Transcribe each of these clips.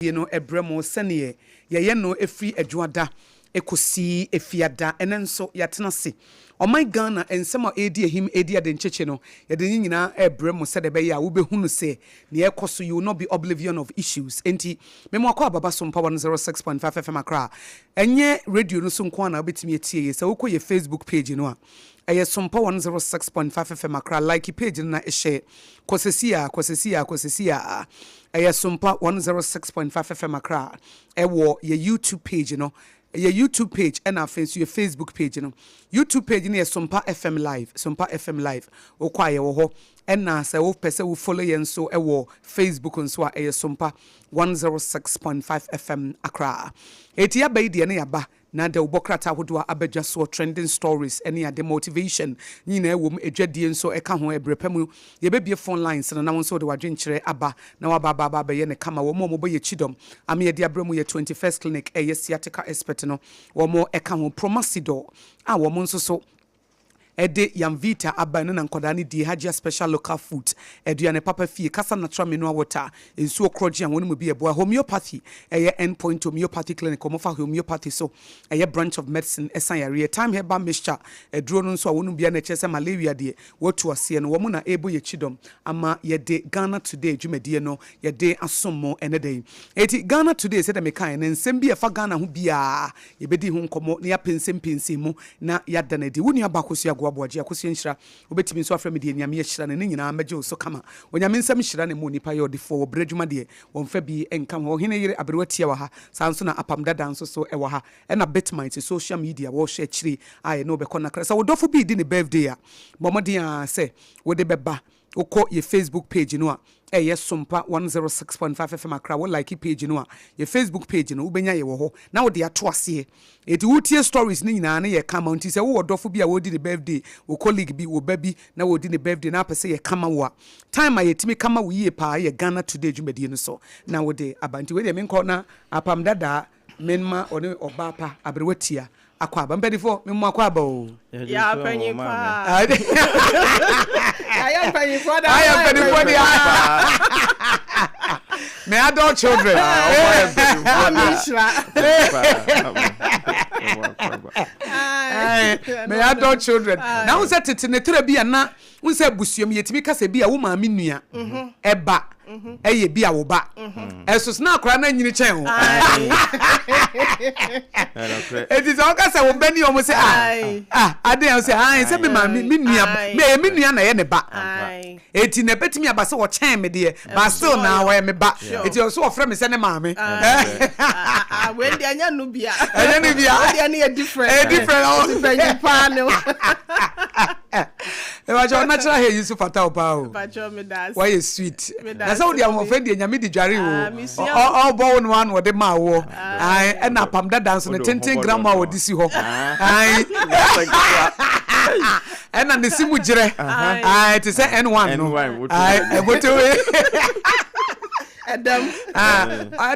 Dwumadie no brɛ mo sɛdeɛ yɛyɛ no firi Adwoada kɔsi Efiada. Ɛnnɛ nso yɛatena ase. Ɔman Ghana nsɛm a ɛredi ahim, ɛredi adenkyekye no, yɛde ne nyinaa rebrɛ mo sɛdeɛ ɛbɛyɛ a wobɛhunu sɛ deɛ ɛrekɔ so, you will not be oblivion of issues. Enti me mo akɔ Ababa Sompa 106.5 FM Accra. Ɛnyɛ radio no so nko ara na wobɛtumi atie yɛ. Sɛ wokɔ yɛ Facebook page no a, Ɛyɛ Sompa 106.5 FM Accra like page no na hyɛ kɔ sɛsi a kɔ sɛsi a kɔ sɛsi a Ɛyɛ Sompa 106.5 FM Accra ɛwɔ yɛ YouTube page no yɛ YouTube page ɛna afei nso yɛ Facebook page no YouTube page no yɛ Sompa FM Live Sompa FM Live wokɔ a yɛwɔ hɔ ɛna sɛ wopɛ sɛ wo follow yɛn nso ɛwɔ Facebook nso a ɛyɛ Sompa 106.5 FM Accra Eti yaba yi deɛ ne yaba Na dawubɔ krataa ahodoɔ a aba dwa soɔ, trending stories ne ade, motivation, ne nyinaa wɔ mu, adwadie nso ka ho. Ɛberɛ pa mu yɛbɛbue phone lines no na wo nso wode w'adwenkyerɛ aba na woaba aba aba abɛyɛ no kama. Wɔn a wɔbɔ yɛn kyidɔm ama yɛde abrɛ mu yɛ 21st Clinic, ɛyɛ sciatica expert no, wɔn ka ho, Promasidor a wɔn nso so de Yamvita aba, ɛno na nkwadaa no die, Hajia Special Local Foods, aduane papa fie, Kasa Natural Mineral Water, nsuo korɔgye a wɔn mu bi ɛboa, Homeopathy, ɛyɛ End Point Homeopathy Clinic, wɔfa homeopathy so, ɛyɛ branch of medicine, ɛsa yareɛ, Thyme Herbal Mixture, aduro no nso a wɔnom biara na ɛkyerɛ sɛ malaria deɛ wɔatu aseɛ no, wɔn na ɛrebɔ yɛn kyidɔm ama yɛde Ghana Today dwumadie no yɛde asom mo ɛnɛ da yi. Enti Ghana Today sɛdeɛ mekaeɛ no, nsɛm bi a ɛfa Ghana ho biara Yɛbɛdi ho nkɔmmɔ na yɛapɛnsɛmpɛnsɛn mu na yɛada no adi. Wo nua ba Akosua Agoa Boagye, Akosua Nhyira, wobɛtumi nso afrɛ me deɛ Nyame ahyira no, ne nyinaa mɛgye wo so kama. Onyame nsɛm nhyira na ɛma onipa yɛ ɔdefoɔ, wɔ berɛ adwuma deɛ wɔmfa bi nka ho. Ɔhene yere Aberewa Tia wɔ ha, saa nso na Apam Dada nso so wɔ ha, ɛna Bitmites social media wɔrehwɛ akyire a yɛne wo bɛkɔ nnakra. Sɛ wo dɔfo bi redi ne birthday a, bɔ mmɔden ara sɛ wode bɛba. Wokɔ yɛ Facebook page no a, ɛyɛ Sompa 106.5 FM Accra, wo like page no a, yɛ Facebook page no, wobɛnya yɛ wɔ hɔ na wode ato aseɛ. Enti wotie stories no nyinaa na yɛka ma wo. Nti sɛ wowɔ dɔfo bi a wɔredi ne birthday, wo colleague bi, wo ba bi na wɔredi ne birthday na wopɛ sɛ yɛka ma wo a, time a yɛtumi ka ma wo yie paa yɛ Ghana Today dwumadie no so na wode aba. Nti wei deɛ menkɔ na apam dadaa menma ɔne ɔbaa pa aberewa tia Akwaaba mpanyinfoɔ me mu akwaaba o. Yɛ mpanyin paa. Yɛ mpanyinfoɔ da. Ayɛ mpanyinfoɔ deɛ. Me adult children. Me adult children. Na wo sɛ tete ne tera bi a na Wohu sɛ abusua mu yɛtumi ka sɛ bi a wo maame nua ɛba ɛyɛ bi a wo ba ɛso so na akwadaa no anyini kyɛn wo. Eti sɛ ɔka sɛ wo ba ni ɔmo sɛ ah ah ade a sɛ ah sɛ me maame me nua me ɛyɛ me nua na ɛyɛ ne ba. Eti na ɛbɛtumi aba sɛ ɔkyɛn me deɛ but still na ɔyɛ me ba. Eti ɔso ɔfrɛ me sɛ ne maame. Wei deɛ ɛnyɛ no bia. Ɛnyɛ no bia. Wei deɛ no yɛ different. Ɛyɛ different. Ɔsi panyin paa ne. Ɛbàkyɛ natural hair yi nso fata wo paa o. Wayɛ sweet. Na sɛ wode ahoɔfɛ deɛ Nyame de dware o. Ɔbɔ wo no ano ɔde maa woɔ. Ɛna apam dada nso ne tenten grandma a ɔde si hɔ. Ɛna ne si mu gyerɛ. Te sɛ N1 no. Ɛbotowe. Ɛdɛm.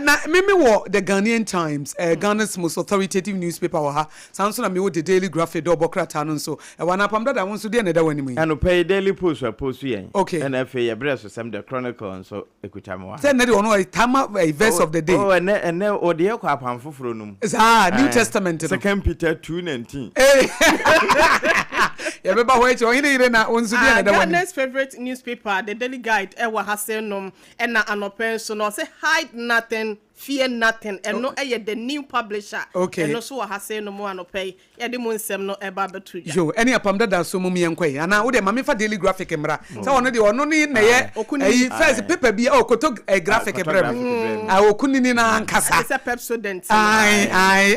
Na meme wɔ The Ghanaian Times, Ghana's most authoritative newspaper wɔ ha. Saa nso na mewɔ The Daily Graphic dɛ ɔbɔ krataa no nso. Ɛwɔ anaa Apam Dada, wo nso deɛn na ɛda w'anim yi? Anɔpa yi Daily Post apost yɛn. Okay. Ɛna afei yɛ berɛ so sɛm The Chronicle nso ekuta me wɔ ha. Sɛ ɛnɛ deɛ ɔno ɔyɛ tama ɛyi verse of the day. Oh ɛnɛ ɛnɛ ɔde yɛ kɔ Apam Foforɔ no mu. Saa, New Testament no. Second Peter 2:19. Ee yɛbɛba hɔ akyire. Ɔhene yere na wo nso deɛn na ɛda w'anim? Ghana's favourite newspaper, The Daily Guide ɛwɔ ha sɛ nom ɛna anɔpa yi nso no ɔse hide nothing Fear Nothing, ɛno yɛ The New Publisher, ɛno nso wɔ ha sei nom anɔpa yi, yɛde mu nsɛm no ɛreba abɛto dwa. Yo, ɛne Apam Dada so mom yɛnkɔ yi, anaa wodeɛ ma memfa Daily Graphic mmra, sɛ ɔno deɛ ɔno ne na ɛyɛ ɛyi first paper bi, oh koto eh, graphic brɛ me, ah okunini no ankasa. Ɛte sɛ Pepsodent no. Ae, ae.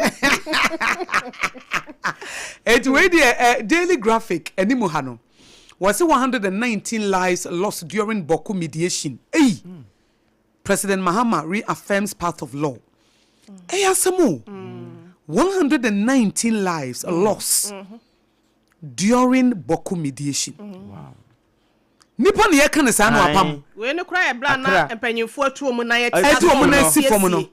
Eti wei deɛ eh, Daily Graphic anim ha no, wɔse 119 lives lost during Bawku mediation, ei! President Mahama reaffirms path of law. Ɛyɛ asɛm o. 119 lives lost during Bawku mediation. Nipa na yɛka no saa no apam. Wei no koraa yɛ berɛ a na mpanyinfoɔ atu wɔn nan atu wɔn nan asi fam no.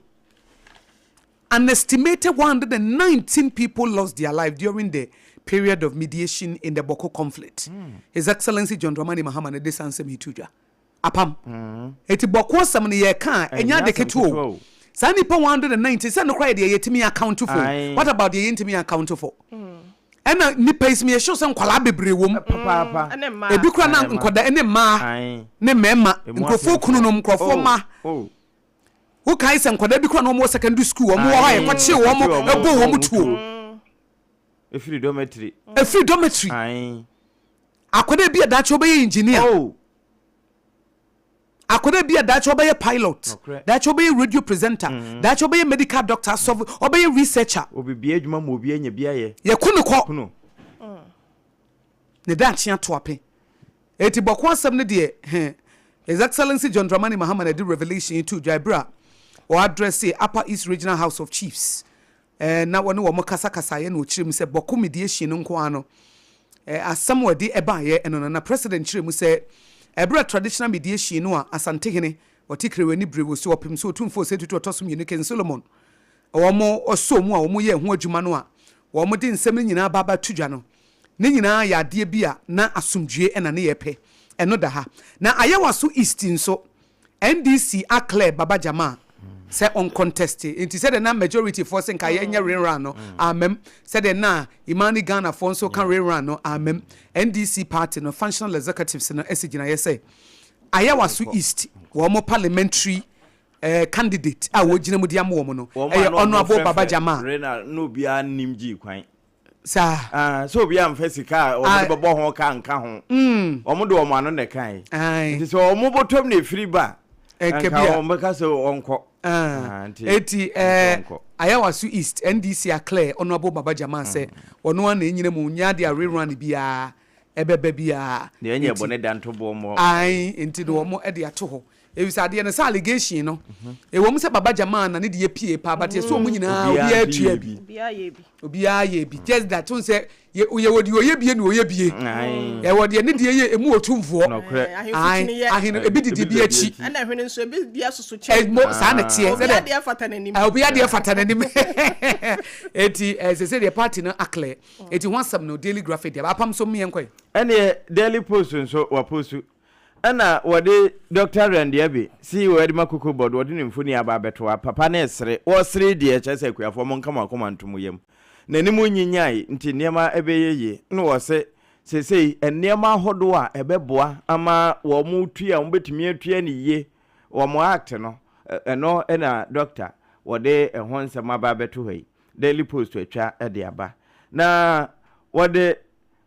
An estimated 119 people lost their life during the period of mediation in the Bawku conflict. His Excellency John Dramani Mahama na de saa nsɛm yi to dwa. Apam. Enti bɔko asɛm no yɛka a, ɛnyɛ ade ketewa o. Saa nnipa 119 sɛ no koraa yɛ deɛ yɛtumi account for. What about deɛ yɛntumi account for? Ɛna nnipa yi sɛ meyɛ sure sɛ nkwadaa bebree wɔ mu. Papaapa. Ebi koraa na nkwadaa ne mmaa ne mmarima, nkurɔfoɔ kununom, nkurɔfoɔ mma. Wokae sɛ nkwadaa bi koraa na wɔn wɔ secondary school, wɔn wɔ hɔ a yɛkɔkyee wɔn, ɛbɔɔ wɔn tuo. Efiri dormitory. Efiri dormitory. Akwadaa bi a daakye ɔbɛyɛ engineer. Oh. Akwadaa bi a daakye ɔbɛyɛ pilot, daakye ɔbɛyɛ radio presenter, daakye ɔbɛyɛ medical doctor, asɔfo, ɔbɛyɛ researcher. Obebie adwuma ma obi anya bi ayɛ. Yɛko no kɔ. Ne daakye ato ape. Eti bɔko asɛm no deɛ, heh, His Excellency John Dramani Mahama na ɛde revelation yi too dwa ɛberɛ a ɔ addressee Upper East Regional House of Chiefs na wɔne wɔn kasakasaeɛ na ɔkyerɛ mu sɛ Bawku mediation no nko ara no asɛm a ɔde baeɛ no no na President kyerɛ mu sɛ ɛberɛ a traditional mediation no a Asantehene ɔte Krewani Brewusu ɔpem so Otumfoɔ Osei Tutu ɔtɔ so mmienu King Solomon wɔn sɔɔ mu a wɔn yɛɛ ho adwuma no a wɔn de nsɛm no nyinaa ba abɛto dwa no ne nyinaa yɛ adeɛ bi a na asomdwie na ne yɛpɛ ɛno da ha na Ayawaso East nso NDC a clear Baba Jamal sɛ ɔn contest nti sɛdeɛ na majority foɔ se nka yɛnyɛ rerun no ammam, sɛdeɛ na Imani Ghana foɔ nso ka rerun no ammam. NDC party no functional executives no asi gyinaeɛ sɛ Ayawaso East wɔn parliamentary candidate a wɔgyina mu de ama wɔn no Wɔn a ɛyɛ na wɔn Honourable Baba frɛfrɛ Jamal. Rena na obiara nnim gyii kwan. Saa. Ah, sɛ obiara mfa sika a wɔn de bɛbɔ ho ka nka ho. Wɔn de wɔn ano na ɛkae. Ae. Nti sɛ wɔn bɔtɔm na efiri ba a, Nka nka bi a. wɔn bɛka sɛ ɔnkɔ. Ah, Ah, nti eti nti eh, ɔnkɔ. Ayawaso East, NDC aclear Honourable Baba Jamal sɛ ɔno ara na enyina mu, nyɛ adeɛ a rerun biara ɛbɛba biara. Deɛ ɛnyɛ Nti, bɔne da ntoboɔ mmɔ. ae, nti no wɔn de ato hɔ. Efisɛ adeɛ no sɛ allegation no, ɛwɔ mu sɛ Baba Jamal na ne deɛ pie paa, but yɛsɛ wɔn nyinaa Obiara obiara nso tua yɛ bi. bi. Obiara yɛ bi. Obiara yɛ bi. Just that, wohu sɛ yɛ yɛwɔ deɛ ɔyɛ bie na ɔyɛ bie. Yɛwɔ deɛ ne deɛ yɛ emu otumfoɔ. Nokorɛ. Ahemfo Ae, kyini yɛ. ahene ebi didi bi akyi. Ɛna hwene nso ebi deɛ soso kyɛn. Ɛmo saa na ɛteɛ. Obiara Sɛdeɛ deɛ fata n'anim. Obiara deɛ fata n'anim. Eti ɛsɛ sɛ deɛ party no aclear. Eti ho asɛm no Daily Graphic deɛ apam so mmiɛ nkɔe. Ɛneɛ Daily Post nso wapostu. Ɛna wɔde Doctor Randy Abbey, CEO Edema Cocoa Board, wɔde ne mfoni aba abɛto ha. Papa no resere. Wɔresere deɛ, kyerɛ sɛ akuafoɔ monka mo akoma nto mo yam. N'anim nyinyae nti nneɛma bɛyɛ yie. Ɛna wɔse seesei nneɛma ahodoɔ a ɛbɛboa ama wɔn tua a wɔbɛtumi atua no yie, wɔn act no, ɛno na Doctor wɔde ɛho nsɛm aba abɛto ha yi. Daily Post atwa de aba. Na wɔde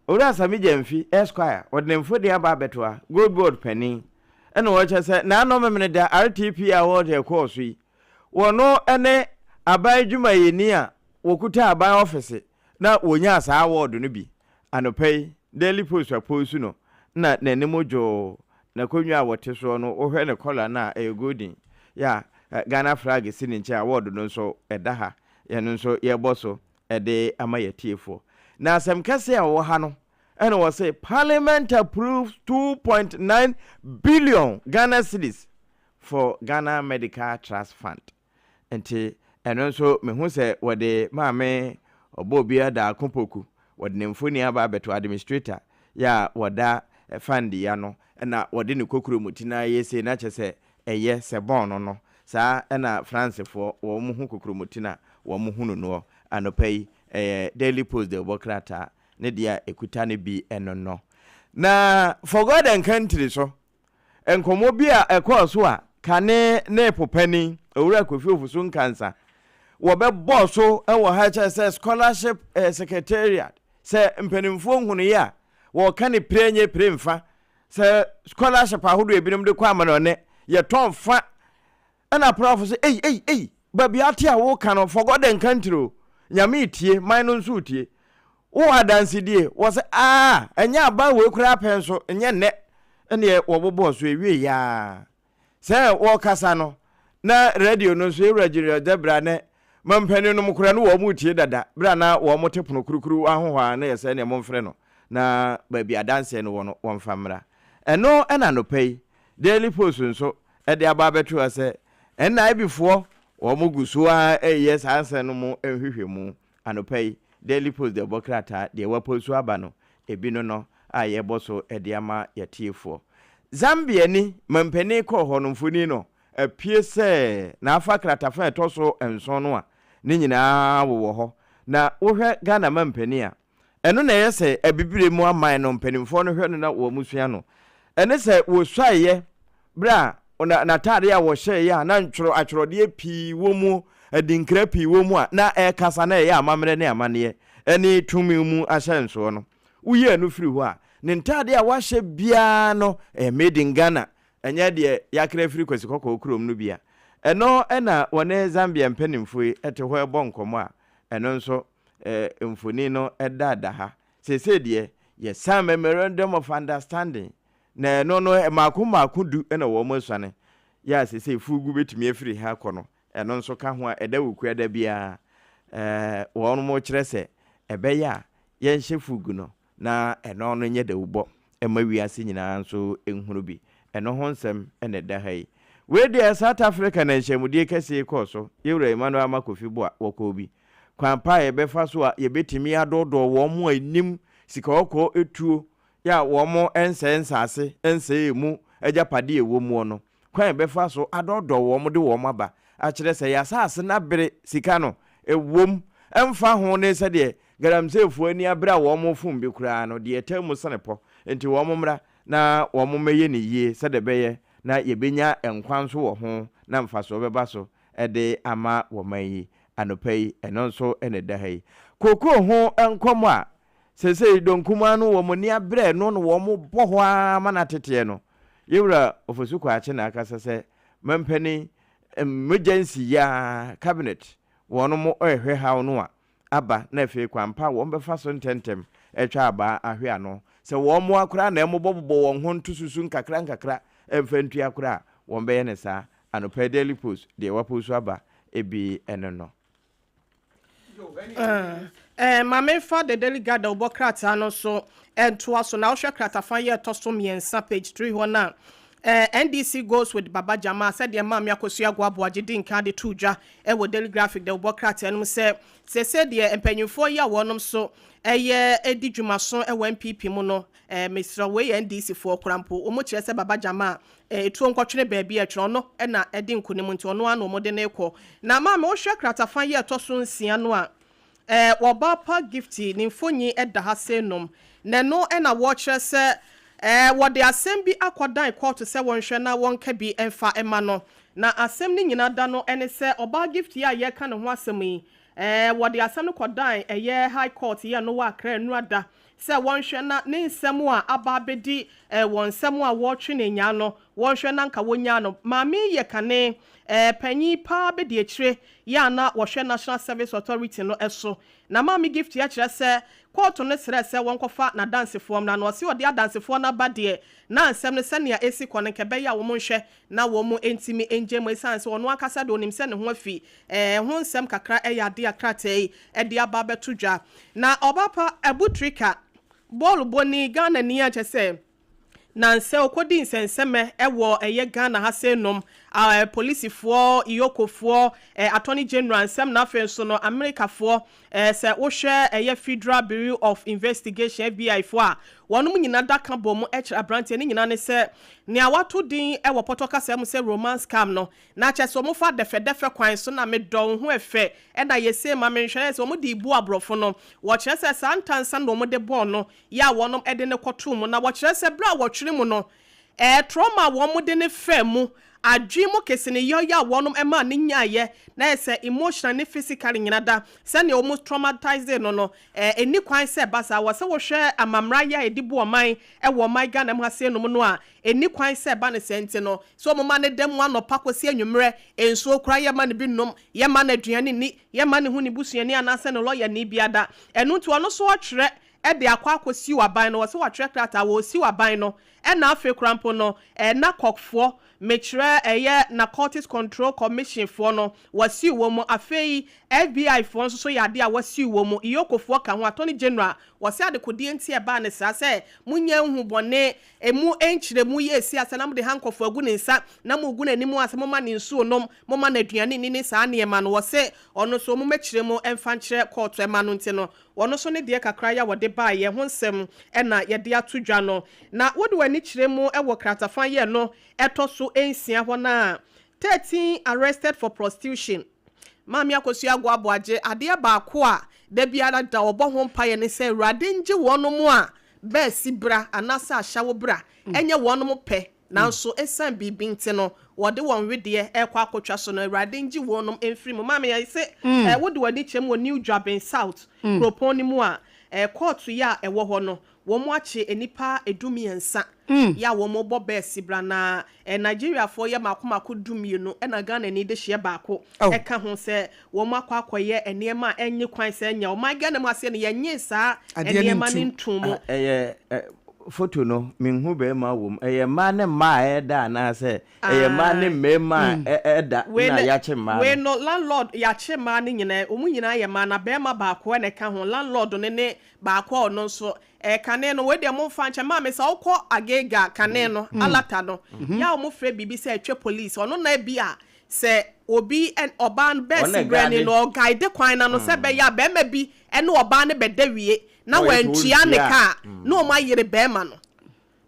Owura Sammy Gyamfi, Esquire, wɔde ne mfoni aba abɛto ha, Gold Board panin, ɛna wɔkyerɛ sɛ n'ano Memeneda RTP award a ɛkɔɔ so yi, wɔno ne aban dwumayɛni a wɔkuta aban ɔfese na wɔnyaa saa award no bi. Anɔpa yi, Daily Post apostu no na n'anim dwoo, n'akonnwa a wɔte soɔ no, wohwɛ ne kɔla no a, ɛyɛ golden, yɛ a Ghana flag si ne nkyɛn, award no nso ɛda ha, yɛn nso yɛrebɔ so de ama yɛn atiefoɔ. Na asɛm kɛseɛ a ɛwɔ ha no ɛna wɔse Parliament approves 2.9 billion Ghana cedis for Ghana Medical Trust Fund. Nti ɛno nso mehu sɛ wɔde Maame Ɔbɔɔbia Daako Poku wɔde ne mfoni aba abɛto administrator yɛ a wɔda fund yi ano na wɔde ne kokuromoti no ayɛ sei na kyerɛ sɛ Ɛyɛ sɛ bɔn no no, saa na Fransefoɔ wɔn ho kokromoti na wɔn hunu noɔ. Anɔpa yi, ɛyɛ Daily Post dawubɔ krataa ne deɛ a ɛkuta no bi no no. Na For God and Country so, nkɔmmɔ bi a ɛkɔɔ so a kane NEPO panin, Owura Kofi Ofosu Nkansah, wɔbɛbɔɔ so wɔ ha kyerɛ sɛ Scholarship Secretariat, sɛ mpanimfoɔ nhunuiɛ a, wɔka no pire nyɛ pire mfa Sɛ scholarship ahodoɔ a ebinom de kɔ amanɔne, yɛtɔn fa ɛna aprɔfo sɛ ei ei ei baabi ate a woka no for God and country o, Nyame retie, man no nso retie. Wowɔ adansedie? Wɔ sɛ aa ɛnyɛ aban wei koraa pɛ nso, nyɛ nnɛ ɛneɛ wɔbobɔɔ so ɛwie yaa. Sɛ wɔrekasa no, na radio no nso, Yɛwura Julius Debra ne mampanin nom koraa no wɔn retie dada berɛ a na wɔn te pono kurukuruwa ho hɔ a na yɛ sɛ ɛneɛ momfrɛ no na baabi adanseɛ no wɔ no wɔmfa mmra. Ɛno na anɔpa yi Daily Post nso de aba abɛto ha sɛ NIB foɔ wɔn gu so ara reyɛ saa nsɛm no mu nhwehwɛmu. Anɔpa yi, Daily Post de ɛbɔ krataa, deɛ wɔapostu aba no, ebi no no a yɛrebɔ so de ama y'atiefoɔ. Zambiani mampanin kɔɔ hɔ no, mfoni no, Apue sɛ n'afa kratafa a ɛtɔ so nson no a, ne nyinaa wowɔ hɔ. Na wohwɛ Ghana mampanin a, ɛno na ɛyɛ sɛ Abibire mu aman no mpanimfoɔ no hwɛ no na wɔsua no. Ɛne sɛ wɔsuaeɛ berɛ a n'ataadeɛ a wɔhyɛeɛ a na ntwerɛ atwerɛdeɛ pii wɔ mu, adinkra pii wɔ mu a na ɛrekasa na ɛyɛ amammerɛ ne amanneɛ ne tumi mu ahyɛnsoɔ no. Woyi ɛno firi hɔ a, ne ntaadeɛ a wahyɛ biara no ɛyɛ made in Ghana, ɛnyɛ deɛ yɛakra afiri Kwasi Kɔkɔɔ kurom no bi a. Ɛno na wɔne Zambia mpanimfoɔ yi te hɔ rebɔ nkɔmmɔ a ɛno nso mfoni no da ha. Seesei deɛ yɛsan Memorandum of Understanding na ɛno no mmaako mmaako du na wɔasuane. Yɛ a seesei fugu bɛtumi afiri ha akɔ no, ɛno nso ka ho a ɛda Wukuada da biara. Wɔkyerɛ sɛ ɛbɛyɛ a yɛnhyɛ fugu no na ɛno no nyɛ dawubɔ mma wiase nyinaa nso nhunu bi. Ɛno ho nsɛm na ɛda ha yi. Wei deɛ South Africa na nhyiamudie kɛseɛ yi kɔɔ so. Yɛwura Emmanuel Armah Kofi Boah, wɔkɔɔ bi. Kwan pa a yɛbɛfa so a yɛbɛtumi adɔɔdɔɔ wɔn a ɛnim sikakɔkɔɔ tuo yɛ a wɔn nsɛe nsase, nsɛe ɛmu agyapadeɛ a ɛwɔ muo no, kwan a yɛbɛfa so adɔɔdɔɔ wɔn de wɔn aba akyerɛ sɛ yɛn asase no abere sika no ɛwom, ɛmfa ho ne sɛdeɛ galamseyfoɔ ani abere a wɔrefom bi koraa no, deɛ ɛtaa mu sene pɔ nti wɔn mmra na wɔn mmɛyɛ no yie sɛdeɛ ɛbɛyɛ na yɛbɛnya nkwa nso wɔ ho na mfasoɔ bɛba so de ama wɔman yi. Anɔpa yi, ɛno nso na ɛda ha yi. Kookoo ho nkɔmmɔ a seesei dɔnkumaa no wɔn ani abere ɛno na wɔbɔ hɔ ara ma no ateteɛ no, Yɛwura Ofosu Kwakye na akasa sɛ mampanin emergency yi ara cabinet wɔn rehwɛ haw no a aba na afei kwan pa a wɔbɛfa so ntɛmntɛm atwa abaa ahwe ano. Sɛ wɔn ara koraa na wɔbɔbobɔ wɔn ho ntosusu nkakrankakra mfa ntua koraa a, wɔbɛyɛ no saa. Anɔpa yi Daily Post deɛ wɔapost aba bi ne no. Eh, ma memfa The Daily Guide a wobɔ krataa no so ntoa so. Na wohwɛ kratafa yi a ɛtɔ so mmiɛnsa, page 3 hɔ no a, eh, NDC goes with Baba Jamal, sɛdeɛ Maame Akosua Agoaboagye di nkan de too dwa wɔ Daily Graphic de wobɔ krataa no mu sɛ, seesei deɛ mpanyinfoɔ yi a wɔnom so ɛyɛ di dwumaso wɔ NPP mu no, eh, mesrɛ wei yɛ NDC foɔ koraa mpo, wɔn kyerɛ sɛ Baba Jamal eh, etuo nkɔtwene baabi a ɛtwene ɔno na ɛdi nkonim nti ɔno ara na wɔde no rekɔ. Na maame wohwɛ kratafa yi a ɛtɔ so nsia no a, eh, wɔba pa Gifty ne mfonyin da ha sei nom, na ɛno na wɔrekyerɛ sɛ eh, wɔde asɛm bi akɔdan kɔɔto sɛ wɔnhwɛ na wɔnka bi mfa mma no. Na asɛm no nyina da no ne sɛ ɔbaa Gifty a yɛreka ne ho asɛm yi, eh, wɔde asɛm no kɔdan ɛyɛ High Court yi a ɛno wɔ Accra nnura da sɛ wɔnhwɛ na ne nsɛm a aba abɛdi eh, wɔn nsɛm a wɔretwe no anyaa no, wɔnhwɛ na anka wɔnyaa no. Maame yi yɛ kane eh, panyin paa bɛdi akyire yɛ a na wɔhwɛ National Service Authority no so. Na Maame Gift akyerɛ sɛ kɔɔto no srɛɛ sɛ wɔnkɔfa n'adansefoɔ mmra na ɔse ɔde adansefoɔ no aba deɛ na nsɛm no sɛnea ɛsi kɔ no nka ɛbɛyɛ a wɔnhwɛ na wɔn ntumi ngye mu esiane sɛ ɔno ankasa deɛ ɔnim sɛ ne ho afi ɛɛ ho nsɛm kakra yɛ adeɛ a krataa yi de aba abɛto dwa. Na ɔbaapa Abu Trika, bɔɔlobɔni Ghanani a kyerɛ sɛ nansɛ ɔkɔdi nsɛnsɛmɛ wɔ ɛyɛ Ghana ha sei nom, a polisifoɔ, EOCOfoɔ, Attorney General nsɛm na afei nso no Amerikafoɔ Sɛ wohwɛ ɛyɛ Federal Bureau of Investigation, FBI, foɔ a, wɔnom nyina da ka bɔ mu kyerɛ abranteɛ no nyina ne sɛ nea wato din wɔ pɔtɔ kasa mu sɛ romance scam no, na kyerɛ sɛ wɔfa dɛfɛdɛfɛ kwan so na medɔ wo ho ɛfɛ ɛna yɛ sei ma menhwɛ na kyerɛ sɛ wɔde rebu aborɔfo no. Wɔkyerɛ sɛ saa ntansa no na wɔde bɔɔ no yɛ a wɔnom de no kɔtoo mu na wɔkyerɛ sɛ berɛ a wɔtwere mu no Trauma a wɔn de no faa mu, adwene mu keseneyɔ a wɔn maa no nyaeɛ, na ayɛ sɛ emotional ne physically nyina da, sɛdeɛ wɔn traumatized no no, ɛnni kwan sɛ ɛba saa. Wɔ sɛ wohwɛ amammra yɛ a yɛde bu ɔman wɔ ɔman Ghana mu ha sei nom no a, ɛnni kwan sɛ ɛba no saa nti no, sɛ wɔn ma no da mu anɔpa kɔsi anwummerɛ, nsuo koraa yɛmma no bi nnom, yɛmma no aduane nni, yɛmma no hu ne busuani anaasɛ ne lɔyani biara da. Ɛno nti ɔno nso ɔtwerɛ de akɔ akɔsiw aban no, wɔsɛ wɔatwerɛ krataa, wɔresiw aban no, ɛna afei koraa mpo no, NACOC foɔ, mekyerɛ ɛyɛ Narcotics Control Commission foɔ no, wɔasiw wɔn mu, afei FBI foɔ nso so yɛ adeɛ a wɔasiw wɔn mu, EOCO foɔ ka ho, Attorney General, wɔsɛ adekodeɛ nti a ɛbaa no saa, sɛ monya nhu bɔne, ɛmu nkyerɛmu yɛ ɛsi ase na mode handcuff agu ne nsa, na mogu n'anim ase, moma no nsuo nom, moma no aduane nni ne saa nneɛma no, wɔsɛ ɔno nso mommɛkyerɛ mu mfa nkyerɛ kɔɔto ɛma no nti no, Wɔn nso ne deɛ kakra yi a wɔde baeɛ ho nsɛm na yɛde ato dwa no. Na wode w'ani kyerɛ mu wɔ kratafa yi a ɛno ɛtɔ so nsia hɔ no a, 13 arrested for prostitution. Maame Akosua Agoa Aboagye, adeɛ baako a da biara da ɔbɔ ho mpaeɛ ne sɛ Awurade ngye wɔnom a bɛasi bra anaasɛ ahyɛwo bra ɛnyɛ wɔnom pɛ nanso ɛsiane biribi nti no wɔde wɔn wedeɛ ɛrekɔ akɔtwa so no, Awurade ngye wɔnom mfiri mu. Maame, yɛse wode w'ani kyerɛ mu wɔ New Juaben South kuropɔn no mu a, kɔɔto yi a ɛwɔ hɔ no, wɔn akye nnipa 13 yɛ a wɔn bɔ bɛɛsi bra na Nigeriafoɔ yɛ mako mako 12 ɛna Ghana ni de hyɛ baako ɛka ho sɛ wɔn akɔ akɔyɛ nneɛma a ɛnye kwan sɛ ɛnyɛ ɔman Ghana mu aseɛ no, yɛnye saa nneɛma no ntum mu. Ɛyɛ photo no, menhu bɛrima wɔ mu. Ɛyɛ mmaa ne mmaa a ɛda anaasɛ ɛyɛ mmaa ne mmarima a ɛda na yɛakye mmaa no? Wei no, landlord, yɛakye mmaa no nyinaa, wɔn nyinaa yɛ mmaa na bɛrima baako ɛna ɛka ho, landlord no ne baako a ɔno nso kane no. Wei deɛ momfa nkyɛn. Maame, sɛ wokɔ Agega kane no, Alata no yɛ a wɔfrɛ biribi sɛ ɛtwɛ police, ɔno na bi a sɛ obi ɔbaa no bɛɛsi brɛ no, ɔguide kwan na no sɛ bɛyɛ a bɛrima bi ɛne ɔbaa no bɛda wie na wantua ne kaa na wɔn ayere bɛrima no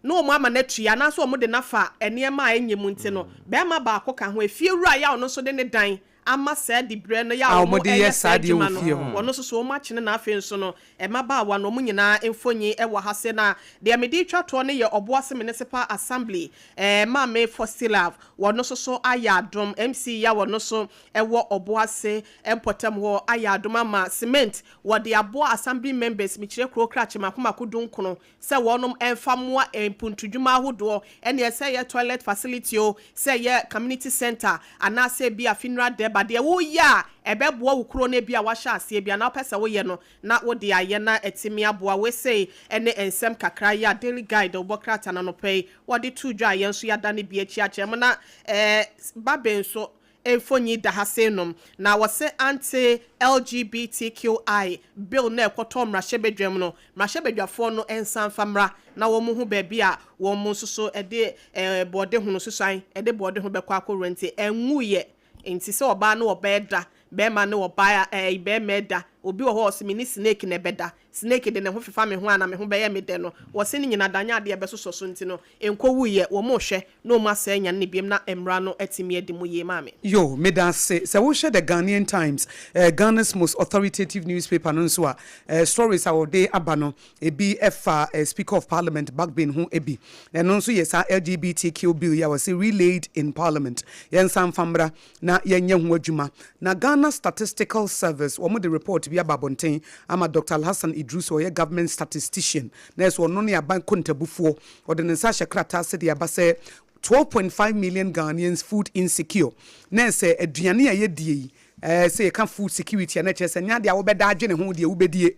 na wɔn ama no atua anaasɛ wɔn de nafa nneɛma a ɛnyɛ mu. Nti no bɛrima baako ka ho, efie wura yɛ a ɔno nso de ne dan ama saa dibrɛ no yɛ a wɔn ɛyɛ saa adwuma no, wɔn nso so wɔn akyene. Na afei nso no, mmabaawa no wɔn nyinaa mfonyin wɔ ha se. Na deɛ mede twa toɔ no yɛ Ɔboase Municipal Assembly, Maame Fostilove, wɔn nso so ayɛ adom, MC ya wɔn nso ɛwɔ Ɔboase mpɔtam hɔ ayɛ adom ama cement wɔde aboa assembly members, mekyerɛ kuro krakye mako mako 19, sɛ wɔnom ɛmfa mmoa mpuntudwuma ahodoɔ, ɛne ɛsɛ yɛ toilet facility o, sɛ yɛ community center anaasɛ bi a funeral deba, deɛ woyɛ a ɛbɛboa wo kuro no bi a wahyɛ aseɛ bi anaa wopɛ sɛ woyɛ no na wode ayɛ na ɛtumi aboa. Wesei ɛne nsɛm kakra yi a Daily Guide wobɔ krataa no anɔpɛ yi wɔde to dwa a yɛn nso yɛada no bi akyi akyerɛ mu. Na babe nso mfonyi da ha sei nom na wɔsɛ anti LGBTQI bill na ɛkɔtɔ mmarahyɛbadwam no, mmarahyɛbadwafoɔ no nsa mfa mmra na wɔn ho baabi a wɔn nso so ɛde bɔɔde ho no susan ɛde bɔɔde ho bɛkɔ akɔwura. Nti ɛnwuyɛ nti sɛ ɔbaa ne ɔbaa da, bɛrima ne ɔbaa bɛrima da, obi wɔ hɔ a ɔsɛ me ne snake na ɛbɛda, snake de ne ho fefa me ho a na me ho bɛyɛ me dɛ no, wɔsɛ ne nyina danya adeɛ bɛsosɔ so. Nti no nkɔwuyɛ, wɔn hwɛ na wɔn asɛ nya ne biem na mmara no atumi adi mu yie, maame. Yo, meda ase. Sɛ wohwɛ The Ghanaian Times, Ghana's most authoritative newspaper no nso a, stories a wɔde aba no ebi ɛfa Speaker of Parliament Bagbin ho ebi. Ɛno nso yɛ saa LGBTQ bill yi a wɔse relayed in Parliament. Yɛnsa mfa mmra na yɛnyɛ ho adwuma. Na Ghana Statistical Service, wɔn de report bi aba abɔnten ama Dr. Alhassan Idris, ɔyɛ government statistician. Na ɛsɛ ɔno ne aban kontabufoɔ. Ɔde ne nsa ahyɛ krataa ase de aba sɛ 12.5 million Ghanaians food insecure. Na ɛsɛ aduane a yɛdie yi, sɛ yɛka food security a, na kyerɛ sɛ nyɛ adeɛ a wobɛda adwene ho deɛ wobɛdie,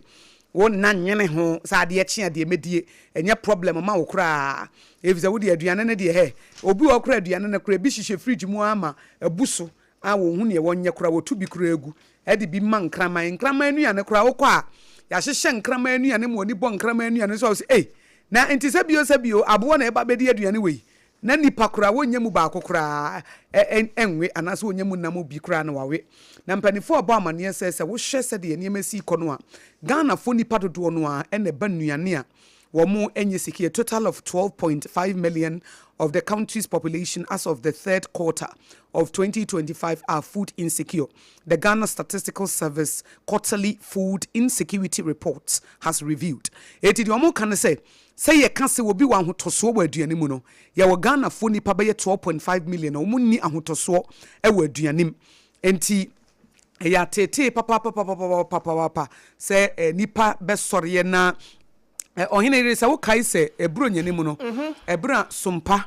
wo nna nwene ho sɛ adeɛ kye a deɛ mɛdie, ɛnyɛ problem ma wo koraa, ɛfiri sɛ wode aduane no deɛ hɛ obi wɔ koraa, aduane no koraa ebi hyehyɛ fridge mu ama abu so a wɔn ho neɛ wɔnyɛ koraa, wɔtu bi koraa egu, ɛde bi ma nkraman. Nkraman nnuane koraa, wokɔ a yɛahyehyɛ nkraman nnuane mu, wɔni bɔ nkraman nnuane so a wɔsɛ ei, na nti sɛ bio aboɔ na ɛba bɛdi aduane wei na nipa koraa wɔnyɛ mu baako koraa ɛnwe anaasɛ wɔnyɛ mu nam bi koraa na wawe. Na mpanimfoɔ a ɔbɔ amanneɛ sɛ wohwɛ sɛdeɛ nneɛma si kɔ no a, Ghanafoɔ nipa dodoɔ no a ɛna ɛba nnuane a wɔn nyɛ siki, a total of 12.5 million of the country's population as of the third quarter of 2025 are food insecure, the Ghana Statistical Service quarterly food insecurity report has revealed. Eti deɛ wɔn ka no sɛ yɛka sɛ obi wɔ ahotɔsoɔ wɔ aduane mu no, yɛwɔ Ghanafoɔ nipa bɛyɛ 12.5 million a wɔn nni ahotɔsoɔ wɔ aduane mu. Nti ɛyɛ atetee papapapapapapapa sɛ nipa bɛsɔreɛ. Na ɔhene yere, sɛ wokae sɛ ɛburo nyane mu no, ɛberɛ a Sompa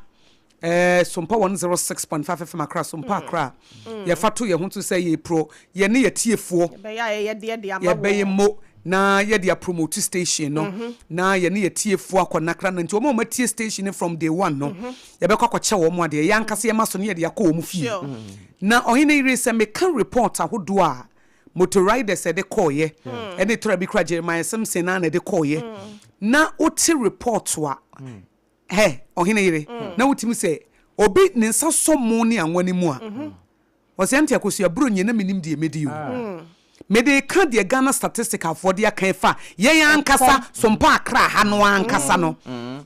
106.5 FM Akra, Sompa Akra, yɛfa to yɛn ho to sɛ yɛpro yɛne yɛtiefoɔ yɛbɛyɛ mo na yɛde apromote station no na yɛne yɛtiefoɔ akɔ nakra no. Nti wɔn a wɔatie station no from day one no, yɛbɛkɔ akɔkyɛ wɔn adeɛ, yɛn ankasa yɛma so ne yɛde akɔ wɔn fie. Na ɔhene yere, sɛ meka report ahodoɔ a motor riders ɛde kɔɔyɛ, ɛne tora bi kora Jeremiah Simpson na ɛde kɔɔyɛ, na wote report a hɛ, ɔhene yere, na wotumi sɛ obi ne nsa sɔ mo ne anwa no mu a, ɔsɛ nte Akosua buro nyɛ na menim deɛ mɛdi o. Mede ka deɛ Ghana statisticalfoɔ de aka fa yɛn ankasa Sompa Akra ha no ankasa no,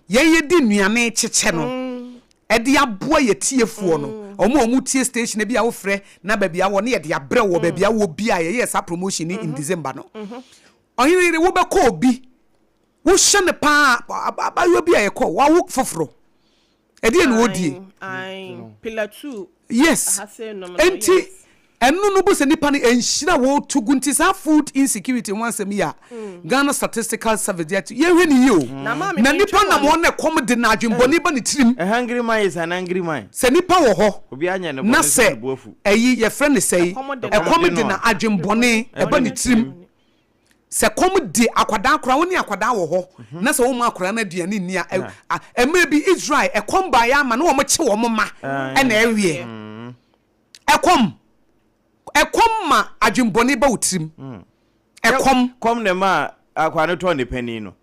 yɛn yɛdi nnuane kyekyɛ no. Ɛde aboa yɛ tiefoɔ no, wɔn a wɔn tie station ebi a wofrɛ na baabi a wɔ ne yɛde abrɛ wɔ baabi a wɔ bi a yɛyɛɛ saa promotion no in December no. Ɔhene yere wobɛkɔ obi, wohyɛ no paa abayewa bi a yɛkɔ wawo foforɔ. Ɛdeɛ na ɔdie. Pillar 2. Yes. Enti ɛno no bo sɛ nipa no nhyira wɔtu gu nti saa food insecurity ho asɛm yi a Ghana Statistical Service de ato yɛnhwɛ ne yie o. Na Na nipa nam hɔ na ɛkɔm de na adwenbɔne ba ne tirim. A hungry man is an angry man. Sɛ nipa wɔ hɔ Obiara nyɛ ne na bɔne sɛ sɛ ne bo afu. ɛyi yɛfrɛ no sɛi Ɛkɔm de no. ɛkɔm de na adwenbɔne ɛba ne tirim. Sɛ kɔm de akwadaa koraa, wo ne akwadaa wɔ hɔ na sɛ womma akwadaa no aduane nni a, ɛ, mmerɛ bi Israel ɛkɔm baeɛ ama na wɔkye wɔn mma ɛna ɛweɛ. Ɛkɔm, ɛkɔm ma adwenbɔne ba wo tirim. Ɛkɔm. Kɔm na ɛma akwadaa no tɔɔ ne panin no.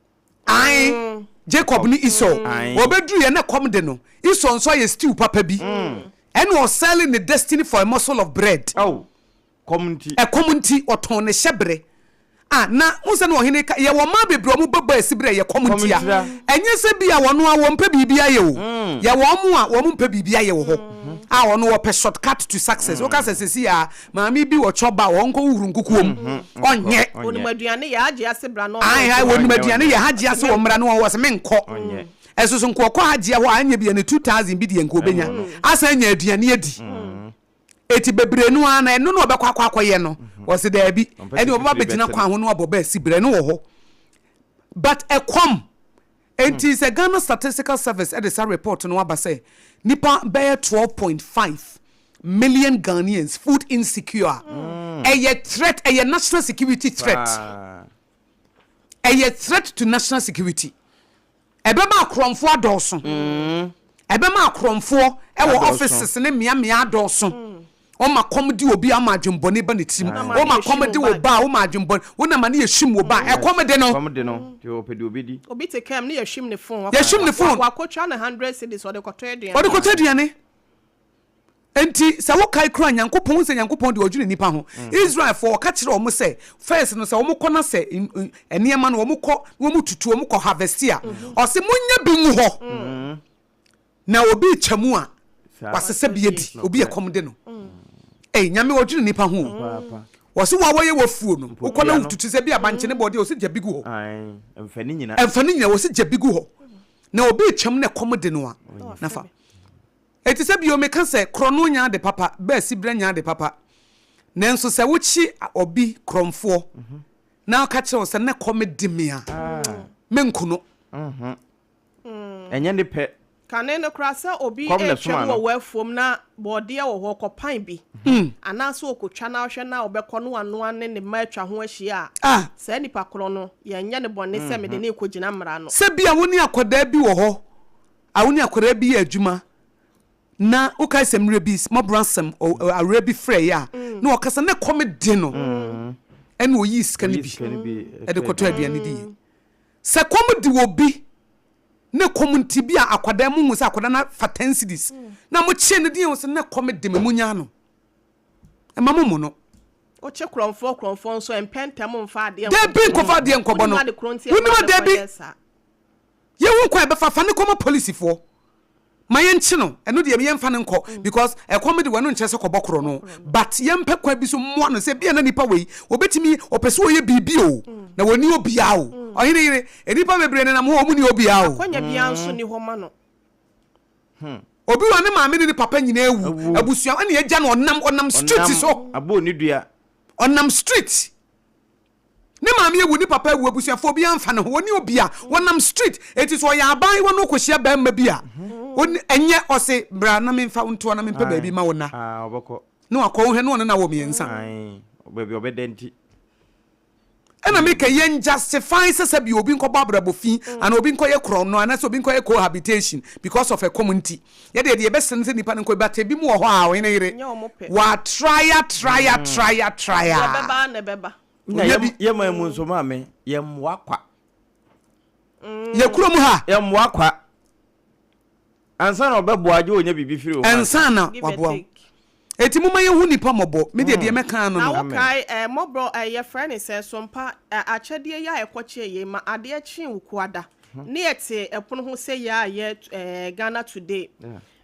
Ae, Jacob ne Esau. Wɔbɛduruiɛ na ɛkɔm de no. Esau nso ayɛ stew papa bi. Ɛna ɔsɛle ne destiny for a morsel of bread. Kɔm nti. Ɛkɔm nti, ɔtɔn ne hyɛbere. A Na, wohu sɛ na ɔhene ka, yɛwɔ mmaa bebree a wɔbɛbɔ asibire a ɛyɛ kɔm Kɔm ntia. ntira. Ɛnyɛ sɛ bi a wɔn ara wɔmpɛ biribi ayɛ o. Yɛwɔ wɔn a wɔmpɛ biribi ayɛ wɔ hɔ a wɔn wɔpɛ short cut to success. Woka sɛ seesei a maame bi wɔ chop bar hɔ, ɔnkɔ huhuru nkukuo mu. Ɔnyɛ. Ɔnyɛ. Wɔnim aduane yɛ, agye ase bra na ɔnyɛ Ae, ae, adwuma. wɔnim Ɔnyɛ, aduane ɔnyɛ. yɛ, hagye ase wɔ mmra na wɔn wɔ sɛ menkɔ. Ɔnyɛ. Ɛso so nka ɔkɔ hagyeɛ hɔ a, anyɛ bi a ne 2000 bi deɛ nka ɔbɛnya. Ɛmmɔ no. Asan anya aduane adi. Enti bebree no ara no, ɛno na ɔbɛkɔ akɔ akɔyɛ no. Wɔse daabi, ɛne ɔbɛba abɛgyina kwan ho na wabɔ bɛɛ siberɛ, ɛno wɔ hɔ. But ɛkɔm. Enti sɛ Ghana Statistical Service de saa report no aba sɛ nnipa bɛyɛ 12.5 million Ghanaians food insecure a, ɛyɛ threat, ɛyɛ national security threat. Ɛyɛ threat to national security. Ɛbɛma akorɔmfoɔ adɔɔso. Ɛbɛma akorɔmfoɔ wɔ offices ne mmeammea adɔɔso. Wɔma kɔm de obi a, wɔma adwemmɔne ba ne tirim. Wɔma kɔm de wo ba a, wɔma adwemmɔne, wonam a ne yɛhwim wo ba a, ɛkɔm de no. Kɔm de no, nti ɔpɛ deɛ ɔbɛdi. Obi te kaa mu ne yɛhwim ne phone. Yɛhwim ne phone. Wakɔtwa no hundred cedis, ɔde kɔtɔ aduane. Ɔde kɔtɔ aduane. Enti sɛ wokae koraa Nyankopɔn, wohu sɛ Nyankopɔn deɛ ɔdwene nnipa ho. Israelfoɔ, ɔka kyerɛɛ wɔn sɛ, first no sɛ wɔkɔ na sɛ nneɛma no wɔkɔ na wɔtutu, wɔkɔ harvest a, ɔse monyɛ bi ngu hɔ. Na obi retwa mu a, wasesa bi adi, obi a ɛkɔm de no. Ei, Nyame ɔdwene nnipa ho o. Ɔse wo a wɔyɛ w'afuo no, wokɔ na wotutu sɛ bi a bankye ne bɔɔdeɛ, ɔse gya bi gu hɔ. Ɛmfa ne nyina. Ɛmfa ne nyina, ɔse gya bi gu hɔ. Na obi retwa mu na ɛkɔm de no a, na fa. Enti sɛ bio meka sɛ, korɔno nyɛ ade papa, baasiberɛ nyɛ ade papa. Nanso sɛ wokye obi korɔmfoɔ na ɔka kyerɛ wo sɛ na kɔm de me a, menku no. Ɛnyɛ ne pɛ. Kane no koraa sɛ obi Kɔm na retwam ɛsomaa wɔ no. w'afuom na bɔɔdeɛ wɔ hɔ, ɔkɔpan bi anaasɛ ɔkɔtwa na ɔhwɛ na ɔbɛkɔ na wanoa ne ne mma atwa ho ahyia a, saa nipa korɔ no, yɛnyɛ no bɔne sɛ mede no rekɔgyina mmara ano. Sɛ bia wo ne akwadaa bi wɔ hɔ a wo ne akwadaa bi yɛ adwuma na wokae sɛ mmerɛ bi mmɔborɔ asɛm awuraa bi frɛeɛ a na ɔka sɛ na ɛkɔm de no ɛna ɔyii sika no bi de kɔtɔ aduane diiɛ. Sɛ kɔm de obi ne kɔm nti bi a akwadaa mu hu sɛ akwadaa no afa 10 cedis na mokyee no deɛ sɛ na kɔm de me monyaa no ɛma mo mo no. Wokye korɔmfoɔ korɔmfoɔ nso ɛmpɛ ntɛm mfa adeɛ Dabi nkɔfa adeɛ nkɔbɔ no. Wonim adeɛ bi. Yɛhu kwan a yɛbɛfa, fa no kɔma polisifoɔ ma yɛnkye no, ɛno deɛ yɛmfa no nkɔ because ɛkɔm de wɔ ɛno nkyerɛ sɛ kɔbɔ korɔ no but yɛmpɛ kwan bi so mmoa no sɛ bia na nipa wei ɔbɛtumi ɔpɛ sɛ ɔyɛ biribi o na wɔnni obiara o ɔhene yere nnipa bebree nenam hɔ a wɔn nni obiara o. Akwanya biara nso nni hɔ ma no. Obi wɔ ne maame ne ne papa nyinaa awu abusua ɛna agya no ɔnam ɔnam street so. Ɔnam abɔ ne dua. Ɔnam street. Ne maame awu, ne papa awu, abusuafoɔ obiara mfa ne ho, ɔnni obia, wɔnam street, enti sɛ ɔyɛ abaayewa na ɔkɔhyia barima bi a, ɛnyɛ ɔse bra na memfa wo ntoa na mempɛ baabi ma wo nna, na wakɔ, wohwɛ na ɔne no awo mmiɛnsa. Ɛna meka yɛn justify sɛ sɛbi obi nkɔbɔ abrabɔ fi anaa obi nkɔyɛ korɔno anaasɛ obi nkɔyɛ cohabitation because of ɛkɔm nti. Yɛdeɛ deɛ yɛbɛsrɛ ne sɛ nipa no nkɔ but ebi mu wɔ hɔ a ɔhene yere watrae atrae atrae atrae a. Na Onya bi. yɛ man mu nso maame yɛ mmoa kwa. Yɛ kurom ha. Yɛ mmoa kwa. Ansa na ɔbɛboa agye onya biribi firi wo hɔ ansa. Ansa na Give and waboa wo. take. Eti momma yɛnhu nnipa mmɔbɔ. Me deɛ deɛ mɛka ara no Na no. wo kae eh, mmɔborɔ eh, yɛfrɛ ne sɛ sompa eh, akyɛdeɛ yi a ɛkɔkyeɛ yei ma adeɛ kyee wo kuada ne yɛte ɛpono ho sɛ yɛ a yɛ eh, Ghana Today.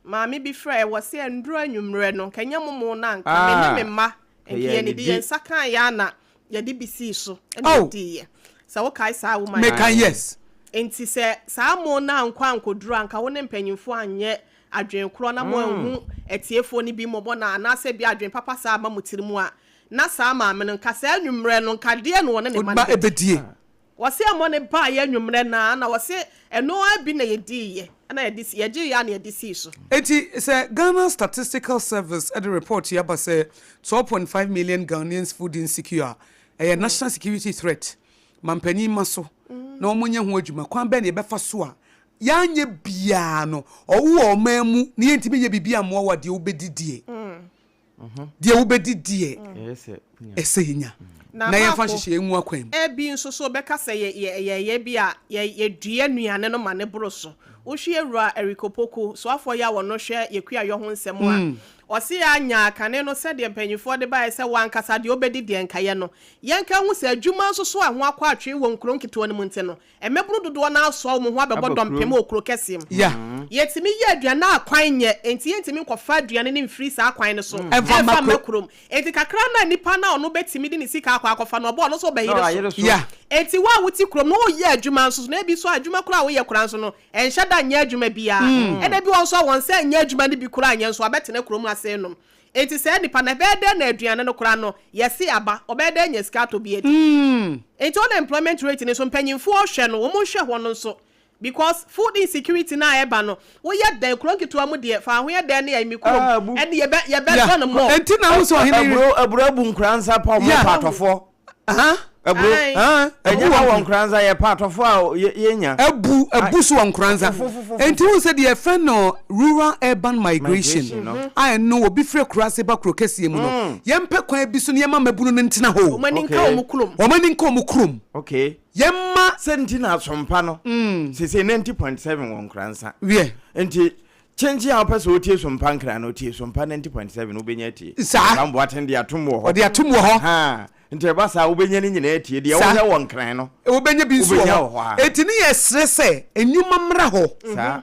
Maame bi frɛɛ wɔ se ɛnduru anwummerɛ no, nka ɛnyɛ momo no a nka me ne me mma nka yɛnnidi. Yɛn nsa kaeɛ ara na yɛde bi sii so na yɛdiiɛ. Sɛ wokae saa woman yi? Mekae, yes. Enti sɛ saa mo no ankɔ ankɔduru a, nka wo ne mpanyimfoɔ anyɛ adwene korɔ na moanhu atiefoɔ no bi mmɔbɔ na anaasɛ ebia adwene papa saa amma mo tiri mu a, na saa maame no, nka saa anwummerɛ no, nka deɛn na ɔne ne mma no bɛdi? Wɔse ɛmɔ no baeɛ anwummerɛ no ara na wɔse ɛno ara bi na yɛdiiɛ na yɛde si, yɛgyeeɛ ara na yɛde sii so. Enti sɛ Ghana Statistical Service de report yi aba sɛ 12.5 million Ghanaians food insecure a, ɛyɛ national security threat. Ma mpanyin mma so na wɔnyɛ ho adwuma. Kwan bɛn na yɛbɛfa so a yɛanyɛ biara no, ɔwo wɔ ɔman mu na yɛntumi nyɛ biribi ammoa wo a, deɛ wobɛdi deɛ, deɛ wobɛdi deɛ, ɛsɛ yɛnya Na na yɛmfa baako, nhyehyɛeɛ ngu akwan mu. ebi nso so bɛka sɛ yɛ yɛ yɛyɛ bi a yɛ yɛdua nnuane no ma no boro so. Wohwɛ Awura Eric Opoku, soafoɔ yi a ɔno hwɛ yɛ kuayɔ ho nsɛm a, ɔse yɛanya kane no sɛdeɛ mpanyinfoɔ de baeɛ sɛ wo ankasa deɛ wobɛdi deɛ nka yɛ no. Yɛnka nhu sɛ adwuma nso so a ɛho akɔ atwee wɔ nkuro nketewa no mu nti no, mmabunu dodoɔ no ara soa wɔn ho abɛbɔ dɔmpem wɔ kuro kɛseɛ mu. Yɛtumi yɛ aduane a kwan nyɛ, enti yɛntumi nkɔfa aduane no mfiri saa kwan no so mfa mma kurom. Enti kakra no a nipa no a ɔno bɛtumi de ne sika akɔ akɔfa no, ɔbɔ ɔno nso ɔbɛyere so. Enti wo a wote kurom no, woreyɛ adwuma nso so, na ebi nso a adwuma koraa a woyɛ koraa nso no, ɛnhyɛ da nyɛ adwuma biara. Ɛna ebi wɔ hɔ nso a wɔn nsa nyɛ adwuma no bi koraa nyɛ nso abɛtena kurom ase renom. Enti saa nipa no, ɛbɛyɛ dɛn na aduane no koraa no, yɛse aba, ɔbɛyɛ dɛn anya sika atɔ bi adi? Enti unemployment rate no nso, mpanyimfoɔ hwɛ no, wɔn nhwɛ hɔ no nso. Because food insecurity no a ɛba no, woyɛ dɛn, kuro nketewa mu deɛ, fa ho yɛ dɛn ne ɛyi, me kurom, ɛne yɛbɛ, yɛbɛdɔ no more. Enti na wo sɛ ɔhene yere. Aburo, aburo abu nkoranza pa ɔmo paatɔfoɔ. Aburo, ɛnyɛ ha wɔ Nkoranza, yɛ paatɔfoɔ a yɛnya. Abu, abu so wɔ Nkoranza. Enti wohu sɛ deɛ yɛfrɛ no rural urban migration a ɛno obi firi akuraase ba kuro kɛseɛ mu no, yɛmpɛ kwan bi so na yɛmma mmabunu no ntena hɔ o. Wɔn ani nka wɔn kurom. Wɔn ani nka wɔn kurom. Yɛmma. Sɛ nti na Asompa no, seesei 90.7 wɔ Nkoranza. Wiɛ. Nti Kyenkyen a wopɛ sɛ wotie Sompa nkra no, tie Sompa 90.7, wobɛnya atie. Saa. Sam Boateng de atom wɔ hɔ. Ɔde atom wɔ hɔ. Ahaa. Nti ɛba saa a, wobɛnya ne nyinaa atie. Deɛ Saa. wohwɛ wɔ nkran no, Wobɛnya bi nso wɔ wobɛnya hɔ. wɔ hɔ ara. Enti ne yɛsrɛ sɛ nnwuma mmra hɔ. Saa.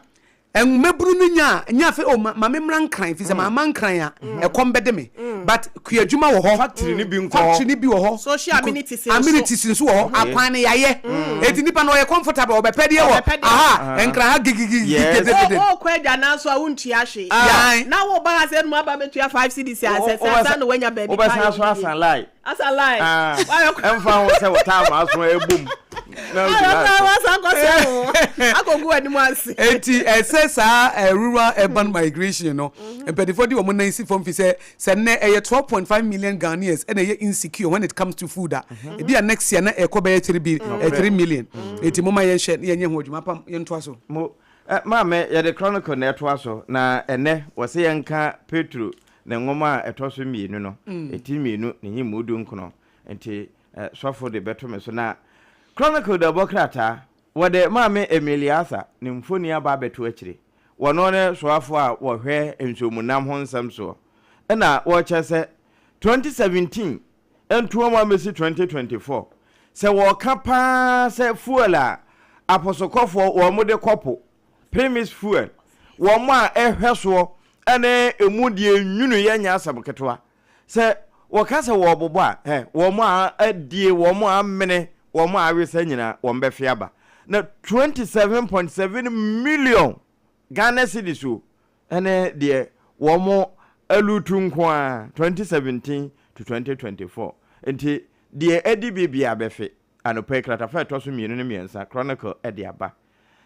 Mmabunu no nya a, nyɛ afei, oh, ma, ma memmra nkran, ɛfiri sɛ mamma nkran a, ɛkɔm bɛde me. But kuadwuma wɔ hɔ. Factory no bi nkɔ hɔ. Factory no bi wɔ hɔ. Social amenities nso. Amenities nso wɔ hɔ. Akwan no yɛayɛ. Enti nipa no ɔyɛ comfortable, ɔbɛpɛ deɛ wɔ Ɔbɛpɛ deɛ. aha, nkran ha gigigigi Yes. gedegede. Wo wokɔ agya nan so a wontua hwee. Ae. Na woba ha sɛ nom aba bɛtua 5 cedis a sɛ sɛ ansa na woanya baabi pa Wobɛsan ayɛ so wo asan yie. line. Asa line. Ah, Wayɛ kɔ. ɛmfa ho sɛ wo time aso ɛbom na Ayɛ wogyina kɔ so. wasan kɔ sɛ wo akɔgu w'anim ase. Enti ɛsɛ saa rural urban migration no mpanimfoɔ de wɔn nan si fam fi sɛ sɛ nnɛ ɛyɛ 12.5 million Ghanaians ɛna ɛyɛ insecure when it comes to food a, ebi a next year na ɛkɔ bɛyɛ 3 bi 3 million. Enti momma yɛnhwɛ na yɛnyɛ ho adwuma apam yɛntoa so. Mo, eh, maame, yɛde Chronicle na ɛtoa so, na ɛnnɛ wɔse yɛnka Petro ne nwoma a ɛtɔ so mmienu no, ɛti mmienu ne nyimu dunkono. Nti, eh, sɔfo de bɛto me so. Na Chronicle dawubɔ krataa, wɔde Maame Emilia Arthur ne mfoni aba abɛto akyire. Wɔno ne soafoɔ a wɔhwɛ nsuomunam ho nsɛm soɔ. Ɛna wɔkyerɛ sɛ 2017 ntoa mu amɛsi 2024, sɛ wɔka pa ara sɛ fuel a aposokɔfoɔ wɔn de kɔ po, premix fuel, wɔn a ɛhwɛ soɔ ne ɛmu deɛ nwunu yɛ nyɛ asɛm ketewa. Sɛ wɔka sɛ wɔrebobɔ a, ɛ, wɔn a adie, wɔn a amene, wɔn a awesa nyinaa, wɔn bɛfe aba. Na 27.7 million Ghana cedis o, ɛne deɛ wɔn alutu nko ara, 2017 to 2024. Nti deɛ adi bi biara bɛfe. Anɔpa yi, kratafa a ɛtɔ so mmienu ne mmiɛnsa, Chronicle de aba.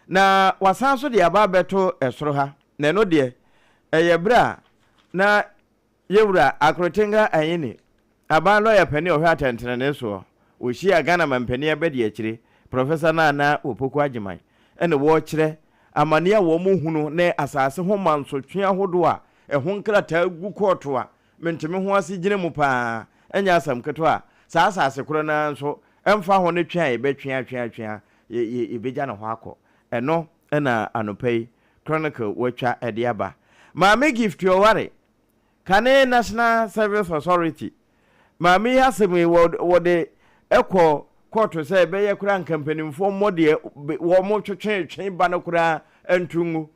Na wɔasan nso de aba abɛto soro ha, na ɛno deɛ, ɛyɛ berɛ a na Yɛwura Akorotenga Ayine, aban lɔya panin a ɔhwɛ atɛntenenee soɔ, wɔhyiaa Ghana manpanin abadiakyire, Professor Nana Opoku Agyemang, ɛna wɔrekyerɛ amaneɛ a wɔn hunu ne asase ho mansotwe ahodoɔ a ɛho nkrataa gu kɔɔto a mente-me-ho-ase gyina mu pa ara, ɛnyɛ asɛm ketewa a saa asase korɔ no ara nso, ɛmfa ho ne twe a yɛbɛtwe atwe atwe a, yɛbɛgya ne hɔ akɔ. Ɛno na anɔpa yi Chronicle wɔatwa de aba. Maame Gift Oware, kane National Service Authority maame yi asɛm yi wɔde kɔ kɔɔto sɛ ɛbɛyɛ koraa nka mpanimfoɔ mmɔ deɛ wɔn twetwetwe ba no koraa nto ngu.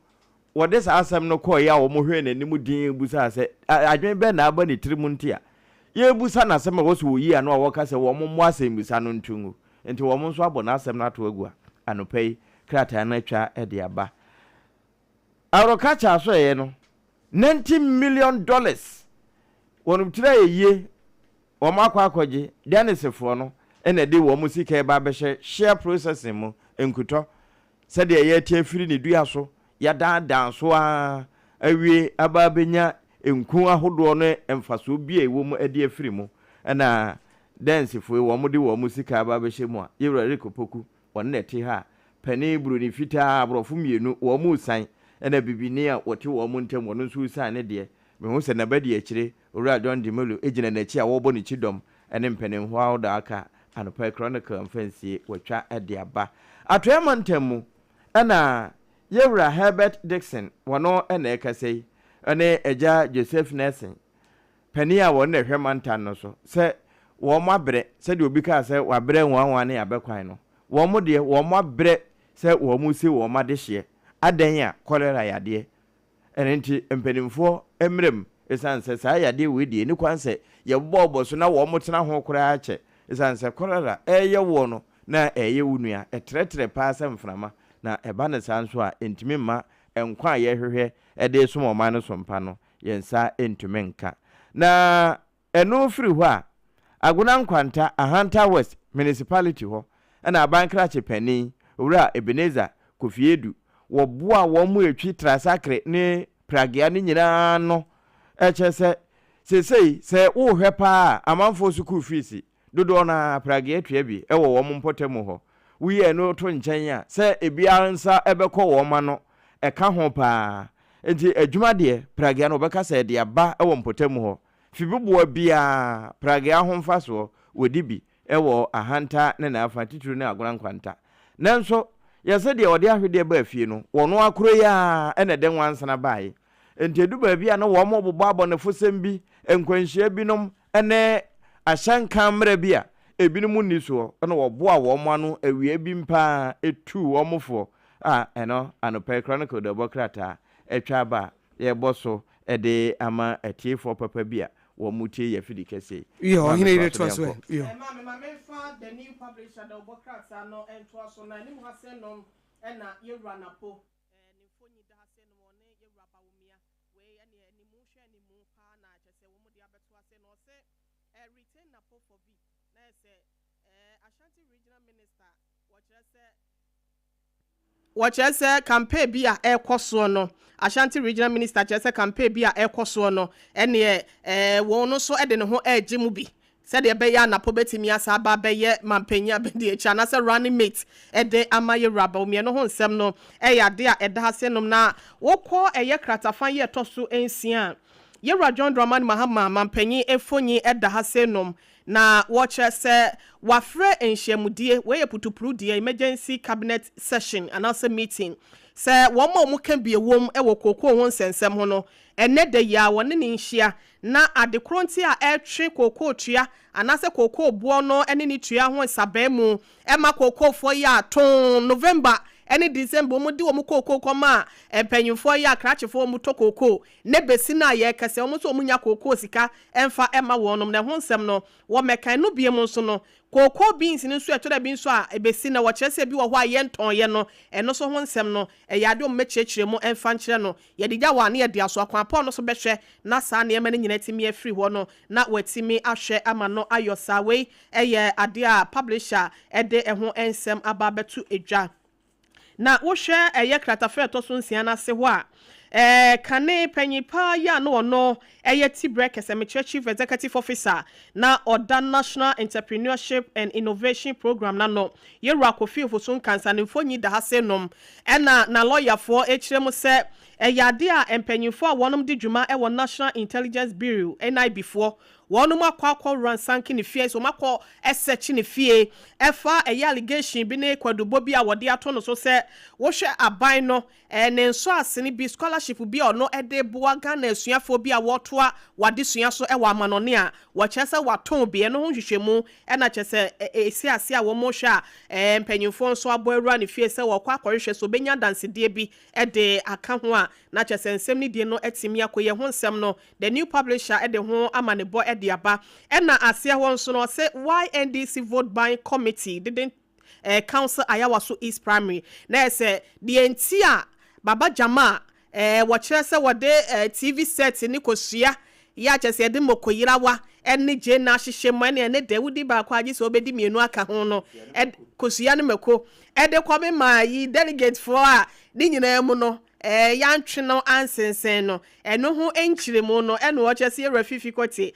wɔde saa asɛm no kɔeɛ a wɔhwɛɛ n'anim dinn bisaa sɛ, Adwene bɛn na aba ne tirim nti a yɛrebisa no asɛm a ɛwɔ sɛ ɔyi ano a wɔka sɛ wɔmmɔ asɛmmisa no nto ngu? Enti wɔn nso abɔ n'asɛm no ato agu a anɔpa yi krataa no atwa de aba. Aworɔka asoɛeɛ no, $90 million wɔn tiri ayɛ yie, wɔn akɔ akɔgye. Danisfoɔ no na ɛde wɔn sika reba abɛhyɛ shea processing mu nkutɔ sɛdeɛ yɛrete afiri ne dua so, yɛadaadaa so ara awie aba abɛnya nku ahodoɔ ne mfasoɔ bi a ɛwɔ mu de afiri mu. Ɛna Dansfoɔ yi wɔn de wɔn sika aba abɛhyɛ mu a, Yɛwura Eric Opoku, wɔn na ɛte ha a, panin buroni fitaa, aborɔfo mmienu, wɔn resan, ɛna bibini a wɔte wɔn ntam, wɔn nso resan ne deɛ. Mehu sɛ n'abadiakyire, Owura John Dumelo gyina n'akyi a wɔrebɔ ne kyidɔm ne mpanimfoɔ ahodoɔ a aka anɔpa yi Chronicle mfa nsie wɔatwa de aba. Atɔeɛ mantam mu na Yɛwura Herbert Dickson, wɔno na ɛrekasa yi, ne Agya Joseph Nelson, panin a wɔno na ɛhwɛ mantam no so, sɛ wɔn abrɛ, sɛdeɛ obi kaa sɛ wabrɛ nwanwa ne abɛkwan no, wɔn deɛ wɔn abrɛ sɛ wɔn resi wɔn adehyeɛ, adɛn a kɔlera yadeɛ. Ɛno nti mpanimfoɔ mmra mu, ɛsiane sɛ saa yadeɛ wei deɛ ɛnni kwan sɛ yɛbobɔbobɔ so na wɔtena ho koraa kyɛ, ɛsiane sɛ kɔlera reyɛ woɔ no na ɛreyɛ wo nua, ɛtrɛtrɛ pa ara sɛ mframa, na ɛba no saa nso a ɛntumi mma nkwa a yɛrehwehwɛ de resom ɔman no so mpa no, yɛn nsa ntumi nka. Na Ɛno firi hɔ a, Agona Nkwanta, Ahanta West Municipality hɔ na aban krakye panin, Owura Ebenezer Kofi Adu, wɔboa wɔn mu retwi trasakre ne pragea no nyinaa ano. Kyerɛ sɛ, seesei sɛ worehwɛ pa ara a, amanfoɔ sukuu fiisi dodoɔ no ara, pragea tua bi wɔ wɔn mpɔtam hɔ. Woyi ɛno to nkyɛn a, sɛ ebiara nsa bɛkɔ wɔn ano, ɛka ho pa ara. Enti adwuma deɛ, pragea no wɔbɛka sɛ ɛde aba wɔ mpɔtam hɔ. Fiboboa biara, pragea ho mfasoɔ, wɔdi bi wɔ Ahanta ne n'afa, titiriw ne Agona Nkwanta. Nanso, yɛ sɛ deɛ ɔde ahwedeɛ baa fie no, wɔn ara koro yi ara na ɛde nwansena baeɛ. Enti ɛdu baabi a na wɔbobɔ abɔnefosɛm bi, nkwanhyia binom ne ahyɛnka mmara bi a ebinom nni soɔ, na wɔboa wɔn ano awia bi mpo ara tuu wɔn foɔ a ɛno anɔpa yi Chronicle dawubɔ krataa atwa aba a yɛrebɔ so de ama atiefoɔ papa bi a wɔtie yɛn afidi kɛseɛ yi. Yɔ, Maame ɔhene toa yere so toa na so ɛ, yɛnkɔ. yɔ. Maame, ma memfa The New Publisher dawubɔ krataa no ntoa so, na anim ha sɛ nom na Yɛwura Napo ne mfonyin da ha sɛ nom ɔne Yɛwura Bawumia, wei ɛneɛ animu hwɛ animu paa na kyerɛ sɛ wɔn de abɛto ase na ɔse retain Napo for VP na yɛ sɛ Ashanti Regional Minister wɔkyerɛ sɛ. Wɔkyerɛ sɛ campaign bi a ɛrekɔ soɔ no, Ashanti Regional Minister kyerɛ sɛ campaign bi a ɛrekɔ soɔ no, ɛneɛ ɛɛ wɔn nso de ne ho regye mu bi sɛdeɛ ɛbɛyɛ a Napo bɛtumi asa aba abɛyɛ manpanyin abadiakyire anaasɛ running mate de ama Yɛwura Bawumia. Ɛno ho nsɛm no yɛ adeɛ a ɛda ha sɛ nom na wokɔ ɛyɛ kratafa yi a ɛtɔ so nsia a, Yɛwura John Dramani Mahama manpanyin mfonyin da ha sɛ nom Na wɔkyerɛ sɛ wɔafrɛ nhyiamudie, wei yɛ putupru deɛ, emergency cabinet session anaasɛ meeting, sɛ wɔn a wɔka bi wom wɔ kookoo ho nsɛnsɛm ho no, ɛnnɛ da yi ara wɔne no nhyia na ade korɔ nti a ɛretwe kookoo tua anaasɛ kookoo boɔ no ne ne tua ho nsabaa ma kookoofoɔ yi a too November ne December wɔde wɔn kookoo kɔma mpanyinfoɔ yi a krakyefoɔ wɔtɔ kookoo Ne besi no a yɛrekɛsɛ wɔn nso wɔn nya kookoo sika mfa mma wɔnom na ɛho nsɛm no wɔ mɛkan no biom nso no kookoo beans no nso ɛtɔ da bi nso a ebesi na wɔkyerɛ sɛ ebi wɔ hɔ a yɛntɔn yɛ no ɛno nso ho nsɛm no ɛyɛ adeɛ wɔn bɛkyerɛkyerɛ mu mfa nkyerɛ no yɛde gya wɔ a na yɛde aso akwanpɔn no so bɛhwɛ na saa nneɛma no nyinaa atumi afiri hɔ no na wɔatumi ahwɛ ama no ayɔ saa wei ɛyɛ adeɛ a publisher ɛde ɛho nsɛm aba abɛto dwa. Na wohwɛ ɛyɛ kratafa a ɛtɔ so nsia no ase hɔ a, ɛɛ kane panyin paa yi a na ɔno ɛyɛ Tibrɛ Kɛsɛmekyerɛ Chief Executive Officer na ɔda National Entrepreneurship and Innovation Programme no ano, Yɛwura Kofi Ofosu Nkansah ne mfonyin da ha se nom ɛna n'alɔyafoɔ ɛkyerɛ mu sɛ ɛyɛ adeɛ a mpanyinfoɔ a wɔnom di dwuma ɛwɔ National Intelligence Bureau, NIB foɔ, Wɔnom akɔ akɔ ransanke ne fie, sɛ wɔn akɔ search ne fie ɛfa ɛyɛ allegation bi ne kwadubɔ bi a wɔde ato no so sɛ wohwɛ aban no ne nsɔasene bi, scholarship bi a ɔno de boa Ghana asuafoɔ bi a wɔretoa wɔadesua so wɔ amanɔne a wɔkyerɛ sɛ watɔn bi, ɛno ho nhwehwɛmu na kyerɛ sɛ ɛsi ase a wɔrehwɛ a mpanyinfoɔ nso abɔ awura ne fie sɛ wɔkɔ akɔhwehwɛ sɛ wɔbɛnya adansedie bi de aka ho a na kyerɛ sɛ nsɛm no die no atumi akɔ yie. Ho nsɛm no The New Publisher de ho amanebɔ de aba. Ɛna aseɛ hɔ nso no ɔse Why NDC Vote Buying Committee Didn't Council Ayawaso East Primary na ɛyɛ sɛ deɛ nti a Baba Jamal wɔkyerɛ sɛ wɔde TV set ne kosua yɛ a kyerɛ sɛ yɛde moko yerawa ne gyeene ahyehyɛ mu ɛne ɛne dɛ wodi baako a gye sɛ wobɛdi mmienu aka ho no kosua ne mako de kɔme maa yi delegate foɔ a ne nyinaa mu no yɛantwe no ansensɛn no. Ɛno ho nkyerɛmu no na ɔkyerɛ sɛ Yɛwura Fifi Kwetey,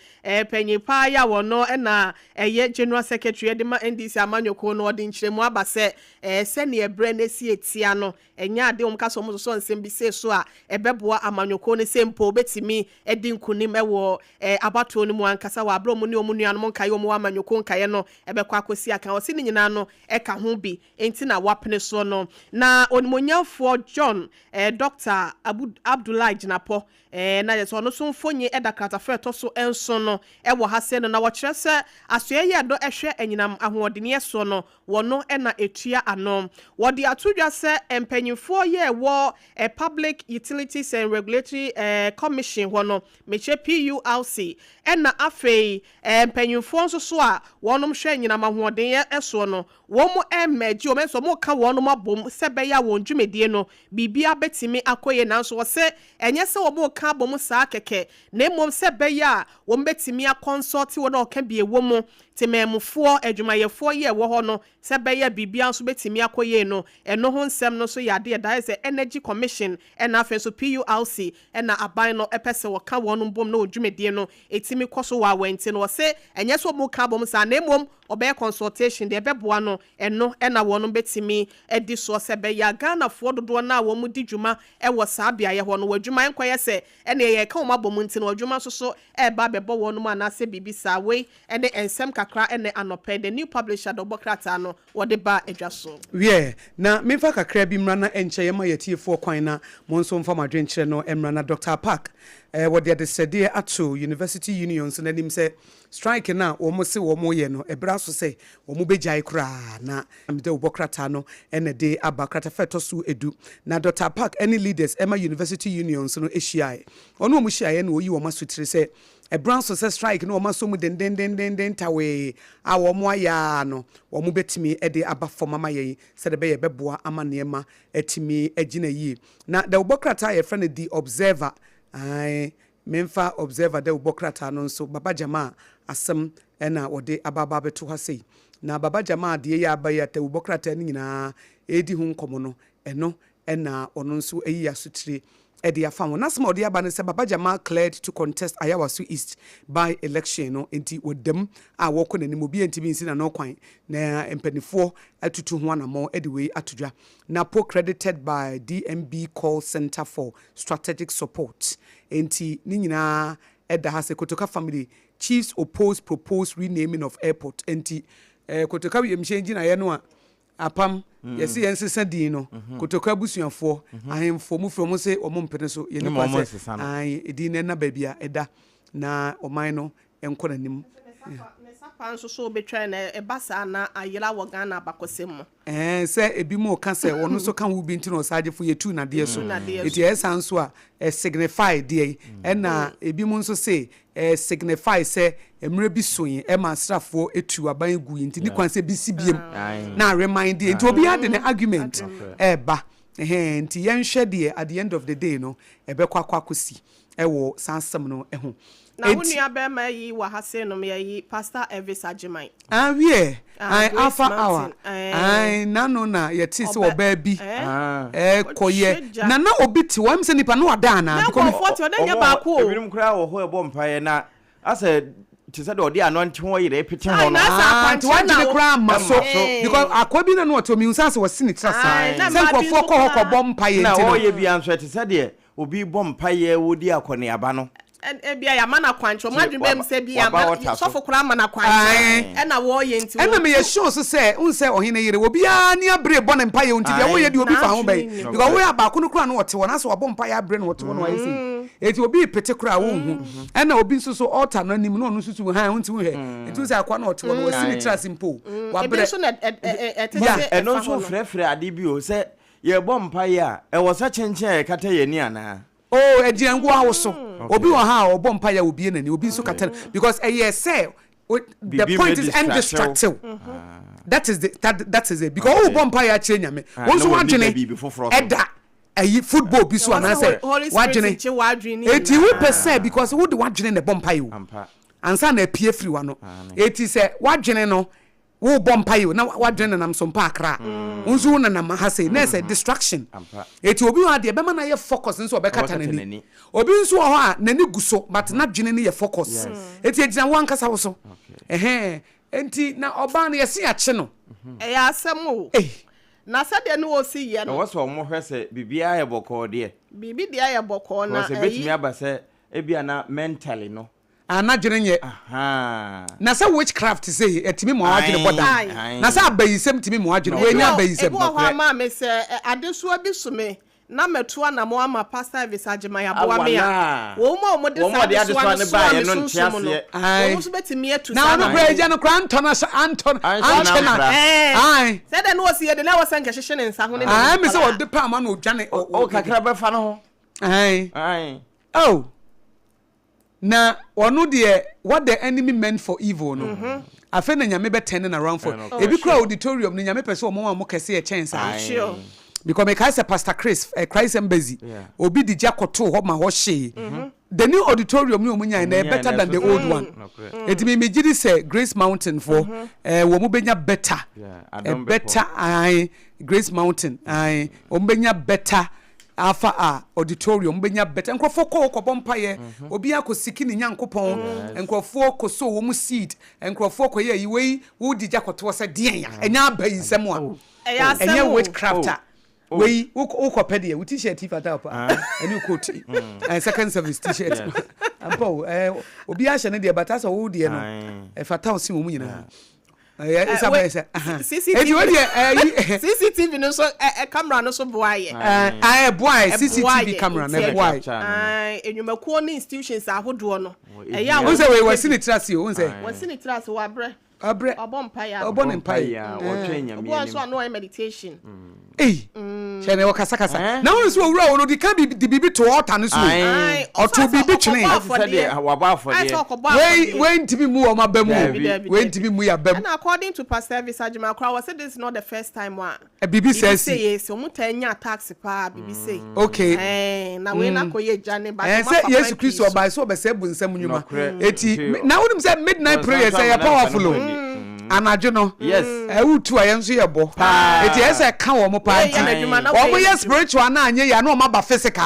panyin paa yi a ɔno na ɛyɛ General Secretary de ma NDC amanyɔkuo no, ɔde nkyerɛmu aba sɛ sɛdeɛ berɛ no asi atia no, ɛnyɛ adeɛ wɔka sɛ wɔsosɔ nsɛm bi sei so a ɛbɛboa amanyɔkuo no sɛ mpo wɔbɛtumi adi nkunim wɔ abatoɔ no mu ankasa wɔ aberɛ a wɔne wɔn nuanom nkaeɛ a wɔwɔ amanyɔkuo nkaeɛ no bɛkɔ akɔsi akan. Ɔse ne nyinaa no ka ho bi nti na wapene soɔ no. Na Onimuonyamfoɔ John eh, Dɔkta Abu Abdullahi Jinapɔ eh, na kyerɛ sɛ ɔno nso mfonyin da kratafa a ɛtɔ so nson no wɔ ha sɛɛ no, na wɔkyerɛ sɛ asoɛeɛ yi a ɛdɔ hwɛ anyinam ahoɔdeneɛ soɔ no, wɔno na ɛtua ano. Wɔde ato dwa sɛ mpanyinfoɔ yi a ɛwɔ eh, Public Utilities and Regulatory eh, Commission hɔ no, mekyerɛ PURC, ɛna afei eh, mpanyinfoɔ nso so a wɔnom hwɛ anyinam ahoɔdeneɛ soɔ no, Wɔn mmɛgye wɔn nso wɔreka wɔnom abom sɛ ɛbɛyɛ a wɔn dwumadie no biribiara bɛtumi akɔ yie nanso wɔse ɛnyɛ sɛ wɔreka abom saa kɛkɛ na mmom sɛ ɛbɛyɛ a wɔn bɛtumi akɔnsɔlte wɔn a wɔka bi ɛwɔ mu, temanmufoɔ, adwumayɛfoɔ yi a ɛwɔ hɔ no sɛ ɛbɛyɛ a biribiara nso bɛtumi akɔ yie no ɛno ho nsɛm no nso yɛ adeɛ ɛda ayɛ sɛ Energy Commission ɛna afei nso PURC ɛna aban no pɛ sɛ wɔka wɔnom bom na wɔn dwumadie no ɛtumi kɔ so wɔ awɛnti no wɔse ɛnyɛ sɛ wɔreka abom saa na mmom Ɔbɛyɛ consultation deɛ ɛbɛboa no ɛno na wɔnom bɛtumi adi soɔ sɛ ɛbɛyɛ a Ghanafoɔ dodoɔ no a wɔn di dwuma wɔ saa beaeɛ hɔ no wɔn adwuma nkɔyɛ sɛ ɛneɛ yɛreka wɔn abɔ mu nti no wɔn adwuma nso so reba abɛbɔ wɔnom anaasɛ biribi saa. Wei ne nsɛm kakra ɛnɛ anɔpa yi The New Publisher dɔbɔ krataa no wɔde baa adwa so. Wiɛ, na memfa kakra bi mmra na ɛnkyɛ yɛmma yɛn atiefoɔ kwan na mo nso mfa mo adwenkyerɛ no mmra. Na Dɔkta Apak, wɔde adesrɛdeɛ ato University Unions no anim sɛ Strike no a wɔn se wɔn reyɛ no, ɛberɛ aso sɛ wɔn bɛgyae koraa na dawubɔ krataa no na ɛde aba, kratafa a ɛtɔ so du. Na Dɔkta Park ne leaders ɛma University Unions no hyiaeɛ. Ɔne wɔn hyiaeɛ na ɔyi wɔn asotire sɛ ɛberɛ aso sɛ strike no wɔn asɔ mu dendendenden tawee a wɔn ayɛ ara no wɔn bɛtumi de aba fam ama yɛn sɛdeɛ ɛbɛyɛ ɛbɛboa ama nneɛma atumi agyina yie. Na dawubɔ krataa a yɛfrɛ no The Observer, ae, Memfa Observer dawubɔ krataa no nso, Baba Jamaa asɛm na wɔde aba aba abɛto ha sei. Na Baba Jamaa deɛ yi a aba yi a dawubɔ krataa no nyinaa redi ho nkɔmmɔ no, ɛno na ɔno nso ayi asotire de afa ho. N'asɛm a ɔde aba ne sɛ Baba Jamaa cleared to contest Ayawaso East by-election no nti wɔda mu a wɔrekɔ n'anim, obiara ntumi nsi n'ano kwan, na mpanimfoɔ atutu ho anammɔn de wei ato dwa. Napo credited by DMB Call Centre for Strategic Support. Enti ne nyinaa ɛda ha sɛ Kotoka Family Chiefs Oppose Proposed Renaming of Airport. Enti eh, Kotoka wiemhyɛn gyinaeɛ no a apam yɛse yɛn sesa din no, Kotoka abusuafoɔ, ahemfo, wɔn firi wɔn se wɔn mpene so, yɛn nipa sɛ ae, edin no ɛna baabi a ɛda na ɔman no nkɔ n'anim. Ne sapa nso so wobɛtwa na ɛba saa na ayera wɔ Ghana abakɔsɛm mu. Ɛɛ, sɛ ebinom reka sɛ ɔno nso ka ho bi nti na ɔsagyefo yɛ tuu n'adeɛ so. Enti ɛyɛ saa nso a, ɛ signify deɛn? Ɛna ebinom nso se ɛ signify sɛ mmerɛ bi soe ɛma asrafoɔ tuu aban guiɛ nti ne kwan sɛ ebi si biom na areman deɛ. Nti obiara de ne argument ɛreba. Ɛhɛn, nti yɛnhwɛ deɛ at the end of the day no ɛbɛkɔ akɔ akɔsi wɔ saa asɛm no ho. Na wo nua bɛɛma yi wɔ ha sei nom yɛ yi pastor Elvis Agyeman. Ah wiɛ ae Alpha hour ae nano na yɛ tee sɛ ɔbaa bi ɛkɔ yɛ na na obi te hɔ ɛm sɛ nipa no wada anaa because. Na nkurɔfoɔ te hɔ na nyɛ baako o. Ebinom koraa wɔ hɔ ɛbɔ mpaeɛ na asɛ te sɛ deɛ ɔde anointing oil repete hɔ no. Ah nti w'adwene koraa mma so because akoa bi na na ɔte hɔ mehu sɛ asɛ wasi ne tiri ase sɛ nkurɔfoɔ kɔ hɔ kɔbɔ mpaeɛ nti no. Na ɔreyɛ biara nso ɛte sɛ deɛ obi rebɔ mpaeɛ redi akɔneaba no. Ebia yɛama no akwankyerɛ, wɔn adwene bɛyɛ mu sɛ ebia sɔfo koraa ama no akwankyerɛ ɛna wɔreyɛ nti. Ɛna meyɛ sure nso sɛ, wohu sɛ ɔhene yere, obiara ani abere bɔ ne mpaeɛ nti deɛ woyɛ deɛ obi fa ho bɛn. Because woyɛ a baako no koraa na ɔte hɔ, na asɛ wabɔ mpaeɛ abrɛ na ɔte hɔ na wayɛ sei. Enti obi repete koraa a wonhu. Ɛna obi nso so altar no anim na ɔno nso so hann wonti wohwɛ. Enti wohu sɛ akoa no a ɔte hɔ no wasi ne tiri ase mpo o, wabrɛ. Yeah. Ɛno nso frɛfrɛ ade bi o, sɛ yɛrebɔ mpaeɛ a, ɛwɔ sɛ kyenkyen a yɛkata yɛn ani anaa? Oh ɛgyina nko ara wo so. Obi wɔ ha a ɔbɔ mpaeɛ a obue n'ani, obi nso kata no because ɛyɛ sɛ the point is ɛn distract wo. That is the that, that is it because wobɔ mpaeɛ akyerɛ Nyame, wo nso w'adwene ɛda ɛyi football bi so anaasɛ w'adwene eti wopɛ sɛ because wode w'adwene na ɛbɔ mpaeɛ o ansa na apue firi w'ano eti sɛ w'adwene no Worebɔ mpaeɛ o na w'adwene nenam so mpa akra a, wo nso wo nenam ha sei na ɛsɛ distraction. Eti obi wɔ hɔ a deɛ ɛbɛma no ayɛ focus nso ɔbɛkata n'ani. Obi nso wɔ hɔ a n'ani gu so but n'adwene no yɛ focus. Eti egyina wo ankasa wo so. Ɛhɛn enti na ɔbaa no yɛse yɛakye no. Ɛyɛ asɛm o. Ei. Na sɛdeɛ ne wɔsi yɛ no. Ɛwɔ sɛ wɔhwɛ sɛ biribiara yɛ bɔkɔɔ deɛ. Biribi deɛ yɛ bɔkɔɔ na ɛyi. Because ɛbɛtumi aba sɛ ebia na mentally no Ah n'adwene nyɛ. Na sɛ witchcraft sei ɛtumi ma w'adwene bɔ dam. Na sɛ abayisɛm tumi ma w'adwene, wei nyɛ abayisɛm. Ebi wɔ hɔ a maame sɛ adesoa bi so me na matu anamɔn ama Pastor Elvis Agyemang aboa me a, wɔn a wɔde saa adesoa no soa me sunsum no, wɔn nso bɛtumi atu saa anamɔn. Na ɔno koraa agya no koraa antɔ no antɔ ankyɛ na. Ae. Sɛ dɛ na ɔsi yɛ de na ɛwɔ sɛ nka ɛhyehye ne nsa ho ne n'anim koraa. Ae, sɛ ɔde paama na ɔdwane. O kakra bɛfa no ho. Ae. Oh. Na ɔno deɛ what the enemy meant for evil no afei na Nyame bɛ turn no around for ebi koraa auditorium no Nyame pɛ sɛ ɔmo ma ɔmo kɛse yɛ kyɛn saa because mekae sɛ Pastor Chris eh, Christ Embassy obi de gya kɔtoo hɔ ma hɔ hyee the new auditorium no ɔmo nyae na ɛyɛ better than the old one eti mi megye di sɛ Grace Mountain foɔ eh, wɔn bɛnya better eh, better ae Grace Mountain ae wɔn bɛnya better Afa a auditorium bɛnya better nkurɔfoɔ kɔ hɔ kɔbɔ mpaeɛ mhm. obiara kɔ siki ne nyankopɔn nkurɔfoɔ kɔ so wɔn seed nkurɔfoɔ kɔ yɛ ayi wei wodi gya kɔtoɔ sɛ deɛn a ɛnyɛ aba yi nsɛm a oh. ɛnyɛ witchcraft a oh. wei wokɔ pɛ deɛ wo t-shirt yi fata pa ah. ɛne coat yi mm. eh, second service t-shirt ampa o eh, obiara hyɛ ne deɛ bata sɛ wo deɛ no ɛfata wo sen wɔn nyinaa. Ɛyɛ Eh, ɛsɛ wait, abɛyɛ sɛ aha. CCTV Eti o deɛ ɛyi. CCTV no nso ɛ ɛ camera no nso boa yɛ. Ɛɛ ɛboa yɛ Ɛboa CCTV yɛ camera no nti ɛboa yɛ. Capture no no. Ae, nnwumakuo ne institutions ahodoɔ no ɛyɛ a N wɔn sɛ wei pɛ wasi bi. ne tiri ase o n sɛ. Wasi ne tiri ase wabrɛ. Wabrɛ. Wabɔ mpaeɛ a. Ɔbɔ ne mpaeɛ. Ɔbɔ mpaeɛ a ɔtwɛn Nyame Obi wɔ hɔ nso anim. a na ɔyɛ meditation. Ei hyɛ ne ɔkasakasa na wonim sɛ owura wɔ no ɔdi kan de biribi to altar no so o ɔto biribi twene wei wei ntumi mu wɔn aba mu o wei ntumi mu yɛ aba mu. Ɛna according to Pastor Elvis Agyemang koraa wɔsɛ this is not the first time a biribi sɛ si yɛ si wɔn taa nya attacks paa biribi sei. Okay. Ɛɛ na wei na kɔ yɛ gya ne ba. Ɛɛ sɛ Yesu Kristo ɔbaa sɛ ɔbɛsɛ bu nsɛm nnwuma eti na wonim sɛ midnight prayer sɛ yɛ powerful o. Anadwo no wotu a yɛn nso yɛ bɔ. Eti ɛyɛ sɛ ɛka wɔn paa nti wɔn yɛ spiritual na anyɛ yɛ na wɔn aba physical.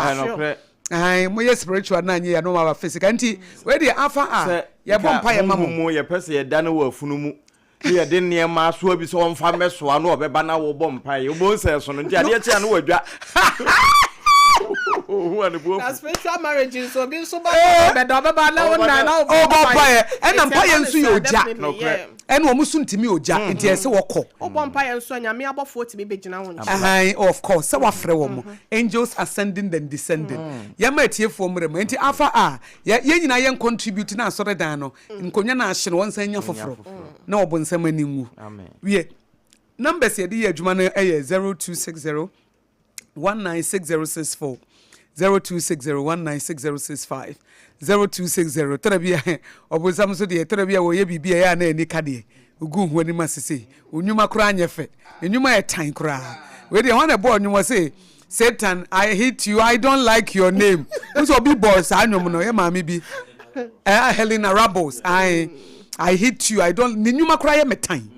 Ɛn mo yɛ spiritual na anyɛ yɛ na wɔn aba physical nti wei deɛ afa a yɛ bɔ mpa yɛ ma mo. Honhom mu yɛpɛ sɛ yɛda no wɔ afunu mu ne yɛde nneɛma asoa bi sɛ ɔmfa mmɛsoa na ɔbɛba na wobɔ mpaeɛ wobɛhu sɛ ɛso no nti adeɛ kye a na wadwa. Ohu a ne bo afu. Na spiritual marriage nso obi nso ba eh. ɔbɛda ɔbɛba na wo na na ɔbɔ mpaeɛ ɛna mpaeɛ nso yɛ ogya ɛna wɔn nso ntumi ogya mm. nti ɛsɛ wɔkɔ. Wobɔ mpaeɛ nso a Nyame abɔfoɔ tumi bɛgyina wo nkyɛn. Of course sɛ wafrɛ wɔn mm-hmm. angels ascending and descending mm. yɛma atiefoɔ mmerɛ mu nti afa a yɛn nyinaa yɛn contribute na asɔredan no mm. nkonnwa no ahye no wɔn nsan nya foforɔ na ɔbonsam ani nwu wie numbers yɛde yɛ adwuma no yɛ 0260 196064 0260 196065 0260 tɛrɛ bi a ɔbonsam nso deɛ tɛrɛ bi a wɔyɛ biribi a ɛyɛ a na ani ka deɛ ogu ho anim ase sei nnwuma koraa nyɛ fɛ ne nnwuma yɛ tan koraa wei deɛ hɔn na ɛbɔɔ nnwom ɔse Satan I hate you I don't like your name nso obi bɔɔ saa nnwom no yɛ maame bi eh, Helena Rabbles I I hate you I don't ne nnwuma koraa yɛ me tan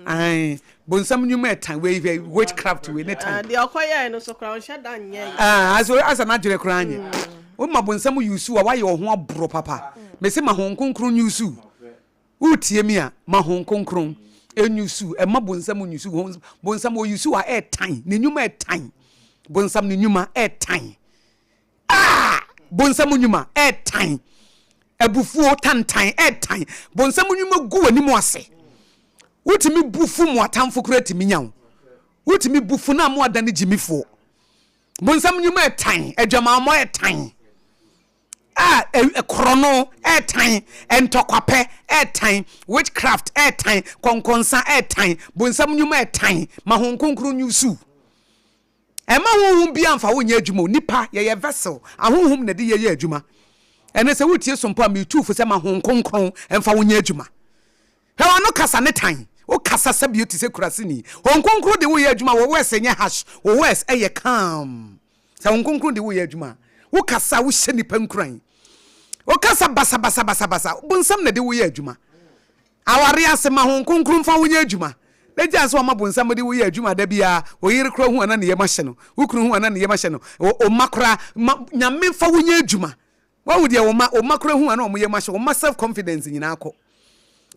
ae Bonsam nnwuma ɛtan wei hwɛ witchcraft wei ne tan. Ah, deɛ ɔkɔyɛɛ no so koraa ɔnhyɛ da nyɛ yi. Ah, asɛ asɛ n'adwene koraa nyɛ. Mm. Woma bonsam yusu a wayɛ ɔho aborɔ papa. Mese ma Honhom Kronkron nyusu. Wotie mi a, ma Honhom Kronkron enyusu. Ɛma bonsam nyusu. Bonsam ɔyusu a ɛtan. Ne nnwuma ɛtan. Bonsam ne nnwuma ɛtan. Ah! Bonsam nnwuma ɛtan. Abufuo, tantan, ɛɛtan, bonsam nnwuma gu w'anim ase. Wotumi bu fu mo atamfo koraa tumi nya wo. Wotumi bu fu na mo adane gyimifoɔ. Bonsam nnwuma ɛtan, adwamammɔ ɛtan, a korɔno ɛtan, ntɔkwapɛ ɛtan, witchcraft ɛtan, kɔnkɔnsa ɛtan, bonsam nnwuma ɛtan, ma Honhom Kronkron nyusu. Ɛmma honhom biara mfa wo nyɛ adwuma o, nipa, yɛyɛ vessel, ahonhom na ɛde yɛ yɛ adwuma. Ɛnɛ sɛ woretie sompo a, meretu wo fo sɛ ma Honhom Kronkron mfa wo nyɛ adwuma. Hwɛ w'ano kasa ne tan, wo kasa sɛbio te sɛ kuraseni. Honhom Kronkron de wo yɛ adwuma, wo words nyɛ harsh, wo words yɛ calm. Sɛ Honhom Kronkron de wo yɛ adwuma a, wo kasa a wohyɛ nipa nkuran. Wo kasa basabasabasabasa, bonsam na ɛde wo yɛ adwuma. Aware ase, ma Honhom Kronkron mfa wo nyɛ adwuma, na gyaa sɛ ɔma bonsam de wo yɛ adwuma da biara, wo yere koraa hu a na ne yam ahyɛ no, wo kunu hu a na ne yam ahyɛ no, wo mma koraa, ma Nyame mfa wo nyɛ adwuma. Wahu deɛ wo mma, wo mma koraa hu a na wɔn yam ahyɛ, wo mma self confidence nyinaa kɔ.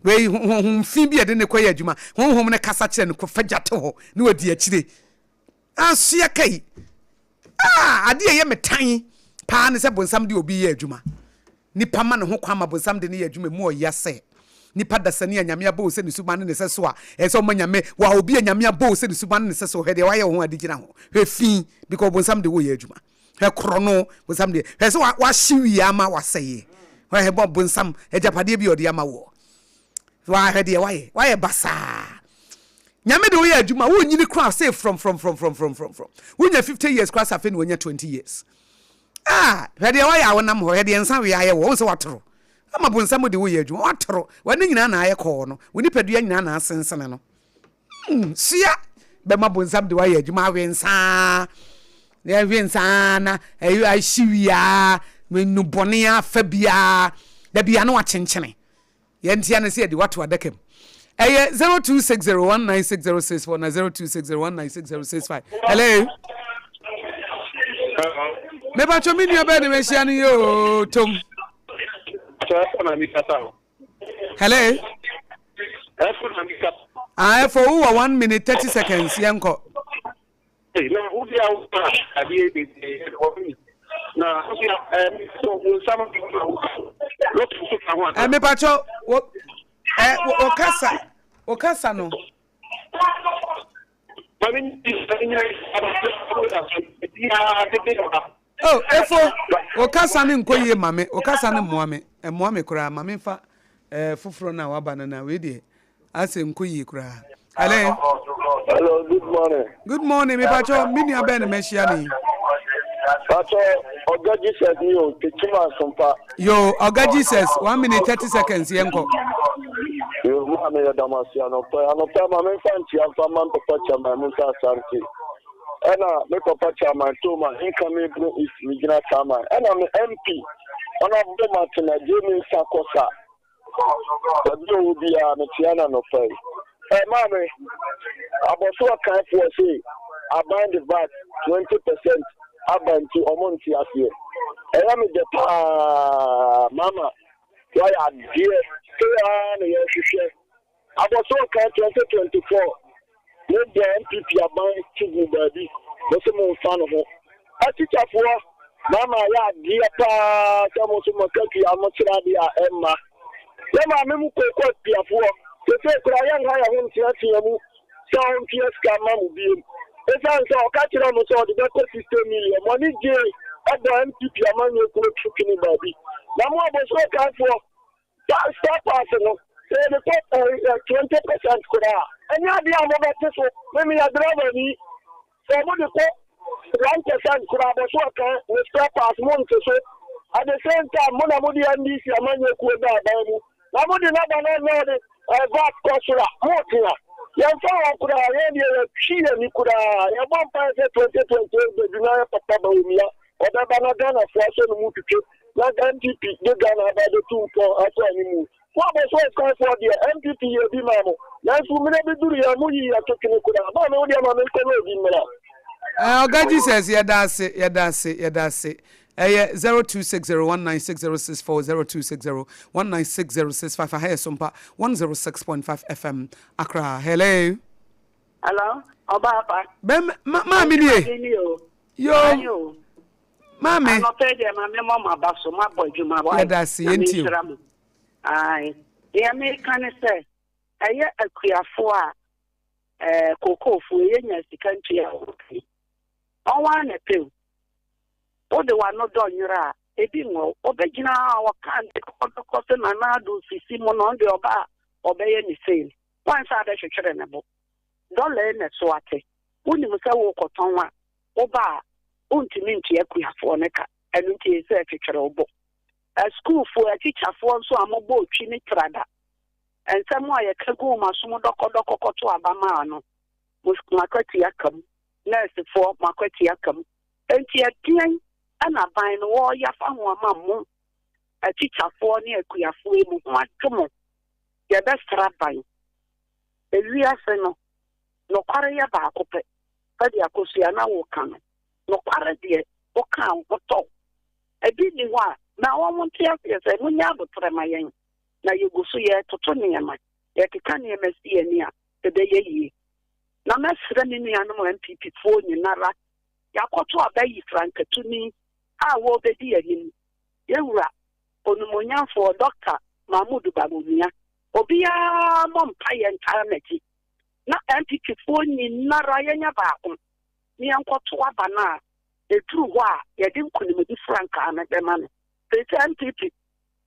Wei, honhom fi bi a ɛde ne kɔ yɛ adwuma, honhom no kasa kyerɛ no, kɔfa gya to hɔ, na wadi akyire. Asoɛ kai! Ah! Adeɛ a ɛyɛ me tan paa ne sɛ bonsam de obi yɛ adwuma. Nipa ma ne ho kwan ma bonsam de no yɛ adwuma, emu ɔya sɛ nipa dasani a Nyame abɔ wo sɛ ne suban ne ne sɛso a, ɛsɛ sɛ ɔma Nyame, wa obi a Nyame abɔ wo sɛ ne suban ne ne sɛso, hwɛ deɛ wayɛ wo ho ade gyina ho, hwɛ fi, because bonsam de wo yɛ adwuma, hwɛ korɔno, bonsam deɛ, hwɛ sɛ wahye wie ama wasɛeɛ, hwɛ bɔ bonsam agyapadeɛ bi a ɔde ama woɔ. Waa hwɛ deɛ wayɛ wayɛ basaa Nyame de woyɛ adwuma wo nyini koraa say from from from from from from from wonya 50 years koraa sɛ afei na wanya 20 years ah hwɛ deɛ wayɛ a wonam hɔ hwɛ deɛ nsa wei ayɛ wɔ wo sɛ watoro ama bonsam de woyɛ adwuma watoro w'ani nyinaa na ayɛ kɔɔ no wo nipadua nyinaa na asensene no hmm sua bɛma bonsam de wayɛ adwuma awe nsaa na ɛwe nsaa na ɛyɛ ahyi wiaa nnubɔne afa biaa da bia na wakyenkyene Yɛn ntia ne sɛ yɛde wo ato adaka mu. Ɛyɛ 0260196064 na 0260196065. Hello. Mepatwo me nua bɛɛ ne mehyia no yoo tom. Hello. Ah, ɛfo wowɔ 1 minute 30 seconds yɛnkɔ. Na wodi a wo ma adeɛ bebree wɔ na wodi a ɛɛ so wo nsa no lɔtɔ nso ka ho ana. Mepakyɛ wo ɛ wo kasa wo kasa no. Oh, efo wo kasa no nkɔ yie ma me wo kasa no mmoa me ɛmmoa me koraa ma me nfa ɛɛ foforɔ no a waba no na wei deɛ Ase nko yie koraa. Hello. Hello, good morning. Good morning, me pacho, me nua bɛn na mahyia ne. Pacho, Oga Jesus ni o, Techiman Sompa. Yo, Oga Jesus, 1 minute 30 seconds, yɛnkɔ. Yo, maa me yɛ damasi anɔpɛ. Anɔpɛ ma me nfa nkyia nfa ma papa chairman Musa Asante. Ɛna me papa chairman Toma, incoming Brong East regional chairman. Ɛna me MP, Honorable Martin Adjemi Nsa Kosa. Baabi a ɔwɔ biara, mekyea no anɔpa yi. Ɛ maame, abɔso ɔkanfoɔ se aban de VAT 20 percent aba nti ɔmo nte aseɛ. Ɛyɛ me dɛ paa mama wayɛ adeɛ sei ara na yɛhwehwɛ. Abɔso ɔkan 2024 mo bɔ NPP aban ti gu baabi mo se mo nfa no ho. Atikyafoɔ mama ayɛ adeɛ paa sɛ mo nso mo akatua mo kyerɛ adeɛ a ɛmma. Yɛ maame mo kooko akuafoɔ sesei koraa yɛ nha yɛ ho nteatea mu sɛ ɔntua sika mma mo biem. Esiane sɛ ɔka kyerɛɛ mo sɛ ɔde bɛkɔ 60 million mo ani gyee ɛbɔ NPP amanyɔ kuo twene baabi. Na mo abɔso ɔkanfoɔ Saa spare parts no, sɛ yɛde kɔ 20% koraa a, ɛnyɛ adeɛ a mobɛte so. Me meyɛ driver ni. Sɛ wɔde kɔ 1% koraa bɔ so ɔka ne spare parts monte so. At the same time, mo na mode NDC amanyɔkuo ba aban mu. Na mode no aba na na ɔde VAT kɔ soro a, mote a. Yɛmfa hɔ koraa, yɛn deɛ yɛatwi yɛn ani koraa. Yɛbɔ mpaeɛ sɛ 2028 bɛdu na yɛ papa Bawumia ɔbɛba na Ghanafoɔ asɔ ne mu twitwe. Na NPP de Ghana aba abɛtu mpɔn akɔ animu. Mo abɔsoɔskanfoɔ deɛ NPP yɛɛ bi maa mo, nanso mmerɛ bi duruiɛ a mo yii yɛ to twene koraa. Maame wo deɛ ma me nkɔ na obi mmra. Eh Oga Jesus yɛda ase yɛda ase yɛda ase ɛyɛ 0260196064 0260196065 aha yɛ Sompa 106.5 FM Accra hello. Hello, ɔbaa pa. Bɛm ma maame nie. Yoo. Maame. Anɔpa yi deɛ ma me mmɔ m'aba so, moabɔ adwuma wai. Yɛda ase, Nyame yɛntie o. nhyira mo. Ae, deɛ meka ne sɛ, ɛyɛ akuafoɔ a, ɛɛ, kookoofoɔ yi, yɛnya sika ntua wɔn ka yi. Wɔn ara na ɛpɛ o. Wode w'ano dɔ nwera a, ebi nwɔ wo. Ɔbɛgyina hɔ a ɔka ne dɔkɔdɔkɔ sɛ Nana Addo sisi mu no, ɔno deɛ ɔba a ɔbɛyɛ ne sei no. Woanhwɛ a bɛhwehwere ne bo. Dɔla yi na ɛso ate. Wonim sɛ worekɔtɔn a, woba a, wontumi ntua akuafoɔ no ka. Ɛno nti ɛsɛ sɛ ɛtwetwere wo bo. Asukuufoɔ, atikyafoɔ nso a mobɔ otwi ne trada, nsɛm a yɛka guu mo asom dɔkɔdɔkɔ kɔto aba maa no, mo akatua ka mu. Nɛɛsefoɔ, mo akatua ka mu. Enti ɛdeɛn na aban no wɔreyɛ afa ho ama mo atikyafoɔ ne akuafoɔ yi mo ho adwo mo? Yɛbɛsrɛ aban. Ewiase no, nokware yɛ baako pɛ. Sɛdeɛ Akosua na woka no, nokware deɛ, woka a wo ho tɔ wo. Ebi nni hɔ a, ma wɔn nte aseɛ sɛ monyɛ aboterɛ ma yɛn, na yɛgu so yɛretoto nneɛma, yɛrekeka nneɛma si yɛn ani a, ɛbɛyɛ yie. Na mɛsrɛ me nuanom NPP foɔ nyinara, yɛakɔto aba yi frankatuni a wɔrebɛdi anim, yɛn wura Onumonyamfoɔ Dɔkta Mahmood Bawumia. Obiara mmɔ mpaeɛ ntaa n'akyi na NPP foɔ nyinara yɛnyɛ baako na yɛnkɔto aba no a ɛduru hɔ a yɛde nkunimdi frankaa no bɛma no. Seesei NPP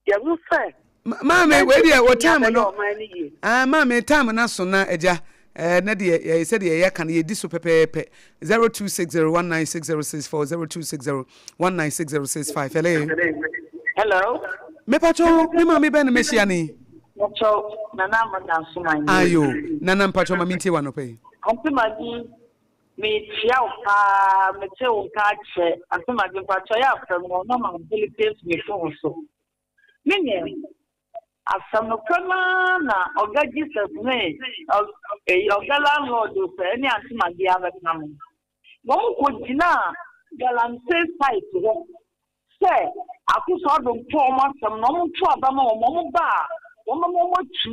yɛhu sɛ Maame wei deɛ wɔ time no bɛyɛ ɔman no yie. Ah maame time no aso na agya eh, na deɛ yɛ sɛdeɛ yɛka no yɛdi so pɛpɛɛpɛ 0260196064 0260196065 hello. Hello. Mepatwɔ me maame bɛn na mehyia ne. Mepatwɔ nana ama danso ma nye. Ayo nana mpatwɔ ma mentie w'anɔpa yi. Ante Maggie mekyia wo paa mete wo nka akyɛ Ante Maggie mpatwɔ yɛ afrɛ me na ma ability me phone so. Me nua, asɛm nokorɛ no ara na Ɔga Jesus ne eyi Ɔga landlord sɛ ɛne Ante Maggie abɛka no. Wɔn kɔ gyinaa galamsey site hɔ sɛ Akufo Addo mpɛ wɔn asɛm na wɔn nto aba ma wɔn, wɔn ba a wɔn bɛma wɔn atu,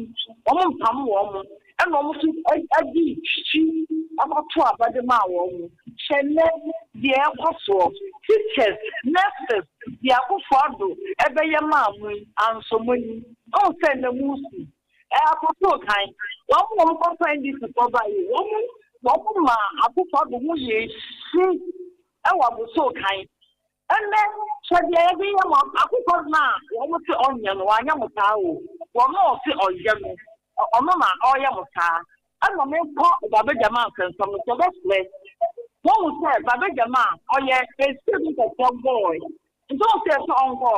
wɔn mpam wɔn, ɛna wɔn nso de twi akɔto aba de maa wɔn. Hwɛ nnɛ deɛ ɛrekɔ soɔ, teachers, nurses, deɛ Akufo Addo ɛbɛyɛ maa mo yi, ansɔ mo ani. Wohu sɛ nnɛ moresu. Ɛɛ kan, wɔn a wɔn kɔfa NDC foɔ baeɛ yi, wɔn wɔn maa Akufo Addo ho yɛɛ fi ɛwɔ Abossey kan. Ɛnnɛ, hwɛ deɛ yɛde yɛ mo, akokɔ no a wɔn se ɔnyɛ no, wanyɛ mo saa o. Wɔn a ɔse ɔyɛ no, ɔno na ɔreyɛ mo saa. Ɛna menkɔ Baba Gyama nsɛnsɛm no so, yɛbɛsrɛ. Moahu sɛ Baba Gyama ɔyɛ estate nkɛseɛ boy, nti wohu sɛ yɛse ɔnkɔ.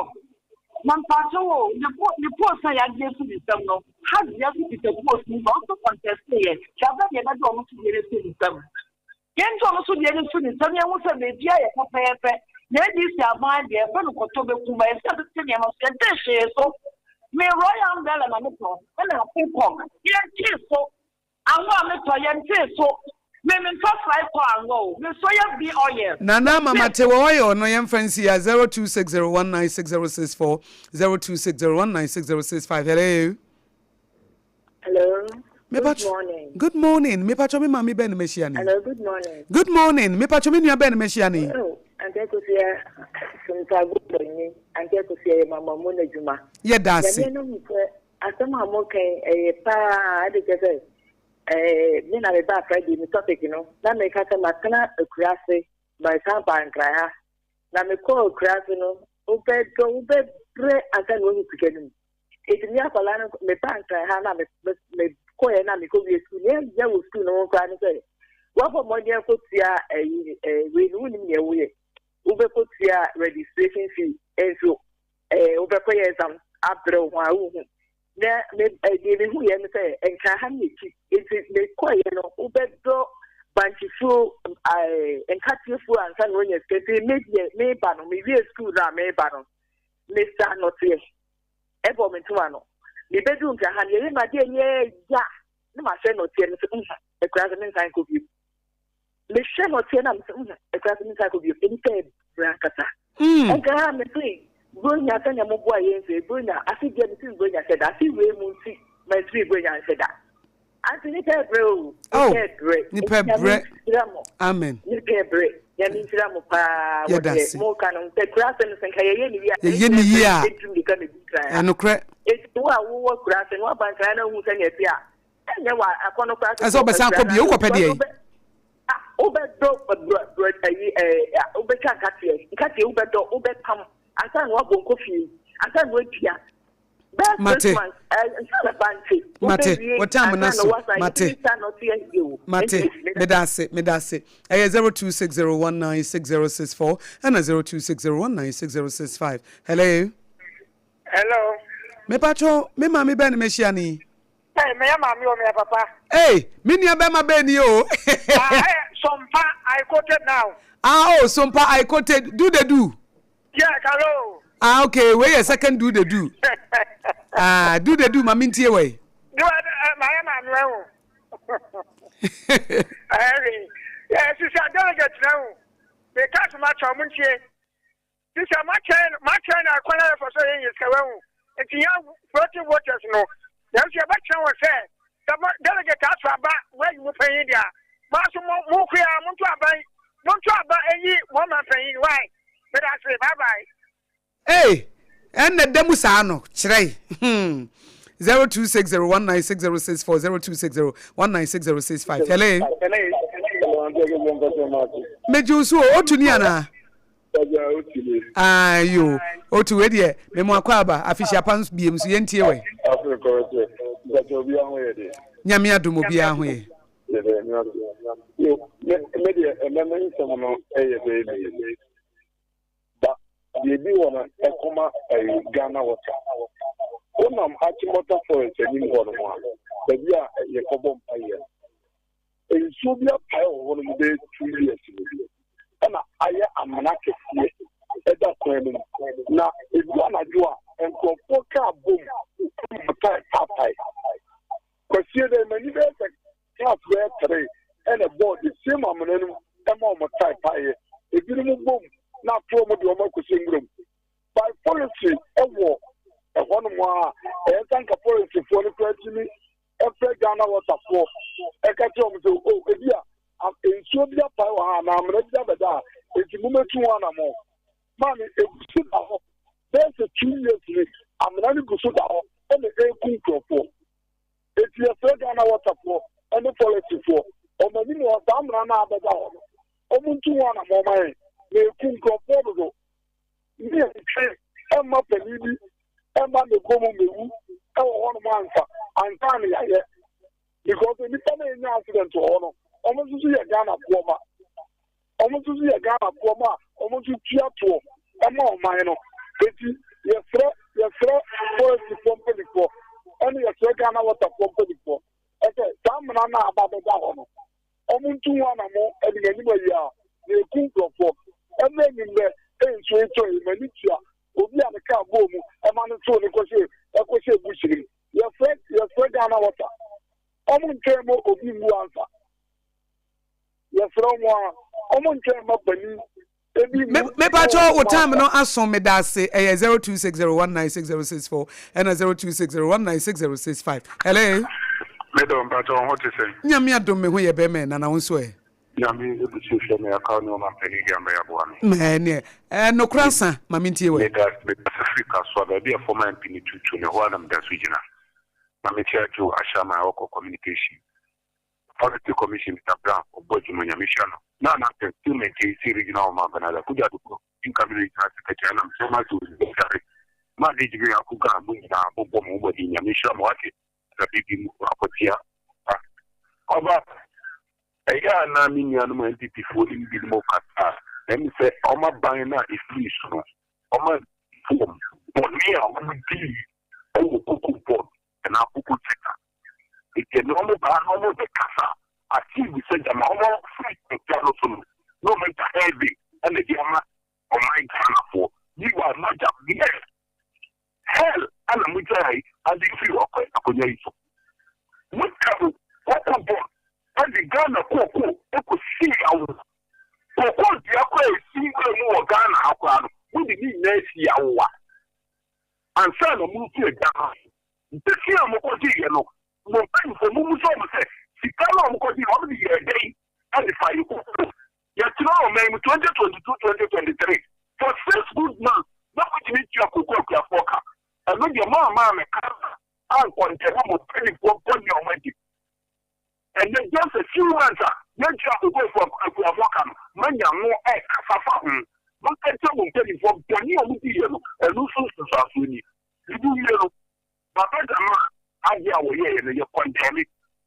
Na mpakyɛw o, ne po ne post a yɛagye afi ne nsam no, Hajia nso kita post no bi, ɔno nso contesteeɛ, da bɛn na yɛbɛgye ɔno nso deɛ no afi ne nsam? Yɛnto ɔno nso deɛ no mfiri ne nsam na yɛnhu sɛ baabiara yɛ pɛpɛɛpɛ. Na ADC aban deɛ, yɛfrɛ no kɔtɔ bɛku ma yɛsɛ yɛtete nneɛma so, yɛntee hwee so. Me Royal Umbrella na metɔ, ɛna Peacock, yɛntee so. Anwa a metɔ, yɛntee so. Me mentɔ fry kɔ anwa o, me soya bean oil, Nana ama yɛntee mate so. wɔ oil no yɛmfa nsi ha 0260196064 0260196065 hello. Hello. Good morning. Good morning. Me pacho me maame bɛn na mehyia ni. Hello, good morning. Good morning. Me pacho me nua bɛn na mehyia ni. Oh, Auntie Akosua Suntago ni. Auntie Akosua yɛ mama mu n'adwuma. Yɛ da ase. Nyame no hu sɛ asɛm a mo kan ɛyɛ paa ɛde kyɛ sɛ ɛɛ me na me ba Friday me topic no na me ka sɛ matena akura ase ma san ba nkran ha na me kɔɔ akura ase no wobɛdɔ wobɛbrɛ ansa na wahu sika no mu. Enti me akwadaa no mebaa Nkran ha na me me mekɔeɛ na mekɔwie sukuu. Nea ɛyɛ wɔ sukuu no ho koraa ne sɛ woabɔ mmɔden akɔtua ɛyi ɛɛ wei no wonim nea woyɛ. Wobɛkɔtua registration fee nso ɛɛ wobɛkɔyɛ exam abrɛ wo ho a wonhu. Na me ɛɛ deɛ mehuiɛ ne sɛ Nkran ha no yɛ cheap. Enti mekɔeɛ no wobɛdɔ bankyefuo ɛɛ nkateɛfuo ansa na woanya sika. Nti me deɛ meba no mewie sukuu no a meba no mesa nɔteɛ. Ɛbɔɔ me ntoma no. Mebɛduu Nkran ha no, yɛyɛ me adeɛ nyɛ ya na mahwɛ nɔteɛ no sɛ mm akura sɛ mensan nkɔ bio. Mehwɛ nɔteɛ no a mesɛ mm akura sɛ mensan nkɔ bio. Nnipa ɛbrɛ ankasa. Nkran ha mese Buronya sɛnea moboa yɛn sɛ Buronya afe bia mese Buronya hyɛ da afe wei mu nti mantumi Buronya nhyɛ da. Ante nipa ɛbrɛ o. Oh, Nipa ɛbrɛ. Nipa ɛbrɛ. Nyame nhyira mo. Amen. Nipa ɛbrɛ. Nyame nhyira mo paa wɔ Yɛda deɛ ase. mo ka no ho. Sɛ kura ase no sɛ nka yɛyɛ ne yie a, Yɛyɛ ne yie a. Ɛntu mmirika mɛdi nkran ha. Ɛnokorɛ. Enti wo a wowɔ kura ase no woaba nkran na wohu sɛnea ɛte a, ɛnyɛ wɔ akɔnnɔ koraa sɛ Ɛsɛ wobɛsan akɔ bio, wokɔpɛ deɛn? Wobɛdɔ brɛ ayi ɛɛ wobɛtwa nkateɛ, nkateɛ wobɛdɔ, wobɛpam ansa na woabɔ nkofie, ansa na woadua. Bɛyɛ Mate. six months ɛɛ ansa na bankye Mate. wobɛwie Wo time no ansa na aso. woasan Mate. yɛtumi sa nɔteɛ yie o. Mate. Nti meda Meda ase. Meda ase. Ɛyɛ 0260196064 ɛna 0260196065. Hello. Hello. Mepacho, me maame bɛn na mehyia no yi? Hey, meyɛ maame o, meyɛ papa. Hey, me nua bɛma bɛn ni o. Ah, hey, Sompa, I quoted now. Ah, oh, Sompa, I quoted. Do the do. Yeah, hello. Ah, okay, wei yɛ second do the do. Ah, do the do, ma mentie wei. Do uh, mayɛ maame wɛ ho. Ɛhwe. Yeah, sisi delegate na ho. Meka so ma kyɛ ɔmo ntie. Sisi makyɛn makyɛn na kwan a yɛfa so yɛ yɛ sika wahu. Nti yɛn floating voters no, nanso yɛbɛkyerɛ wɔn sɛ sɛ mo delegate ato aba mo ayi mo panyin deɛ a, mo nso mo mo koraa monto aba yi monto aba eyi mo ɔman panyin why? Meda ase bye bye. Ei! Ɛnna da mu saa no, kyerɛe. Hmm. 0260196064, 0260196065. Hello. Megye wo so o, otu ni anaa? Ah, yo. Otu wei deɛ, memo akɔ aba, afihyia pa nso biem so, yɛntie wɛ. Nyame adom obiara ho yɛ. Me deɛ ɛnɛ me nsɛm no ɛyɛ bɛyɛ mmienu. Ba deɛ bi wɔ no ɛkɔma ɛyi Ghana water. Wonam Achimota forest anim hɔ nom a, baabi a yɛkɔbɔ mpaeɛ no, nsuo bi apae wɔ hɔ nom bɛyɛ 2 years ni, ɛna ayɛ amena kɛseɛ ɛda kwan no mu. Na edu anadwo a, nkurɔfoɔ kaa bom tae paapae. Kwasie dɛ m'ani bɛyɛ sɛ cars bɛyɛ three ɛna ɛbɔɔ the same amena no mu ɛma wɔn tae paeɛ. Ebinom bom na ato wɔn de wɔn akɔhyɛ nwura mu. By forestry ɛwɔ ɛhɔnom a ɛyɛ sɛ anka forestryfoɔ no koraa tumi ɛfrɛ Ghana waterfoɔ ɛka kyerɛ wɔn sɛ o oh, ebi a nsuo bi apae wɔ ha anaa amena bi abɛda ha eti mo mɛtu ho anamɔ. Maame egu so da hɔ bɛyɛ sɛ 2 years ni, amena no gu so da hɔ ɛna ɛreku nkurɔfoɔ. Eti yɛsrɛ Ghana waterfoɔ ɛne forestryfoɔ wɔn anim wɔ saa amena no a abɛda hɔ no, wɔn ntu ho anamɔ ma yɛn na eku nkurɔfoɔ dodo. Ne yɛntwe ɛmma panin bi ɛmma ne bɔ mu mmewu ɛwɔ hɔnom ansa ansa na yɛayɛ, because nnipa no a enya accident wɔ hɔ no, wɔn nso so yɛ Ghanafoɔ ma wɔn nso so yɛ Ghanafoɔ ma a wɔn nso tua toɔ ɛma ɔman no. Eti yɛsrɛ forestryfoɔ mpanimfoɔ ɛne yɛsrɛ Ghana waterfoɔ mpanimfoɔ ɛsɛ saa mmena no a aba abɛda hɔ no, wɔn ntu ho anamɔ anim anim ayi a na eku nkurɔfoɔ. Ɛna enyimrɛ nsuo yi tɔ yi, m'ani tua obi a ne kaa bɔɔ mu ɛma no too ne kɔhyɛ bush no mu. Yɛsrɛ Ghana Water, wɔn ntwɛn ma obi nwu ansa. Yɛsrɛ wɔn a wɔn ntwɛn ma panin ebi nwu. Mepakyɛ wo time no aso, meda ase. Ɛyɛ 0260196064 ɛna 0260196065. Hello. Medɔ mpakyɛ wo ho te sɛn? Nyame adom, me ho yɛ bɛmɛ nana, wo nso ɛ? Nyame ebusu hwɛ me akaw ne ɔma mpanin de ama yɛ aboa me. Ɛneɛ nokora nsa ma mentie wɛ. Meda so firi Kasoa baabi a former MP no tutu no, ɛhɔ ara na meda so gyina. Ma mekyia Joe Ahyɛaman a ɔkɔ communication. Forestry Commission Mr Brown ɔbɔ adwuma, Nyame hyira no. Na Anantɛ still maintain sɛ regional ɔman Bernard Akujo Adokoro incoming regional secretary ɛna mesrɛ mo ase Ɔsare ma ade gyimi akoga mo nyinaa mo bɔ mo ho mmɔden, Nyame nhyira mo wate. Na bibi mu akɔtea pa ɔba ɛyɛ a na me nuanom NPP foɔ no mu binom kasa a ɛne sɛ ɔma ban no a ɛfiri so no ɔma fom bɔne a wɔn dii ɛwɔ cocoa board anaa cocoa sector nti ɛno ɔmo baa na ɔmo bɛkasa achieve sɛ gyama ɔmo firi ntia no so no na ɔmo agya heavy ɛna de ama ɔman Ghanafoɔ. Meanwhile mogya mess hell ɛna mo gyae ade firi akonnwa yi so. Motwa mo cocoa board ɛde Ghana cocoa ɛkɔ sii awo cocoa dua koraa esi nwura mu wɔ Ghana ha koraa no, mode ne nyinaa si awowa ansa na mo mfiri agya no so. Mpɛsi a mokɔgyeeɛ no, mo mpanyinfoɔ mo mu sɛ ɔmo sɛ sika no a mokɔgyeeɛ ɔmo de yɛɛ dɛn ɛde fa yɛ cocoa yɛtena ɔman ɔman yi mu 2022, 2023 for six good months na motumi tua koko akuafoɔ ka. Ɛno deɛ moamma ammɛka ankɔntɛne mo mpanimfoɔ bɔne a wɔadi. Ɛnnɛ just a few months a yɛntua kokofoɔ akuafoɔ ka no, moanya ano ɛrekasa fa ho. Monka nkyerɛ mo mpanimfoɔ bɔne a wɔdiiɛ no, ɛno nso nsunsuansoɔ nie. Mede wie no, Papa Gyama adeɛ a wɔyɛeɛ no, yɛ kɔndɛme.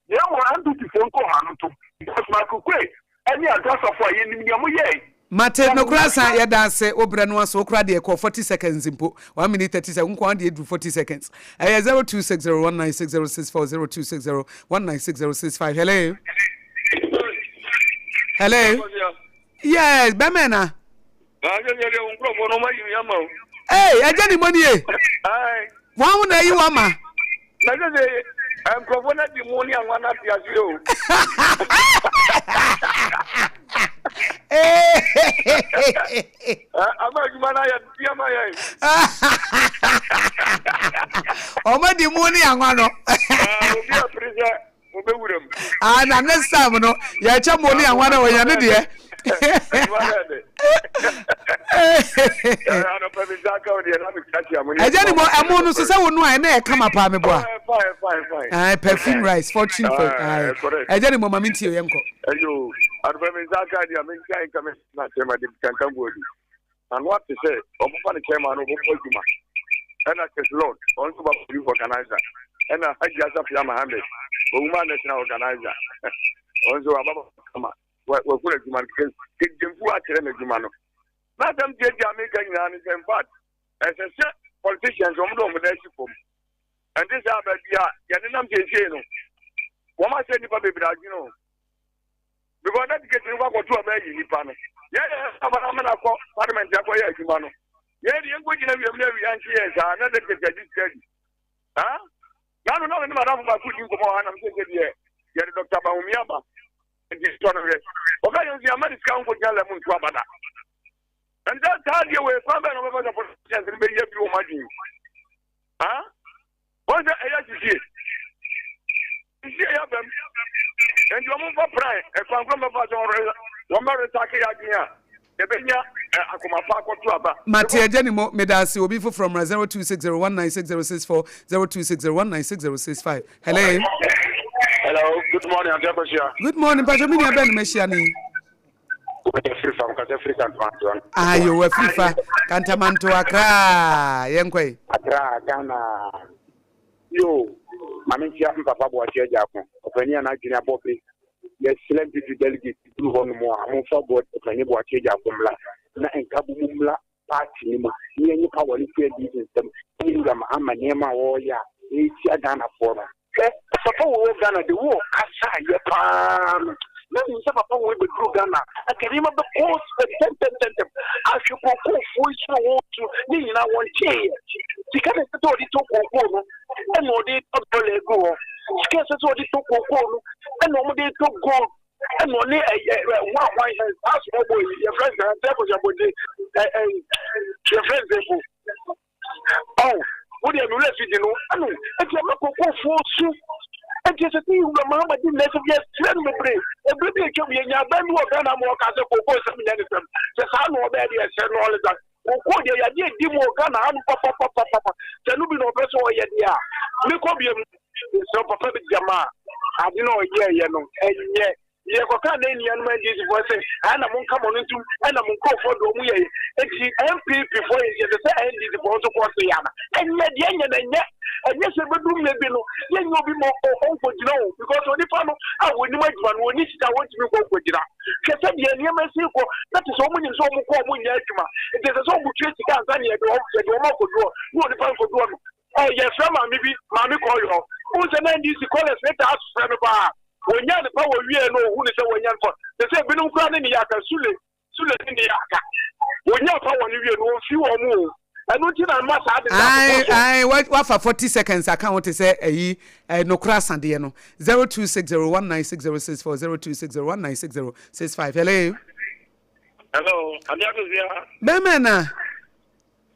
Na mmom NPP foɔ nkɔ ɔha no ntom because Michael Quay ɛne Adwo Asafo a yɛnim nea moyɛe. Mate nokorɛ asa yɛda ase wo brɛ no aso wo koraa deɛ ɛkɔɔ 40 seconds mpo 1 minute 30 seconds wo nkoaa deɛ ɛduru 40 seconds ɛyɛ 0260196064 0260196065 hello hello yes bɛmɛ na Hey, ɛgya ne mɔ nie. Wɔn ho na ayi wɔn ma. Na sɛ sɛ nkurɔfoɔ no adi mu ne anwa no ate aseɛ o. Ama adwuma no ayɛ deɛ ma yɛn. Wɔn adi mu ne anwa no. Obi apere sɛ Wɔbɛwura mu. Ah, na next time no, yɛkyɛ mo ne anwa na wɔyɛ ne deɛ. Ɛgya ni mo ɛmo no so sɛ wo no a ɛna ɛkama paa me boa. Ah, perfume rice, fortune for. Ah, ɛgya ni mo ma me ntie yɛn kɔ. Ayo, anɔpɛ mi nsa aka deɛ mi nsa nka mi na kyerɛ ma de kankan gu adi. N'ano ate sɛ wɔfa no chairman no ɔbɛbɔ adwuma. Ɛna Chris Lord, ɔno nso ba youth organizer. Ɛna Hajia Safia Mohammed, Owuma national organizer. Ɔno nso aba kama. Wahunu adwuma no. Kegyemfu akyerɛ no adwuma no. N'asɛm tiatia a meka nyinaa ne sɛ in fact, ɛsɛ sɛ politicians wɔn de wɔn nan si fam. Ɛnte saa baabi a yɛnenam seesei no, wɔn ahyɛ nnipa bebree adwene o. Because na ticket no kɔ akɔto ɔma ayi nipa no. Yɛn yɛ aba na amena kɔ parliament akɔ yɛ adwuma no. Yɛn de yɛn kɔ gyina wiem na awia nkye yɛn saa na ticket agye sika di. Ha? Na no na me ne madamfo baako di nkɔmɔ ha na me sɛ deɛ yɛde Dr. Bawumia aba. Nti sɔ no hwɛ. Ɔka yɛn sɛ ama ne sika nkɔ gyina lɛm nto aba da. Ɛnti saa deɛ wei kwan bɛn na ɔbɛfa sɛ politicians no bɛyɛ bi wɔn adwene. Ha? Wɔn sɛ ɛyɛ sisie. Sisie yɛ abam. Nti wɔn mfa pran ɛkwan koro mɛfa sɛ wɔn bɛ resake yɛ adwene a yɛbɛnya akoma pa akɔto aba. Mate agya ni mo meda ase obi foforɔ mmra 0260196064 0260196065 hello. Hello, good morning, Auntie Akosia. Good morning, Pastor Mini Aben Mehyia ni. Ayo, Afrifa, Kantamanto, Accra. Yɛnkɔ yi. Accra, Ghana. Yo, maame nkyia mpapa boakye agya ko. Ɔpanin a n'adwene abɔ be. Yɛsrɛ MPP delegate duru hɔ nom a momfa ɔpanin boakye agya ko mmra na nkabom mmra party no mu na yɛnye power no mfiri NDC nsam ne Wura Mahama nneɛma a ɔreyɛ a ɛretia Ghanafoɔ no. Hwɛ papa wei wɔ Ghana de wo ɔkasa yɛ paa no na nim sɛ papa wei bɛduru Ghana anka nneɛma bɛkɔ ntɛntɛntɛntɛm ahwɛ kookoofoɔ yi so a wɔtu ne nyinaa wɔn teeɛ sika na ɛsɛ sɛ ɔde tɔ kookoo no ɛna ɔde tɔ dɔla agu hɔ sika ɛsɛ sɛ ɔde tɔ kookoo no ɛna wɔde tɔ gold ɛna ɔne ɛyɛ ɛ hwan hwan ɛ saa small boy yi yɛfrɛ no sɛ sɛ kɔsɛbɔgye ɛ ɛ yɛfrɛ no sɛ po ɔn wo deɛ mewura fi di no ɛno nti ɛma kokofoɔ su nti ɛsɛ sɛ yɛwura mahama di nnɛ sɛ yɛsrɛ no bebree ɛberɛ bi atwam yɛnya aban bi wɔ Ghana ma ɔka sɛ koko nsɛm nyɛ ne sɛm sɛ saa na ɔbɛyɛ deɛ ɛsɛ no ɔle sa koko deɛ yɛade adi mu wɔ Ghana ha no papapapapa sɛ no bi na ɔpɛ sɛ ɔyɛ deɛ a mekɔ biam sɛ papa bi gyama a ade na ɔyɛɛyɛ no ɛnyɛ Yɛkɔkaa na nuanom NDC foɔ sɛ ɛna mo nka mo no ntum ɛna mo nkurɔfoɔ de ɔmo yɛyɛ eti NPP foɔ yɛ yɛsɛ sɛ NDC foɔ nso kɔɔ so yɛ ana ɛnyɛ deɛ ɛnyɛ na ɛnyɛ ɛnyɛ sɛ ɛbɛduru mmerɛ bi no yɛnyɛ obi ma ɔnkɔgyina o because onipa no a wɔnim adwuma no wɔni sika wɔntumi nkɔ nkɔgyina hwɛ sɛ deɛ nneɛma si kɔ na te sɛ ɔmo nim sɛ ɔmo kɔ ɔmo nyɛ adwuma nti ɛsɛ sɛ ɔmo tua sika ansa ne yɛde ɔmo yɛde ɔmo akɔdu hɔ ne onipa nkɔdu hɔ no ɛ yɛfrɛ maame bi maame kɔyɔ wohu sɛ na NDC callers ne taa frɛ no paa Wɔnyaa no pa wɔwiee no ɔhu no sɛ wɔanya no pa te sɛ ebinom koraa ne ne yɛ aka Sule Sule ne ne yɛ aka wɔnyaa pa wɔ no wie no ɔmfi wɔn mu o ɛno nti na mma saa de Ae ae wafa 40 seconds aka ho te sɛ ayi eh, nokora asadeɛ no 0260196064 0260196065 hello. Hello, Adeakosia. Bɛmɛ na.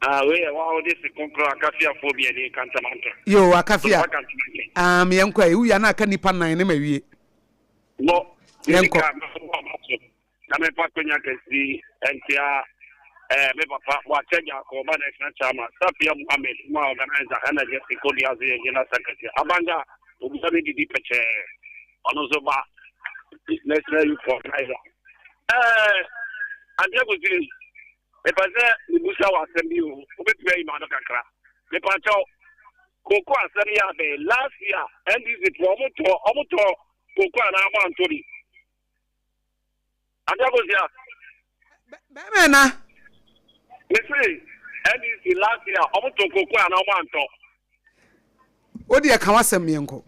Ah, wei yɛ wɔn a wɔde si kronkron akafiafoɔ bi ani kantamanta. Yo, akafia. Ah, me yɛnkɔ ɛ. Wowia na aka nipa nan ne ma wie. Mo, yɛnkɔ. Na memfa akwanya kɛse yi nkyea eh, me papa Boakye Agyarko, ɔba National Chairman, Safia Mohammed, ma organizer, ɛna Jesse Kodua nso yɛ General Secretary. Abanga, obia ne didi pɛkyɛɛ, ɔno nso ba National Youth Organizer. Eh, Auntie Akusiri, mepɛ sɛ mebusa wɔ asɛm bi o, wobɛtumi ayi m'ano kakra. Mepa kyɛw, koko asɛm yɛ abɛn. Last year, NDC foɔ, ɔmo tɔ, ɔmo tɔ koko anaa ɔmo antɔ bi. Ade Akosia. Bɛrima na. Mese NDC last year ɔmo tɔ koko ana ɔmo antɔ. O deɛ ka w'asɛm yɛn kɔ.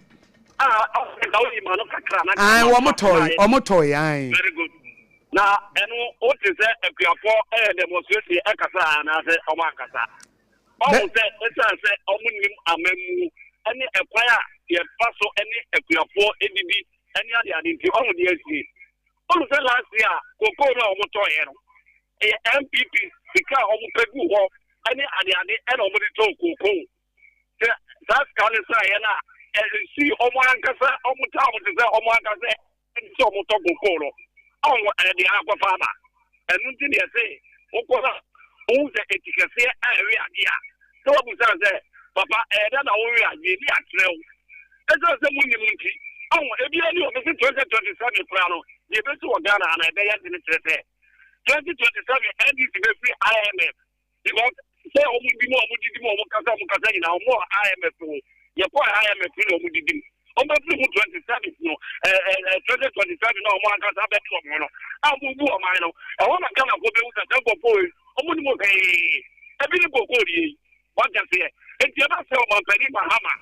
Ah, ɔsɛ ka woyi ma no kakra na. Ayi wɔn tɔɔ wɔn tɔɔ yɛ ayi. Very good. Na ɛno o te sɛ akuafoɔ ɛyɛ demonstration ɛkasa anaasɛ ɔmo ankasa. Ɔmo sɛ ɛsan sɛ ɔmo nim amammuo ɛne ɛkwan a yɛfa so ɛne akuafoɔ ɛdidi ɛne ade ade nti ɔmo de asie. Wohu sɛ last year cocoa no a wɔn tɔɔyɛ no ɛyɛ NPP sika a wɔn pɛ gu hɔ ɛne ade ade ɛna wɔn de tɔɔ cocoa. Sɛ saa sika no saeɛ no a ɛsi wɔn ankasa wɔn taa wɔn te sɛ wɔn ankasa ɛde sɛ wɔn tɔ cocoa no ɔho ɛde akɔfa aba. Ɛno nti na yɛse wokɔ na wohu sɛ eti kɛseɛ a ɛwe adeɛ a sɛ wabusa sɛ papa ɛyɛ dɛn na wowe adeɛ ne akyerɛ wo. Ɛsiane sɛ monnim nti, ɔho, ebia ni o, mese 2027 koraa no, deɛ ɛbɛsi wɔ Ghana ha no, ɛbɛyɛ dene kyerɛ sɛ 2027 NDC bɛfiri IMF because sɛ wɔn di mu a wɔn didi mu a wɔn kasa wɔn kasa nyinaa wɔn wɔ IMF o, yɛkɔ IMF na wɔn didi mu. Wɔn bɛfiri mu 27 no, ɛɛ ɛɛ 2027 na wɔn ankasa bɛde wɔn ho no, a wɔn bu ɔman no, ɛhɔ na Ghanafoɔ bɛhu sɛ sɛ nkurɔfoɔ yi, wɔn nim hwee, ebi ne kookoo deɛ yi. Wate aseɛ? Enti ɛba sɛ Ɔmanpanin Mahama.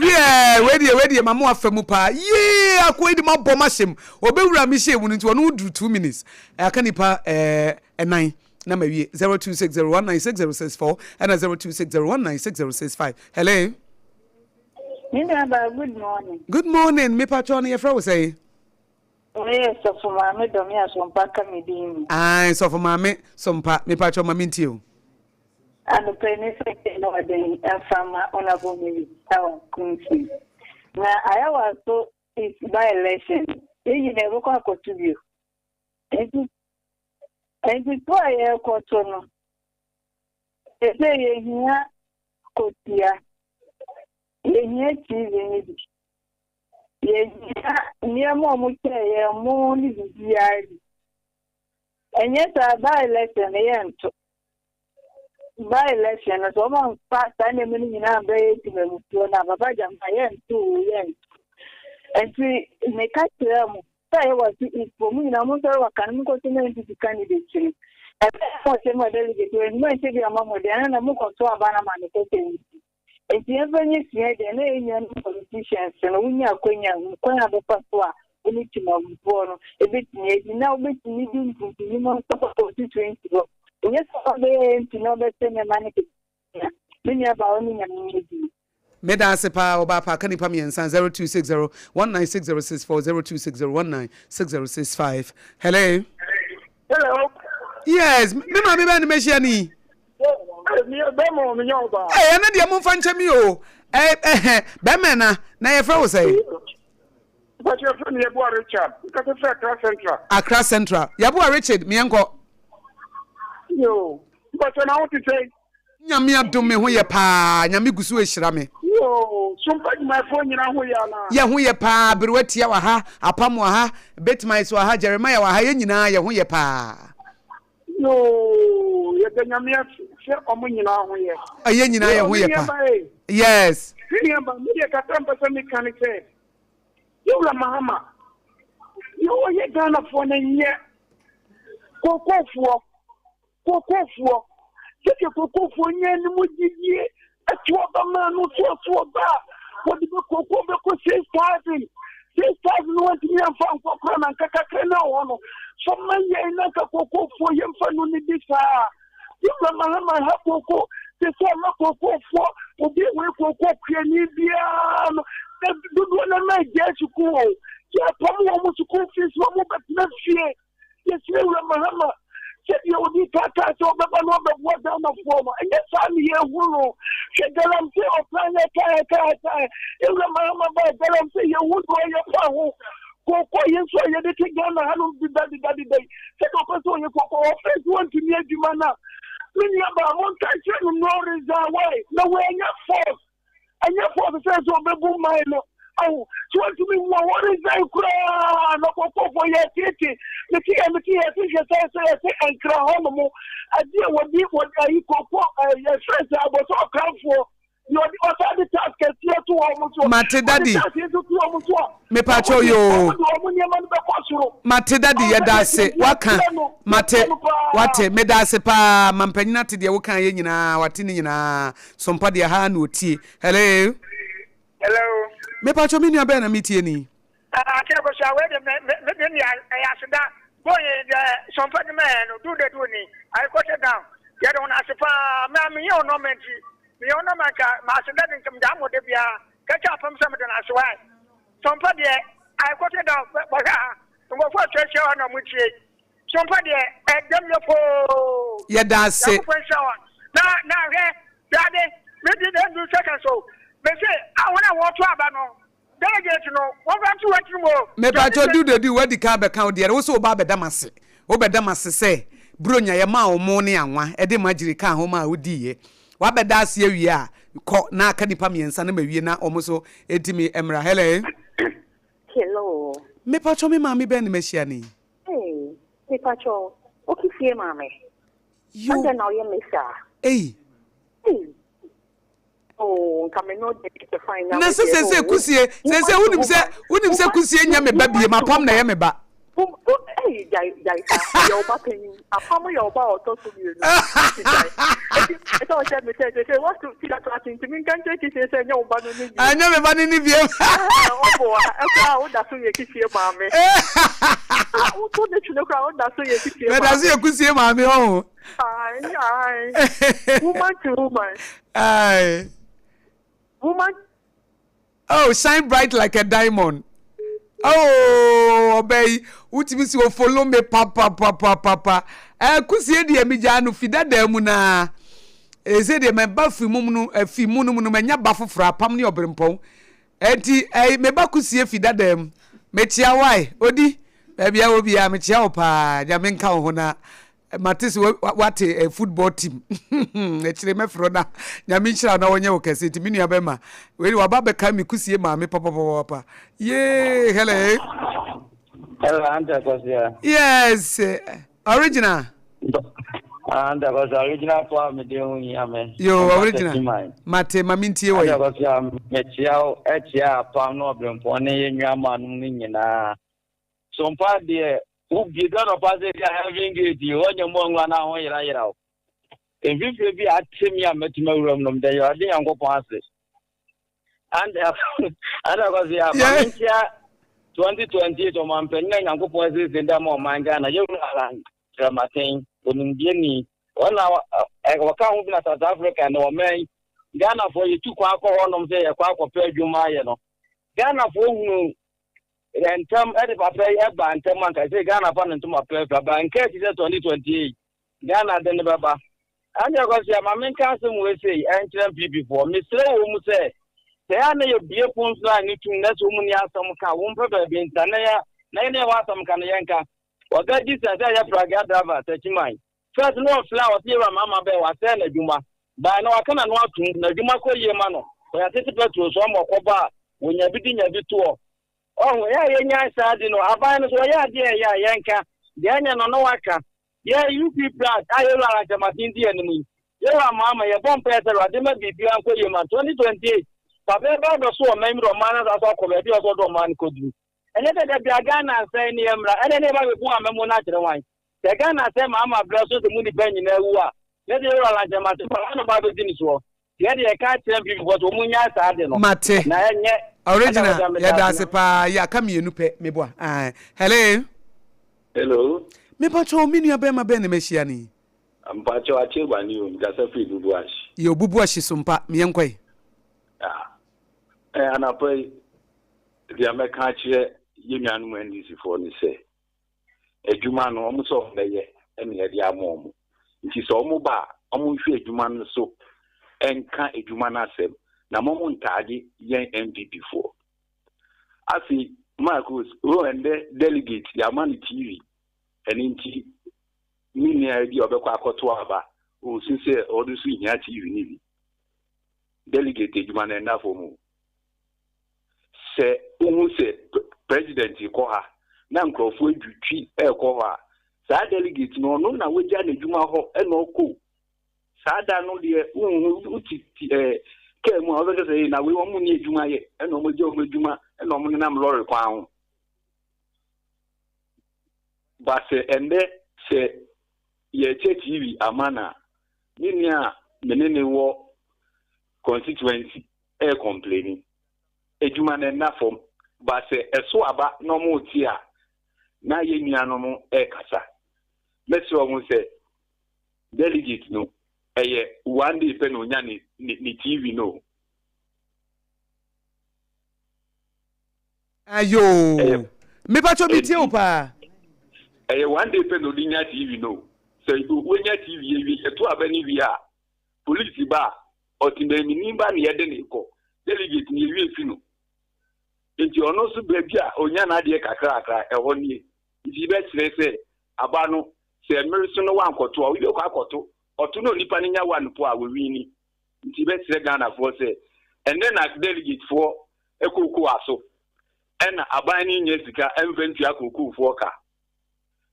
Wiɛɛ, wei deɛ, wei deɛ ma mo afa mu paa. Yee, akoa yi de mo abɔ m'ahyɛ mu. Ɔbɛwura me hyɛ mu no nti ɔno duru 2 minutes. Aka nipa ɛɛ ɛnan na ma wie. 0260196064 ɛna 0260196065. Hello. Me nua baa, good morning. Good morning, me patro no yɛfrɛ wo sɛn? Wɔyɛ sɔfo maame dɔ me asompa ka me din mu. Ae, sɔfo maame sompa, me patro ma mentie o. Anɔpa yi me nsa kyerɛ na wɔde mfa ma Honourable Mary Tawa Kunsi. Na Ayawaso is by election. Yɛn nyinaa yɛbɛkɔ akɔto bio. Nti nti to a yɛrekɔto no, ɛsɛ yɛhia kosua, yɛhia TV no bi, yɛhia nneɛma a wɔkyɛɛ yɛn mo ne biribiara bi. Ɛnyɛ saa by election no yɛnto. By election no sɛ wɔn amfa saa nneɛma no nyinaa bɛyɛ temamufoɔ no a papa gyama yɛnto o yɛnto. Nti meka kyerɛ mo sɛ yɛwɔ so east mo nyinaa mo nsɔre wɔ kan mo nkɔto ma NPP candidate no. Ɛbɛyɛ mo ɔhyɛ mu a delegate wɔ nnwuma nkyɛ bi ama mo deɛ ɛno na mokɔto aba no ama no kɔsɛ nti. Enti yɛmfa nyɛ sua deɛ na yɛn nuanom politicians no wonya akwanya hu kwan a bɛfa so a wɔne temamufoɔ no ɛbɛtumi adi na wobɛtumi de mpuntunwuma nso kɔ constituency hɔ. Ɛnyɛ sɛ ɔbɛyɛ MP na ɔbɛsɛ nneɛma no kɛkɛ. Me nua baa wo ne Nyame nyɛ adwuma. Meda ase paa ɔbaa pa aka nipa miensa 0260 196064 0260 196065 hello. Hello. Yes, me maame bɛn ne mehyia ni. Bɛrima wɔ menyɛ ɔbaa. Ɛyɛ ne deɛ momfa nkyɛ mi o. Ɛhɛ bɛrima na na yɛfrɛ wo sɛn? Mpakyɛ yɛfrɛ me Yeboah Richard. Mekasa firi Accra Central. Accra Central. Yeboah Richard, meɛnkɔ. Yoo. Mpakyɛ na wo te sɛn? Nyame adom me ho yɛ paa. Nyame gu so rehyira me. Yoo. Sompa adwumayɛfoɔ nyinaa ho yɛ anaa? Yɛ ho yɛ paa. Berewa Tia wɔ ha, Apam wɔ ha, Bitmice wɔ ha, Jeremiah wɔ ha, yɛn nyinaa yɛ ho yɛ paa. Yoo, yɛda Nyame ase sɛ ɔmo nyinaa ho yɛ. Yɛn nyinaa yɛ ho yɛ pa. Yes. Me nua ba, me deɛ kakra mpɛ sɛ meka ne sɛ, Yɛwura Mahama, deɛ ɔyɛ Ghanafoɔ no nyɛ kookoofoɔ, kookoofoɔ, sɛdeɛ kookoofoɔ nyɛ ne mu gyidie ɛto aba maa no so ɔso ɔba a wɔde bɛ kookoo bɛkɔ 6,000, 6,000 no wɔntumi amfa ankɔ koraa na nka kakra no a ɔwɔ no fa ma yɛn na nka kookoofoɔ yɛmfa no ne di saa. Yɛwura Mahama ha kookoo te sɛ ɔma kookoofoɔ obi wei kookoo kuani biara no na dodoɔ no na agyae sukuu o yɛpam wɔn sukuu fees wɔn bɛtena fie. Yɛsrɛ Wura Mahama sɛ deɛ ɔdi kan kaa sɛ ɔbɛba na ɔbɛboa Ghanafoɔ no, ɛnyɛ saa ne yɛhu no. Hwɛ galamsey ɔkan ɛkan ɛkan ɛkan. Yɛwura Mahama baa galamsey yɛhu deɛ ɔyɛ fa ho. Kookoo yi nso a yɛde te Ghana hanom deda deda deda yi, sɛdeɛ ɔpɛ sɛ ɔyɛ kookoo, ɔfɛ sɛ ɔntumi adwuma no a, me nuabaa, monka nkyerɛ no no resign why? Na wei ɛnyɛ force, ɛnyɛ force sɛ sɛ ɔbɛbu man no. Ahu, sɛ ɔntumi mmu a, wɔresign koraa na kookoofoɔ yɛtete, mete yɛ mete yɛ se hwɛ sɛ sɛ yɛse nkra hɔ nom, adeɛ wɔde wɔde ayi kookoo yɛfrɛ sɛ abɔsɛ ɔkranfoɔ Mate daddy. Mepakyɛw yoo. Mate daddy yɛda ase waka mate wate meda ase paa mampanyin ate deɛ woka yɛ nyinaa wate ne nyinaa sompa deɛ ha na otie hello. Hello. Mepakyɛw me nua bɛn na metie ni. Ate akosua wei de me me me nua ɛyɛ aseda bɔn yi deɛ sɔmpa de ma yɛn no do de do ni ayekɔtɛ down yɛde wɔn ase paa mɛ meyɛ wɔn nɔɔma nti meyɛ wɔn nɔɔma nka ma aseda de nka mede amɔ de biara kɛkyɛ apam sɛ mede no ase wae sɔmpa deɛ ayekɔtɛ down bɔhwɛ ha nkurɔfoɔ atwa ahyia hɔ na wɔn tie sɔmpa deɛ ɛdɛm yɛ poo yɛda ase Nyankopɔn nhyira wɔn na na hwɛ dade medi na ndu seconds o mese ahɔn a wɔto aba no Delegate no, wɔmfa nto wɔn tirim o. Mepakyɛw Dudedu wadi kan abɛka wo deɛ no, wo se woba abɛda m'ase, wobɛda m'ase sɛ Buronya yɛmaa wo mo ne anwa de margarine kaa ho maa wodiiɛ. Wabɛda ase awie a, kɔ na aka nnipa mmiɛnsa na mawie na wɔn nso ntumi mmra. Hello. Hello. Mepakyɛw me maame bɛn na mahyia no yi? Hey, mepakyɛw, woke fie maame? Yo. Adɛn na woyɛ me saa? Ei. Ei. Oh, nka me no de the fine na sɛ sɛ sɛ kusie sɛ sɛ wonim sɛ wonim sɛ kusie nyɛ me ba bie ma apam na ɛyɛ me ba. Ɛyi gyae gyae saa ɔyɛ ɔba panyin apam yɛ ɔba a ɔtɔ so mmienu nti gyae eti ɛsɛ ɔhyɛ me sɛ sɛ sɛ wato ti ato ase nti mi nka nkyɛn kisie sɛ ɛnyɛ ɔba no ne bie. Ɛnyɛ me ba no ne bie. Ɔbɔ wa ɛkora a woda so yɛ kisie maame. Woto ne twene kora woda so yɛ kisie maame. Mɛda so yɛ kusie maame ɔho. Aye, aye. Woman to woman. Aye. Woman. Oh, shine bright like a diamond. Oh, ọbẹ yi, wotumi si o follow me papapapapa. Eh, kusie deɛ megyaa no fi dadaa mu naa. Ese deɛ mɛba fi mu no, fi mu no mu no manya ba foforɔ apam ne ɔberempɔn. Enti, eh, meba kusie fi dadaa mu. Mekyia wae, odi, baabi a wɔ biara mekyia wo paa. Nyame nka wo ho na Mate sɛ wate eh, football team. Akyire mɛfrɛ na Nyame nhyira na wɔnyɛ wo kɛse nti me nua bɛma. Wei waba bɛka me kusie maame papapapapa. Yee, hello. Hello, Auntie Akosua. Yes, original. Auntie Akosua, original po a mede ho hia me. Yo, original. Mate, ma mentie wɔ yi. Auntie Akosua, mekyia wo, ɛkyia apam ne ɔbrempɔn ne yɛn nuanom no nyinaa. Sompa deɛ wo bie du anɔpa sɛ bi a heaven gate yi wɔnyɛ mu anwura na ho yera yera wo. Mfifire bi a ate me a mɛtumi awura mu no meda Awurade Nyankopɔn ase. And and akɔsi a ma menkyia 2028 ɔmanpanyin a Nyankopɔn asiesie de ama ɔman Ghana yɛwura Alan Kyerematen onimdeɛni wɔn na wɔka ho bi na South Africa na ɔman yi Ghanafoɔ yɛtu kwan akɔ hɔnom sɛ yɛkɔ akɔpɛ adwuma ayɛ no Ghanafoɔ hunu Ntɛm de papa yi ɛba ntɛm anka sɛ Ghana fa ne ntoma pɛ afira ba nka akyi sɛ 2028 Ghana de ne bɛba. Ɛnde Akwasia ma menka asɛm wei sei ɛnkyerɛ NPP foɔ mesrɛ wɔ mu sɛ sɛ yɛ a na yɛbue pon so a ne tum na sɛ wɔn ni asɛm ka wɔn pɛ baabi ntra na yɛ na yɛ na yɛwɔ asɛm ka no yɛnka wɔga Jesus sɛ yɛ pragea driver sɛ kyiman first no ɔfla a ɔsɛ yɛwura mama bɛɛ wasɛe n'adwuma baa na waka n'ano atom n'adwuma kɔ yie ma no ɔyɛ atete petrol so ama ɔkɔba a wɔnya bi di nya bi toɔ Ɔho, yɛ a yɛnyae saa ade no, aban no so wɔyɛ adeɛ a ɛyɛ a yɛnka, deɛ ɛnyɛ no na waka. Yɛ UP Pride a yɛwura Alan Kyerematen di anim yi, yɛwura Mahama, yɛbɔ mpaeɛ sɛ Awurade mma biribiara nkɔ yie ma 2028 papa yi ba abɛso ɔman mu de ɔman no asan so akɔ baabi a ɔsɛ ɔde ɔman no kɔduru. Ɛnyɛ sɛ da biara Ghana nsɛe ne yɛmmra, ɛnɛ ne yɛba abɛbu amammuo no akyerɛ hwan? Sɛ Ghana sɛ Mahama berɛ so sɛ mu nnipa nyinaa wu a, na sɛ yɛwura Alan Kyerematen ba, hwan na ɔba abɛdi ne soɔ? Yɛ deɛ yɛka akyerɛ NPP foɔ sɛ wɔn nyae saa ade no. Mate. Na ɛnyɛ. Original yɛda ase paa yɛ aka mienu pɛ meboa ae hello. Hello. Mepakyɛw me nua bɛɛma bɛn na mahyia no yi. Mpakyɛw Akyeba ni o mekasa firi Bubuashi. Yɛ Bubuashi so mpa me yɛnkɔ yi. Ah eh anapa yi deɛ mɛka akyerɛ yɛ nuanom NDC foɔ ne sɛ adwuma no wɔn sɛ wɔn bɛyɛ ɛna yɛde ama wɔn nti sɛ wɔn ba a wɔn nhwɛ adwuma no so nka adwuma no asɛm na wɔn ntaade yɛn NPP foɔ afei. Marcus, oh ɛndɛ delegate yɛama no TV ɛno nti me nua bi a ɔbɛkɔ akɔto aba ɔresu sɛ ɔno nso hia TV no bi. Delegate adwuma no ɛnna fam o. Sɛ wohu sɛ president kɔ ha na nkurɔfoɔ adwitwi ɛrekɔ hɔ a, saa delegate no ɔno na wagya n'adwuma hɔ ɛna ɔkɔ. Saa da no deɛ wonhu wote ɛɛ kaa mu a wobɛka sɛ na wei wɔn nni adwuma yɛ ɛna wɔn agya wɔn adwuma ɛna wɔn nenam lɔre kwan ho. Ba sɛ ɛndɛ sɛ yɛkyɛ TV ama no a, me nua a me ne ne wɔ constituency ɛyɛ complaini. Adwuma no ɛnna fam. Ba sɛ ɛso aba na wɔn te a, na yɛn nuanom ɛrekasa. Mɛsrɛ wɔn sɛ Delegate no ɛyɛ one day pɛ na onya ne ne ne TV no o. Ayoo. Ɛyɛ Mepatwɔ mi tie wo paa. Ɛyɛ one day pɛ na ɔde nya TV no o. Sɛ wonya TV awie yɛto aba no wie a police ba a ɔtemanmuni ba na yɛde no kɔ. Delegate no yɛwie fi no. Nti ɔno nso baabi a ɔnya n'adeɛ kakrakra ɛhɔ nie. Nti yɛbɛsrɛ sɛ aba no sɛ mmere so no wankɔto a obi bɛkɔ akɔto, ɔto na onipa no nya one po a wawini. Nti bɛsrɛ Ghanafoɔ sɛ ɛnnɛ na delegate foɔ kookoo aso ɛna aban no nnya sika ɛmfa ntua kookoo foɔ ka.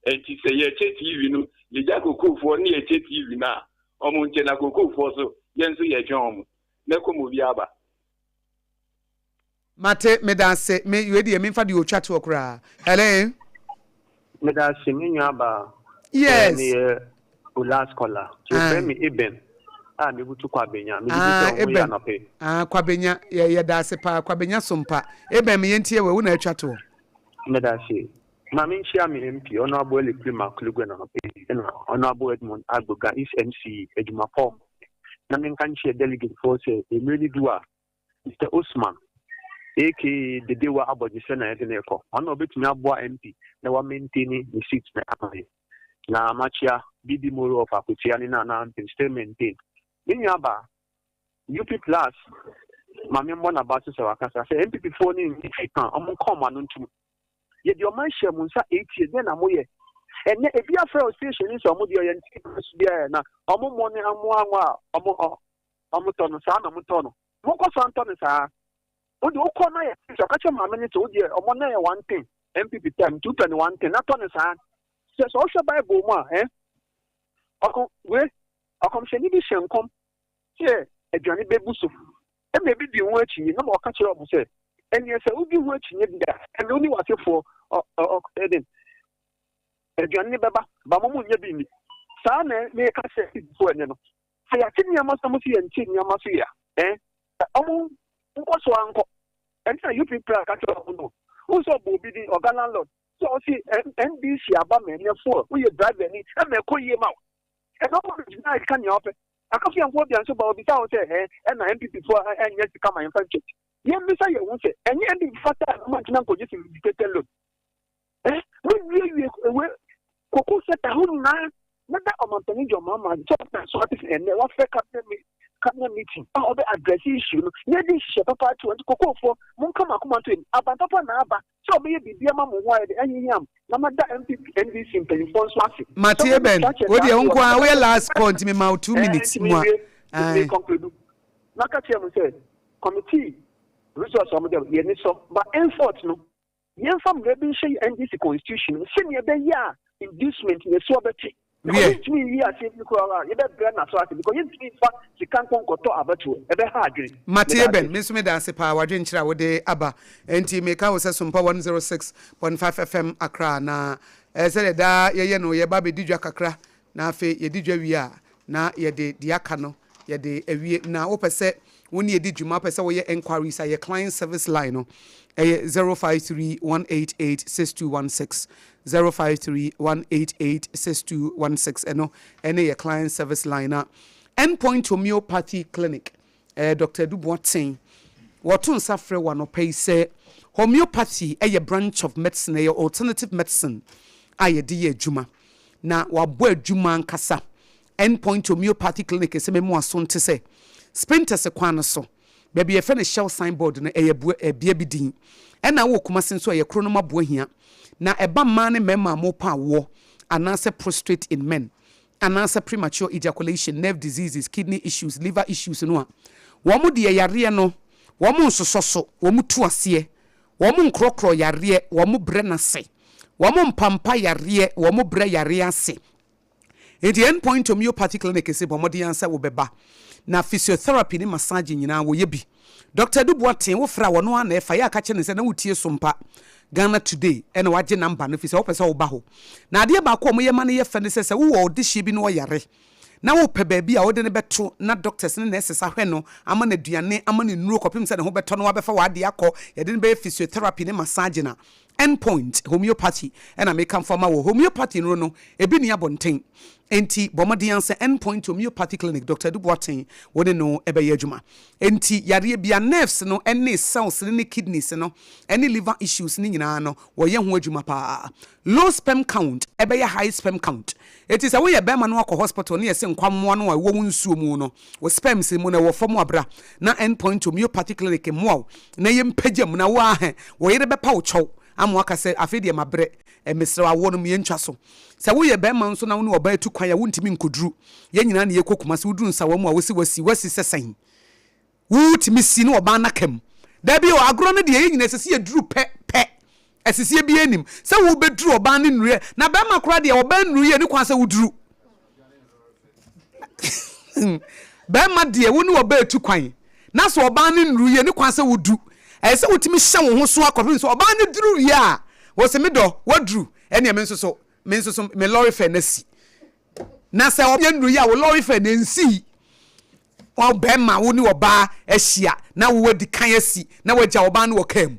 Nti sɛ yɛkyɛ TV no yɛgya kookoo foɔ ne yɛkyɛ TV no a ɔmo nkyɛ na kookoo foɔ so yɛn nso yɛtwɛn ɔmo na kɔm obi aba. Mate, medase, me wei deɛ memfa deɛ ɔtwa toɔ koraa. Hello. Medase me nua baa. Yes. Meyɛ wo last caller. Yɛfrɛ me Eben a mebutu Kwabenya. Megye di sɛ wo ho yɛ anɔpa yi. Ah, Kwabenya, yɛ yɛda paa. Kwabenya sompa. Eben, me yɛntie wɔ, wo na atwa toɔ. Medase. Ma menkyia me MP, Honourable Eli Prima Kluguen anɔpa yi, ɛna Honourable Edmund Agboga, East MCE, adwuma pa Na menka nkyerɛ delegate foɔ sɛ mmerɛ no du a, Mister Osman aka Dedewa Abɔgyesɛ na yɛde no rekɔ. Ɔno na ɔbɛtumi aboa MP na wa maintain ne seat no ama yɛn. Na makyea BB Moro of Akwatia ne Nana Ampem still maintain. Me nua baa, UP Plus ma me mmɔ n'aba so sɛ wakasa sɛ NPP foɔ no nni hwee ka a, wɔn nka wɔn ano ntom. Yɛde ɔman hyɛɛ mo nsa 8 years, dɛn na moyɛ? Ɛnnɛ ebi afrɛ wɔ station no sɛ wɔn deɛ ɔyɛ nte so biara na wɔn mmɔ ne amoa anwa a wɔn Wɔtɔ no saa na wɔtɔ no. Monkɔ so ara ntɔ no saa. Wo deɛ wokɔ na yɛ sɛ ɔka kyerɛ maame no sɛ wo deɛ ɔmɔ na yɛ one thing NPP time nti wopɛ no one thing na tɔ no saa. Sɛ sɛ wohwɛ bible mu a eh ɔkɔ we ɔkɔmhyɛni bi hyɛ nkɔm sɛ aduane bɛbu so ɛma ebi di ho akyinnye na ma ɔka kyerɛ wɔn sɛ ɛneɛ sɛ wodi ho akyinnye bi a ɛne wo ne w'asefoɔ ɔ ɔ ɛden aduane no bɛba ba mo mo nyɛ bi nni saa na meka sɛ foɔ ɛnɛ no. Sɛ yɛate nneɛma so na wɔsi yɛnte nneɛma so yie a, eh, wɔn nkɔ so ara nkɔ. Ɛno na UP pra ka kyerɛ wɔn no. Wohu sɛ ɔbɔ obi din, ɔga landlord, sɛ ɔsi NDC aba ma ɛnyɛ fuel, woyɛ driver ni, ɛma ɛkɔ yie ma wo. Ɛna ɔmo gyina ɛka nea ɔpɛ. Akafianfoɔ bia nso ba ɔbisa wɔn sɛ, eh, ɛna NPP foɔ ɛnyɛ sika ma yɛmfa nkyɛ. Yɛmmisa yɛn ho sɛ, ɛnyɛ NPP fata a wɔn antumi ankɔgye syndicated loan. Eh, wowiewie ewe koko sɛta ho nyinaa na da ɔmampanin John Mahama sɛ ɔda so ate sɛ ɛnnɛ wafrɛ cabinet me cabinet meeting a ɔbɛ address issue no na ɛde nhyehyɛ papa ato hɔ nti kokofoɔ monka mo akoma nto yɛn aban papa na aba sɛ ɔbɛyɛ biribi ama mo ho ayɛ de ahihiam na mada NPP NDC mpanyinfoɔ nso ase sɛ Mate ɔmo Eben, structures wo deɛ saa wo deɛ nko ɔmo ara bɛka woyɛ sɛ last call nti mema wo two ɛɛ minutes nti mua. mewie nti me Ae. conclude maka kyerɛ mo sɛ committee resource a wɔde yɛn ani sɔ but effort no Yɛmfa mmara bi nhyɛ yɛn NDC constitution mu sɛnea ɛbɛyɛ a inducement no ɛso bɛte. Because Wiɛ. yɛntumi nwie aseɛ bi koraa a yɛbɛbrɛ n'aso ase because yɛntumi mfa sika nkɔ nkɔtɔ abatoɔ. Ɛbɛha adwene. Mate Meda ase. Eben, me nso meda ase paa w'adwenkyerɛ a wode aba. Enti meka wo sɛ Sompa 106.5 FM Accra na eh, sɛdeɛ daa yɛyɛ no yɛba abɛdi dwa kakra na afei yɛdi dwa wie a na yɛde deɛ aka no yɛde awie. Na wopɛ sɛ wo ne yɛdi dwuma, wopɛ sɛ woyɛ enquiries a, yɛ client service line no ɛyɛ 0531886216, 0531886216, ɛno ɛne yɛ client service line. Na Endpoint Homeopathy Clinic, eh, Doctor Adu Boateng, wɔto nsa frɛ wo anɔpa yi sɛ homeopathy ɛyɛ branch of medicine, ɛyɛ alternative medicine a yɛde yɛ adwuma. Na wabɔ adwuma ankasa. End Point Homeopathy Clinic sɛ memu aso nte sɛ Spintex kwan no so. Baabi a yɛfrɛ no Shell sign board no, ɛyɛ bua, eh, bea bi din. Ɛna wɔ Kumasi nso, ɛyɛ Kronom Aboahia. Na ɛba mmaa ne mmarima a wɔrepɛ awoɔ, anaasɛ prostrate in men, anaasɛ premature ejaculation, nerve diseases, kidney issues, liver issues no a, wɔn deɛ yareɛ no, wɔn nsosɔ so, wɔn tu aseɛ, wɔn nkorɔkorɔ yareɛ, wɔn brɛ no ase, wɔn mpampa yareɛ, wɔn brɛ yareɛ ase. Enti End Point Homeopathy Clinic se bɔ mmɔden ara sɛ wobɛba. Na physiotherapy ne massage nyinaa wɔyɛ bi. Doctor Adu Boateng, wofrɛ a ɔno ara na ɛfa. Yɛ a ka kyerɛ no sɛ na wotie Sompa Ghana Today na wagye number no efisɛ wopɛ sɛ woba hɔ. Na adeɛ baako a wɔyɛ ma no yɛ fɛ ne sɛ, sɛ wowɔ ɔdehyeɛ bi na ɔyare na wopɛ baabi a wode no bɛto na doctors ne nurses ahwɛ no, ama no aduane, ama no nnuro kɔpem sɛ ne ho bɛtɔ no wabɛfa w'adeɛ akɔ, yɛde no bɛyɛ physiotherapy ne massage no a, End Point Homeopathy na mekamfo ama wo. Homeopathy nnuro no, ebi nni abɔnten. Enti bɔ mmɔden ara sɛ End Point Homeopathy Clinic, Doctor Adu Boateng, wo ne no bɛyɛ adwuma. Enti yareɛ biara, nerves no ne cells no ne kidneys no ne liver issues no nyinaa no, wɔyɛ ho adwuma paa. Low sperm count bɛyɛ high sperm count. Enti sɛ woyɛ barima na woakɔ hospital na yɛse nkwammoa no a ɛwɔ wo nsuo mu no, wo sperms mu no ɛwɔ fam a, bra na End Point Homeopathy Clinic mmoa wo na yɛmpagya mu na wo ara hɛ, wo yere bɛpa wo kyɛw ama woaka sɛ afei deɛ mabrɛ, mesrɛ wo awoɔ no ma yɛntwa so. Sɛ woyɛ barima nso na wo ne ɔbaa tu kwan a wontumi nkɔduru, yɛn nyinaa na yɛkɔ Kumasi, woduru Nsawam a wose woasi, woasi sɛ sɛn? Wotumi si ne ɔbaa no aka mu. Dabi o, agorɔ no deɛ yɛn nyinaa ɛsɛ sɛ yɛduru pɛ pɛ. Asisie biara nnim sɛ wobɛduru ɔbaa no nnuruiɛ. Na barima koraa deɛ ɔbaa nnuruiɛ ɛni kwan sɛ woduru. Barima deɛ wo ne ɔbaa tu kwan na sɛ ɔbaa no nnuruiɛ ɛni kwan sɛ wodu. Ɛsɛ sɛ wotumi hyɛ wo ho so akɔpem sɛ ɔbaa no duru wie a, wɔ se me dɔ, waduru, ɛneɛ me nso so, me nso so me lɔre fɛ no asi. Na sɛ ɔnyɛ nnuruiɛ a, wo lɔre fɛ no ɛnsii. Wo barima, wo ne ɔbaa ahyia na wo adi kan asi na wagya ɔbaa no wɔ kaa mu.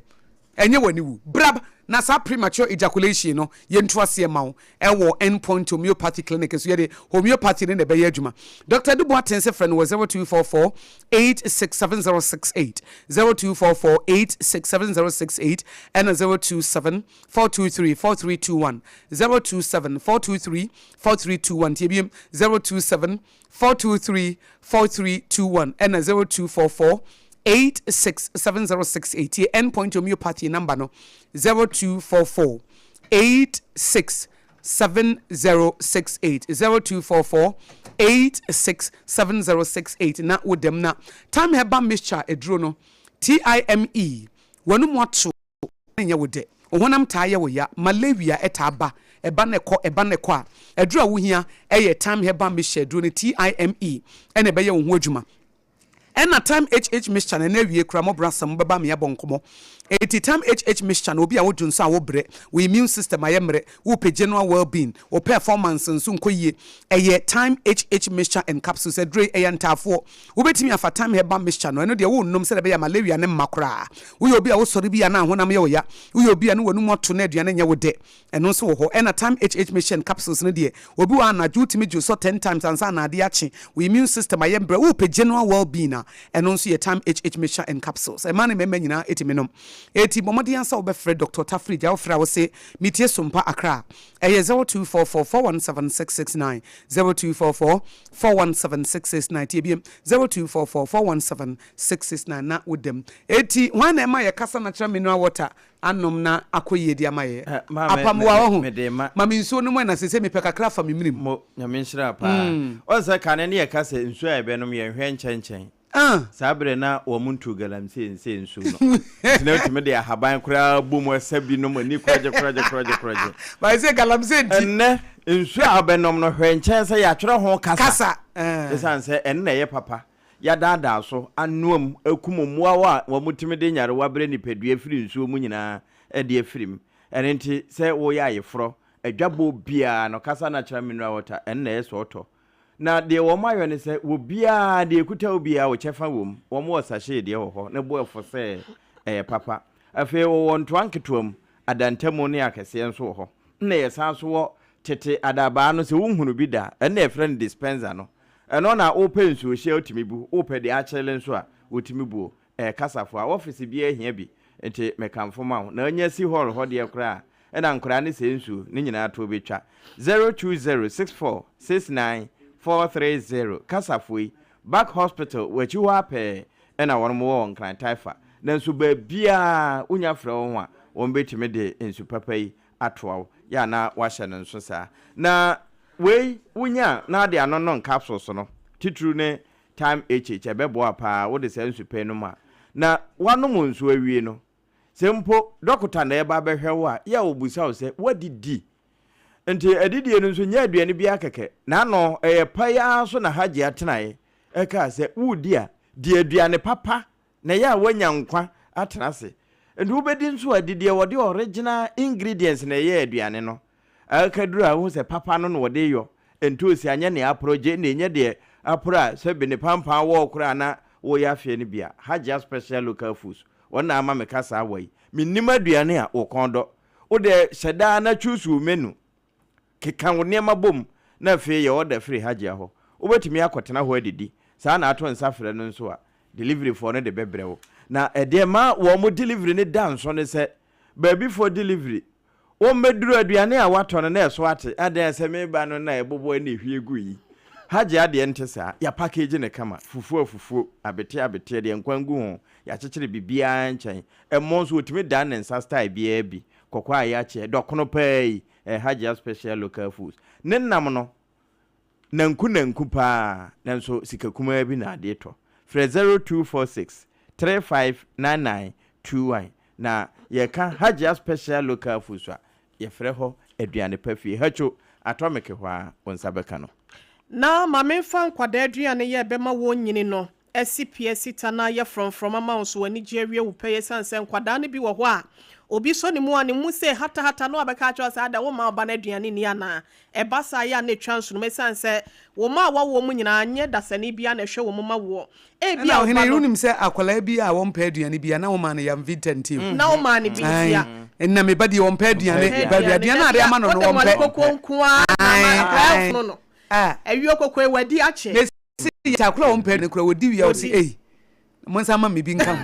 Ɛnyɛ w'aniwu. Bra na saa premature ejaculation no yɛntu aseɛ mma wo ɛwɔ End Point Homeopathy Clinic nso yɛde homeopathy no na ɛbɛyɛ adwuma. Doctor Adu Boateng se frɛ no wɔ 0244 867068, 0244 867068 ɛna 027 423 4321, 027 423 4321. Tie biem, 027 423 4321 ɛna 0244 867068. Tie End Point Homeopathy number no, 0244 867068, 0244 867068 na wo dɛm na Thyme Herbal Mixture aduro no, TIME, w'anum ato. nyɛ wo dɛ, wo honam taa yɛ wo ya, malaria taa ba, ɛba na ɛkɔ, ɛba na ɛkɔ a, aduru a wohia yɛ Thyme Herbal Mixture aduro no, TIME, ɛna ɛbɛyɛ wo ho adwuma. Ɛna Thyme HH Mixture no, ɛno awie koraa mɔbrɛ asɛm wobɛba me abɔ nkɔmmɔ. Enti Thyme HH Mixture no, obi a wodwo nso a wobrɛ, wo immune system ayɛ mmerɛ, wopɛ general well being, wo performance nso nkɔ yie, ɛyɛ Thyme HH Mixture and Capsules. Aduro yi, ɛyɛ ntaafoɔ. Wobɛtumi afa Thyme Herbal Mixture no, ɛno deɛ wonnom sɛdeɛ ɛbɛyɛ a malaria no mma koraa. Woyɛ obi a wosɔre bi a na ahonam yɛ wo ya, woyɛ obi a na w'anum ato na aduane nyɛ wo dɛ, ɛno nso wɔ hɔ. Ɛna Thyme HH Mixture and Capsules no deɛ, obi wɔ hɔ a anadwo wotumi dwo sɔ ten times ansa na adeɛ akye, wo immune system ayɛ mbrɛ, wopɛ general well being a, ɛno nso yɛ Thyme HH Mixture and Capsules. Mmaa ne mmarima nyinaa tumi nom. Enti bɔ mmɔden ara sɛ wobɛfrɛ Doctor Tafiri Gya, wofrɛ a wose, Metie Sompa Accra. Ɛyɛ 0244 417 669, 0244 417 669. Tie biom, 0244 417 669 na woda mu. Enti hwan na ɛma yɛkasa natural mineral water anom na akɔ yie de ama yɛ? Eh, ma me, Apam me, wa me, wahu. mede ma. Ma me nsuo nom ɛ na seesei mepɛ kakra afa me menem. Mo, Nyame nhyira wo paa. Ɔn sɛ kane ne yɛka sɛ nsuo a yɛbɛnom yɛnhwɛ nkyɛnkyɛn. Ah. Saa berɛ na wɔn ntuu galamsey nsɛe nsuo no. Nti na wotumi de ahaban koraa bɔ mu ɛsa bi nom ani korɔgye korɔgye korɔgye korɔgye. But ɛsɛ galamsey nti. Ɛnnɛ nsuo a wobɛnom no hwɛ nkyɛn sɛ yɛatwerɛ ho kasa. Kasa, eh. Ɛsiane sɛ ɛno na ɛyɛ papa. Yɛadaadaa so, anoa mu, akum mmoawa a wɔtumi de nyarewa brɛ nipadua firi nsuo mu nyinaa de afiri mu. Ɛno nti sɛ woreyɛ ayeforɔ, adwabɔ biara no, kasa natural mineral water, ɛno na ɛyɛ sɛ ɔtɔ. Na deɛ wɔn ayɔ ne sɛ, obiara, deɛ ɛkuta obiara, wo kyɛfa wɔ mu. Wɔn wɔ sachet deɛ wɔ hɔ, ne bo ɛfo sɛ ɛyɛ papa. Afei wɔwɔ ntoa nketewa mu, adantamu ne akɛseɛ nso wɔ hɔ. Ɛna yɛsan nso wɔ tete adabaa no, sɛ wohunu bi da a, ɛno na yɛfrɛ no dispenser no. Ɛno na wopɛ nsuohyeɛ a wotumi bu, wopɛ deɛ akyele nso a, wotumi buo. Ɛyɛ kasafoa. Office biara hia bi, nti mekamfo ma wo. Na wonya si hall hɔ deɛ koraa a, ɛna nkwadaa no sɛe nsuo, ne nyinaa toɔ bɛtwa. 0206469430, Kasafoa yi, Back Hospital, w'akyi hɔ ara pɛɛ na wɔn wɔ wɔ Nkran Taifa. Nanso baabiara wonya frɛ wɔn a, wɔn bɛtumi de nsu papa yi atoa wo. Yɛ a na woahyɛ no nso saa. Na wei wonya a na ade anonom capsules no, titiriw ne Time HH, ɛbɛboa wo paa wode saa nsu pa yi nom a. Na woanom nsuo awie no, sɛ mpo dɔkota na ɛreba abɛhwɛ wo a, yɛ a ɔbisa wo sɛ, woadidi? Nti adidie no nso nyɛ aduane biara kɛkɛ. N'ano ɛyɛ pa yi ara so na Hajia tenaeɛ ɛkaa sɛ, woredi a, di aduane papa na ɛyɛ a woanya nkwa atena ase. Nti wobɛdi nso a, di deɛ wɔde original ingredients na ɛyɛɛ aduane no. Akaduru a wohu sɛ papa no na wɔde yɔ, ntoosi anyɛ nea aporɔ, gyeene nyɛ deɛ aporɔ a sɛbe ne pampaa wɔɔ koraa na woreyɛ afeɛ no bi a. Hajia Special Local Foods, wɔn na ama meka saa wa yi. Mennim aduane a wo kɔn dɔ. Wo deɛ hyɛ da ara na choose wo menu. Keka wo nneɛma bom na afei yɛ order firi Hajia hɔ. Wobɛtumi akɔtena hɔ adidi. Saa na ato nsa frɛ no nso a, delivery foɔ no de bɛbrɛ wo. Na ɛdeɛ ɛma wɔn delivery no da nso ne sɛ, baabifoɔ delivery, wɔmmɛduru aduane a woatɔ no na ɛso ate. Adɛn a sɛ meba no na ɛbobɔ na ɛhwie gu yi? Hajia deɛ nte saa. Yɛapackage no kama. Fufuo a fufuo, abeteɛ abeteɛ, deɛ nkwan gu ho, yɛakyekyere biribiara nkyɛn. Ɛmo nso wɔtumi dan ne nsa style biara bi. Kɔkɔɔ a yɛakyeɛ, dɔkono paa yi, ɛyɛ Hajia Special Local Foods. Ne nam no, nanku nanku paa, nanso sika kumaa bi na ade tɔ. Frɛ 0246 3599 21 na yɛka Hajia Special Local Foods a, yɛfrɛ hɔ Aduane Pa Fie. Hatcho, Atomic hɔ ara wo nsa bɛka no. Na ma memfa nkwadaa aduane yɛ bɛma wɔnyini no asi pi asi ta na ayɛ frɔmfrɔm ama wo nso w'anigye awie wo pɛyɛ esiane sɛ nkwadaa no bi wɔ hɔ a obi sɔ ne mu a ne mu sei hatahata na wabɛka akyerɛ wo sɛ ada womma wo ba no aduane nni anaa? Ɛba saa yɛ a na ɛtwa nsonom esiane sɛ wo mma a woawo wɔn nyinaa nyɛ dasani biara na ɛhwɛ wɔn ma woɔ. Ebia Ɛna wo ɔhene ba yi no. wonim sɛ akwadaa bi a wɔmpɛ aduane bi a na womaa no yamvita nti o. Na womaa no bi Ae, ntia. ɛna me ba deɛ ɔmpɛ aduane, Ɔmpɛ ba aduane, aduane a dabi ade a ama no no wode ɔmpɛ. mmɔre koko nko ara na ama Ae, akwadaa ae, afono no. ah. Ayuo koko yi wadi akyɛ. Mese yɛ akwadaa a ɔmpɛ aduane koraa ɔdi wie a ɔse Ɔdi. ei monsan ma me bi nka ho.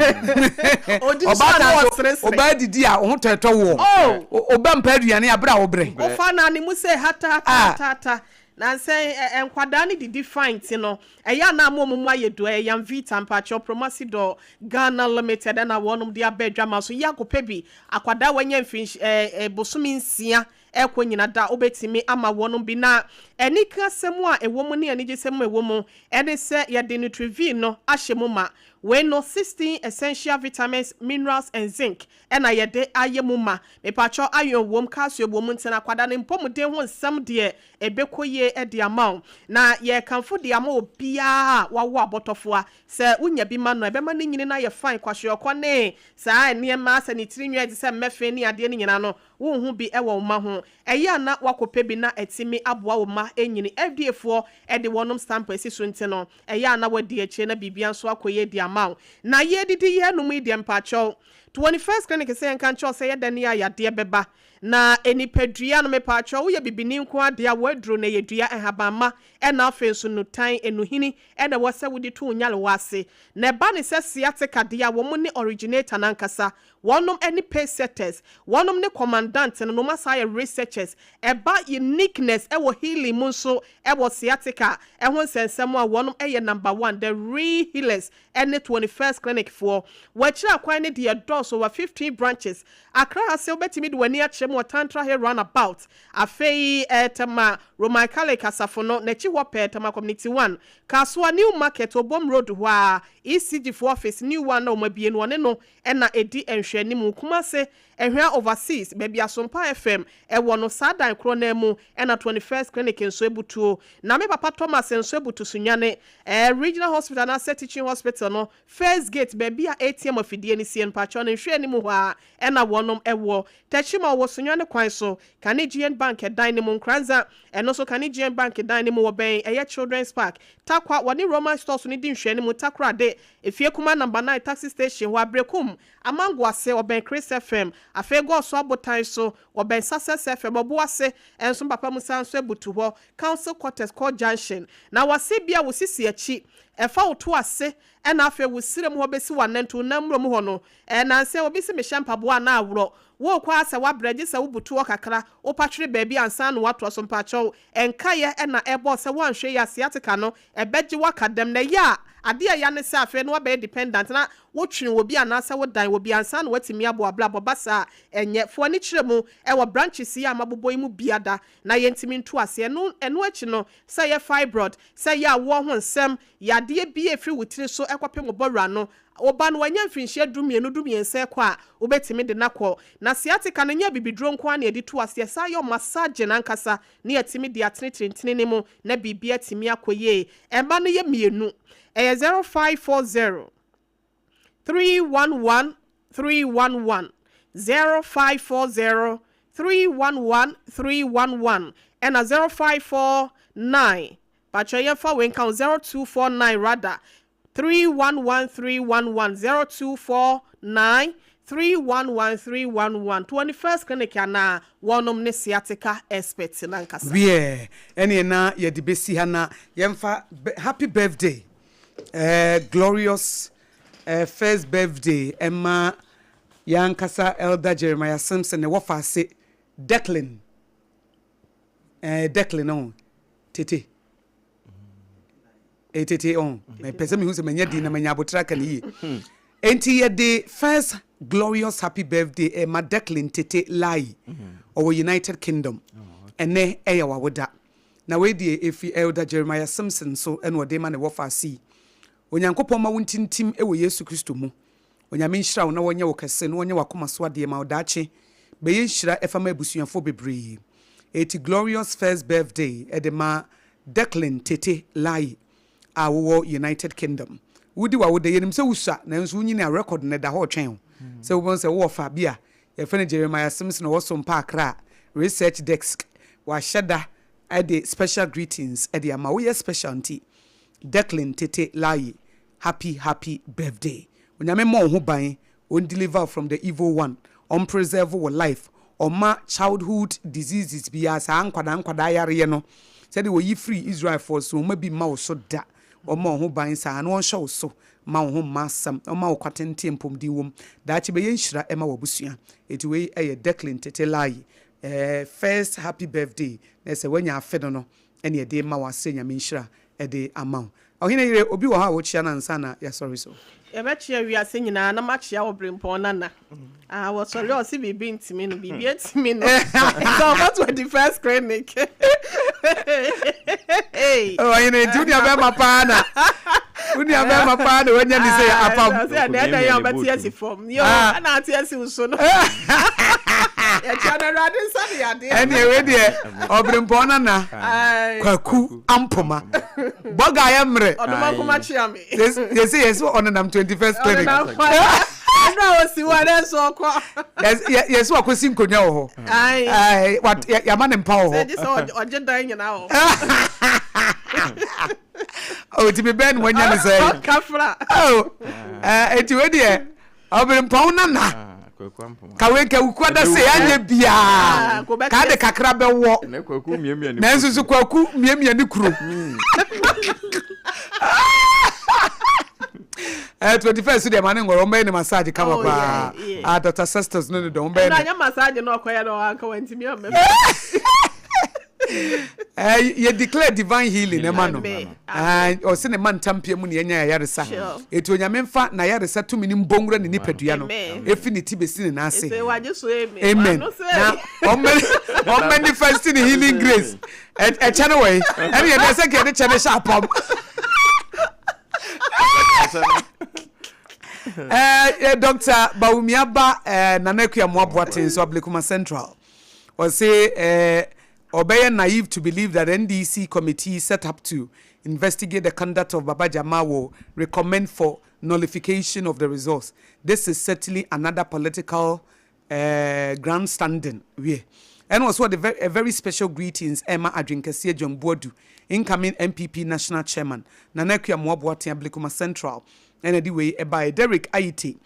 Ɔdi nso a na Ɔbaatan nso ɔseresere. ɔbaa didi a wo ho tɔɛtɔ woɔ. Oh! Ɔba mpɛ aduane a berɛ a wobrɛ. Wofa no a ne mu sɛ hata hata Ah. hata hata. Nansa yi ɛ nkwadaa no didi fine nti no ɛyɛ a na ama wɔn mu ayɛ du. Ɛyɛ Yamvita mpakyɛw Promasidor Ghana Limited ɛna wɔnom de aba adwama so. Yɛ akɔpɛ bi. Akwadaa a wanya mfinhy ɛ ɛ bosome nsia rekɔ nyina da wobɛtumi ama wɔnom bi. Na anikasɛm a ɛwɔ mu ne anigyesɛm a ɛwɔ mu ne sɛ yɛde Nutrivie no ahyɛ mu ma. Wei no 16 essential vitamins, minerals and zinc na yɛde ayɛ mu ma. Mepakyɛw iron wom, calcium wom nti no akwadaa no mpɔmuden ho nsɛm deɛ ɛbɛkɔ yie de ama wo. Na yɛrekamfo de ama obiara a wawo abɔtɔfoa sɛ wonya bi ma no a ɛbɛma ne nyini no ayɛ fine, kwashiorkor ne saa nneɛma sɛ ne tiri nwi ayɛ te sɛ mmɛfe ne adeɛ no nyinaa no Wonhu bi wɔ wo mma ho. Ɛyɛ a na woakɔpɛ bi na atumi aboa wo mma anyini. FDA foɔ de wɔnom stamp asi so nti no, ɛyɛ a na woadi akyire na biribiara nso akɔ yie de ama wo. Na yɛredidi yɛrenom yi deɛ mpaakyɛw, 21st Clinic sɛ yɛnka nkyerɛ wo sɛ ɛyɛ dɛn a yadeɛ bɛba. Na nipadua no mepaakyɛw, woyɛ bibini nko ara deɛ a, w'aduro no ɛyɛ dua, nhabamma, ɛna afei nso nnutan, nnuhini na ɛwɔ sɛ wode to wo nyarewa ase. Na ɛba no sɛ sciatica deɛ a, wɔn ne originator no ankasa. Wɔnom ne pace setters, wɔnom ne commandant no, na wɔn asan ayɛ researchers. Ɛba uniqueness wɔ healing mu nso wɔ sciatica ho nsɛnsɛm a wɔnom yɛ number one, the real healers ne 21st clinic foɔ. Wɔakyiri akwan no deɛ ɛdɔɔso, over 15 branches. Accra ha se wobɛtumi de w'ani akyerɛ mu wɔ Tantra Hill round about, afei Tema Roman Catholic asafo no n'akyi hɔ pɛɛ, Tema Community 1, Kasoa New Market, Obom Road hɔ ara, ECG foɔ office new one na wɔn abue no wɔne no na ɛdi nhwɛanimu. Kumase, Ahwea Overseas, baabi a Sompa FM wɔ no, saa dan korɔ no ara mu na 21st Clinic nso abutuo. Na me papa Thomas nso abutu Sunyani Regional Hospital anaasɛ Teaching Hospital no first gate, baabi a ATM afidie no sie no, mpakyɛw no nhwɛanimu hɔ ara na wɔnom wɔ. Techiman wɔ Sunyani kwan so, Kane GN Bank dan no mu, Nkoranza, ɛno nso Kane GN Bank dan no mu, wɔbɛn ɛyɛ Children's Park, Tarkwa, wɔne Roman Stores no di nhwɛanimu, Takoradi, Efie Kumaa Number 9 Taxi Station hɔ, Aberekum, Amango ase, ɔbɛn Chris FM, afei Gɔɔso Abotan so, ɔbɛn Success FM, Ɔboase, nso Papa Musa nso abutu hɔ, Council Quarters, Court Junction. Na wase bia wo sisi akyi, ɛfa wo to ase, ɛna afei wo srɛ mu hɔ bɛsi w'anantu, wo nan mmura mu hɔ no, ɛɛ nansɛ obi se mehyɛ mpaboa a na aworɔ. Worekɔ ara sɛ woabrɛ gye sɛ wobutu hɔ kakra, wopatwere baabi ansa na woatoa so. Mpakyɛw, nkaeɛ na ɛbɔ sɛ woanhwɛ yie a sciatica no ɛbɛgye wo aka dɛm. Na ɛyɛ a, adeɛ a ɛya ne sɛ afei no woabɛyɛ dependent na wotwene obi anaasɛ wodan obi ansa na woatumi abɔ w'abrabɔ. Ba saa a, ɛnyɛ. Fa w'ani kyerɛ mu wɔ branches yi a mabobɔ yi mu biada na yɛntumi nto aseɛ. Ɛno ɛno akyi no, sɛ ɛyɛ fibroid, sɛ ɛyɛ awoɔ ho nsɛm, yadeɛ bi a ɛfiri wo tiri so kɔpem wo bɔwura no, wo ba no wanya mfirinhyia dumienu, dumiɛnsa rekɔ a, wobɛtumi de no akɔ. Na sciatica no, ɛnyɛ abibiduro nko ara na yɛde tu aseɛ, saa yɛ massaging ankasa na yɛatumi de atenetene ntini no mu na biribi atumi akɔ yie. Ɛma no yɛ mmienu, ɛyɛ 0540 311 311, 0540 311 311, ɛna 0549, pakyɛ yɛmfa wei nka ho, 0249 rather, 311 311, 0249 311 311, 21st Clinic anaa wɔnom ne sciatica expert no ankasa. Wiɛ, ɛneɛ na yɛde bɛsi ha na yɛmfa happy birthday eh, glorious eh, first birthday ɛma yɛn ankasa Elder Jeremiah Simpson ne wɔfa ase Declan eh, Declan oh, tete eh, tete oh, mepɛ sɛ mehu sɛ manya din na manya abotra ka ne yie. Enti yɛde first glorious happy birthday ɛma Declan Tete Lai, ɔwɔ United Kingdom. Ɛnɛ ɛyɛ wawoda na wei deɛ ɛfiri Elder Jeremiah Simpson so ɛna ɔde ma ne wɔfa ase yi. Onyankopɔn ma wo ntintim wɔ Yesu Kristo mu. Onyame nhyira wo na wɔnyɛ wo kɛse na wɔnyɛ w'akoma so adeɛ ma wo daakye bɛyɛ nhyira ɛfa ma abusuafoɔ bebree. Eti glorious first birthday ɛde ma Declan Tete Lai a wowɔ United Kingdom. Wodi w'awoda, yɛnim sɛ wosua nanso wonyini a record no ɛda hɔ retwɛn wo. Sɛ wobɛhu sɛ wowɔ fa bi a yɛfrɛ no Jeremiah Simpson ɔwɔ Sompa Accra Research Desk wahyɛ da de special greetings de ama wo. Woyɛ special nti Declan Tete Lai happy happy birthday. Onyame mmɔ wo ho ban, ɔn deliver wo from the evil one, ɔn preserve wo life, ɔmma childhood diseases biara, saa nkwadaa nkwadaa yareɛ no, sɛdeɛ wɔyi firii Israelfoɔ so, ɔmma bi mma wo so da, ɔmmɔ wo ho ban saa, na ɔnhyɛ wo so mma wo ho mma asɛm, ɔmma wo kwatenten mpɔmuden wom, daakye bɛyɛ nhyira ɛma w'abusua. Enti wei ɛyɛ Declan Tete Lai eh, first happy birthday, na sɛ wanya afe no no ɛne ɛde rema wo asrɛ Nyame nhyira de ama wo. Ɔhene yere, obi wɔ hɔ a wokyea no ansa na yɛasɔre so? Yɛbɛkyea wiase nyinaa na makyea wo berempɔn Nana. Ah, wɔsɔre a ɔse biribi ntumi no, biribi atumi no. Sɛ ɔkɔ 21st clinic. Ɔhene, nti wo nua bɛrima paa na wo nua bɛrima paa na wanya ne sɛ apam. Ɔsɛ ɛdɛ ɛdɛ yɛ ɔbɛte asi fam. Yo, ɛna ate asi wo so no. Yɛkyea no Awurade nsa de yadeɛ. Ɛneɛ wei deɛ ɔberempɔn Nana Kwaku Ampoma. Bɔga ayɛ mmerɛ. Ɔdomankoma kyea me. Yɛsɛ yɛsɛ ɔnenam 21st clinic. Ɛnna ɔsi hɔ ɛnɛ nso ɔkɔ. Yɛsɛ wakɔsi nkonnwa wɔ hɔ. Yɛama ne mpa wɔ hɔ. Sɛ gye sɛ ɔgye dan nyinaa wɔ hɔ. Ɔti mi bɛn wanya ne sɛ. Ɔkafra. Eti wei deɛ ɔberempɔn nana. Kawe nka wukua da sɛ anyɛ biaa kaa de kakra bɛwɔ nanso so kwaku miamia ne kuro. Eh, 21st deɛ ma ne ngɔrɔ ɔmbɛyɛ ne massage kama oh, paa. Ah, Dr. Sestus no ne dɔn ɔmbɛyɛ ne. Ɛna massage no ɔkɔyɛ no anka wantumi ammɛ. Eh, yɛ declare divine healing ɛma no. Ɔse ne ma ntampia mu ne yɛnya ayaresa. Eti Onyame mfa n'ayaresa tumi no mbɔ nwura ne nipadua no efi ne ti besi ne nan ase. Amen. Na ɔmanifest ne healing grace. Ɛkyɛ no wɔ yi. Ɛne yɛde ɛsɛ nka yɛde kyɛ no hyɛ apam. Eh, Dr. Bawumia ba eh, Nana Akua Moa Boateng so Ablekuma Central. Ɔse eh, ɔbɛyɛ naive to believe that NDC committee set up to investigate the conduct of Baba Jamal will recommend for nullification of the results. This is certainly another political eh, grandstanding. Wie. Ɛna ɔso ɔde a very special greetings ɛma Adwenkɛseɛ John Boadu, incoming NPP National Chairman, Nana Akua Moa Boateng, Ablekuma Central, ɛna ɛde wei ɛbaeɛ. Derrick Ayite,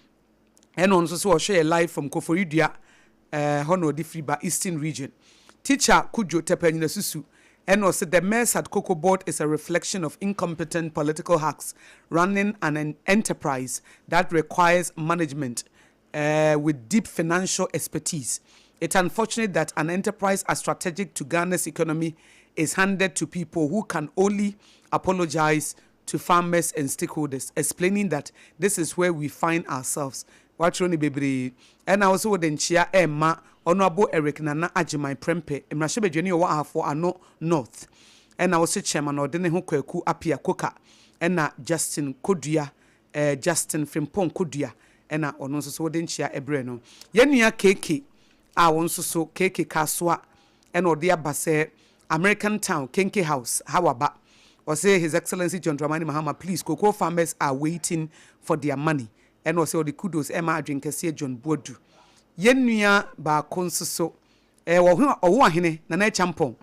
ɛna ɔno nso so ɔhwɛ yɛ live from Koforidua, eh, hɔ na ɔde firi ba, Eastern Region. Teacher Kudjo Tɛpɛ Anyinasusu, ɛna ɔse the mess at Cocoa Board is a reflection of incompetent political hacks running an enterprise that requires management. with deep financial expertise. It's unfortunate that an enterprise as strategic to Ghana's economy is handed to people who can only apologize to farmers and stakeholders, explaining that this is where we find ourselves. Watwerɛ no bebree. Ɛna wo nso wode nkyea rema Honourable Eric Nana Agyemang Prempeh, mmarahyɛbadwani a ɔwɔ Ahafo Ano North. Ɛna wo nso Chairman a ɔde ne ho Kwaku Appiah Koka ɛna Justin Kodua eh, Justin Frimpong Kodua ɛna ɔno nso so wode nkyea brɛɛ no. Yɛn nua KK a wo nso so KK Kasoa ɛna ɔde aba sɛ American Town, Kenke House, ha waba. Ɔse His Excellency John Dramani Mahama please cocoa farmers are waiting for their money ɛna ɔse ɔde kudos ɛma Adwenkɛseɛ John Boadu. Yɛn nua baako nso so eh, ɔho ɔwo ahene Nana Acheampong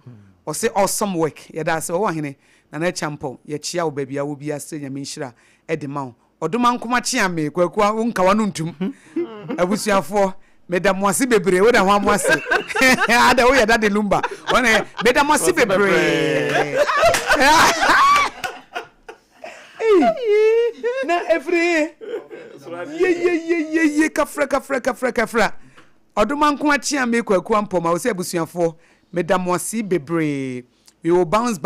ɔse awesome work yɛda ase ɔwo ahene Nana Acheampong yɛkyea wo baabi a wɔ biara srɛ Nyame nhyira de ma wo. Ɔdomankoma kyea me Kwaku a wo nka w'ano ntum abusuafoɔ meda mo ase bebree woda ho amo ase ada woyɛ dade lumba ɔna yɛ meda mo ase bebree na efiri yeyeyeyeye kafra kafra kafra kafra Ɔdomankoma kyea me Kwaku Ampɔm a ɔsɛ abusuafoɔ meda mo ase bebree we will bounce back.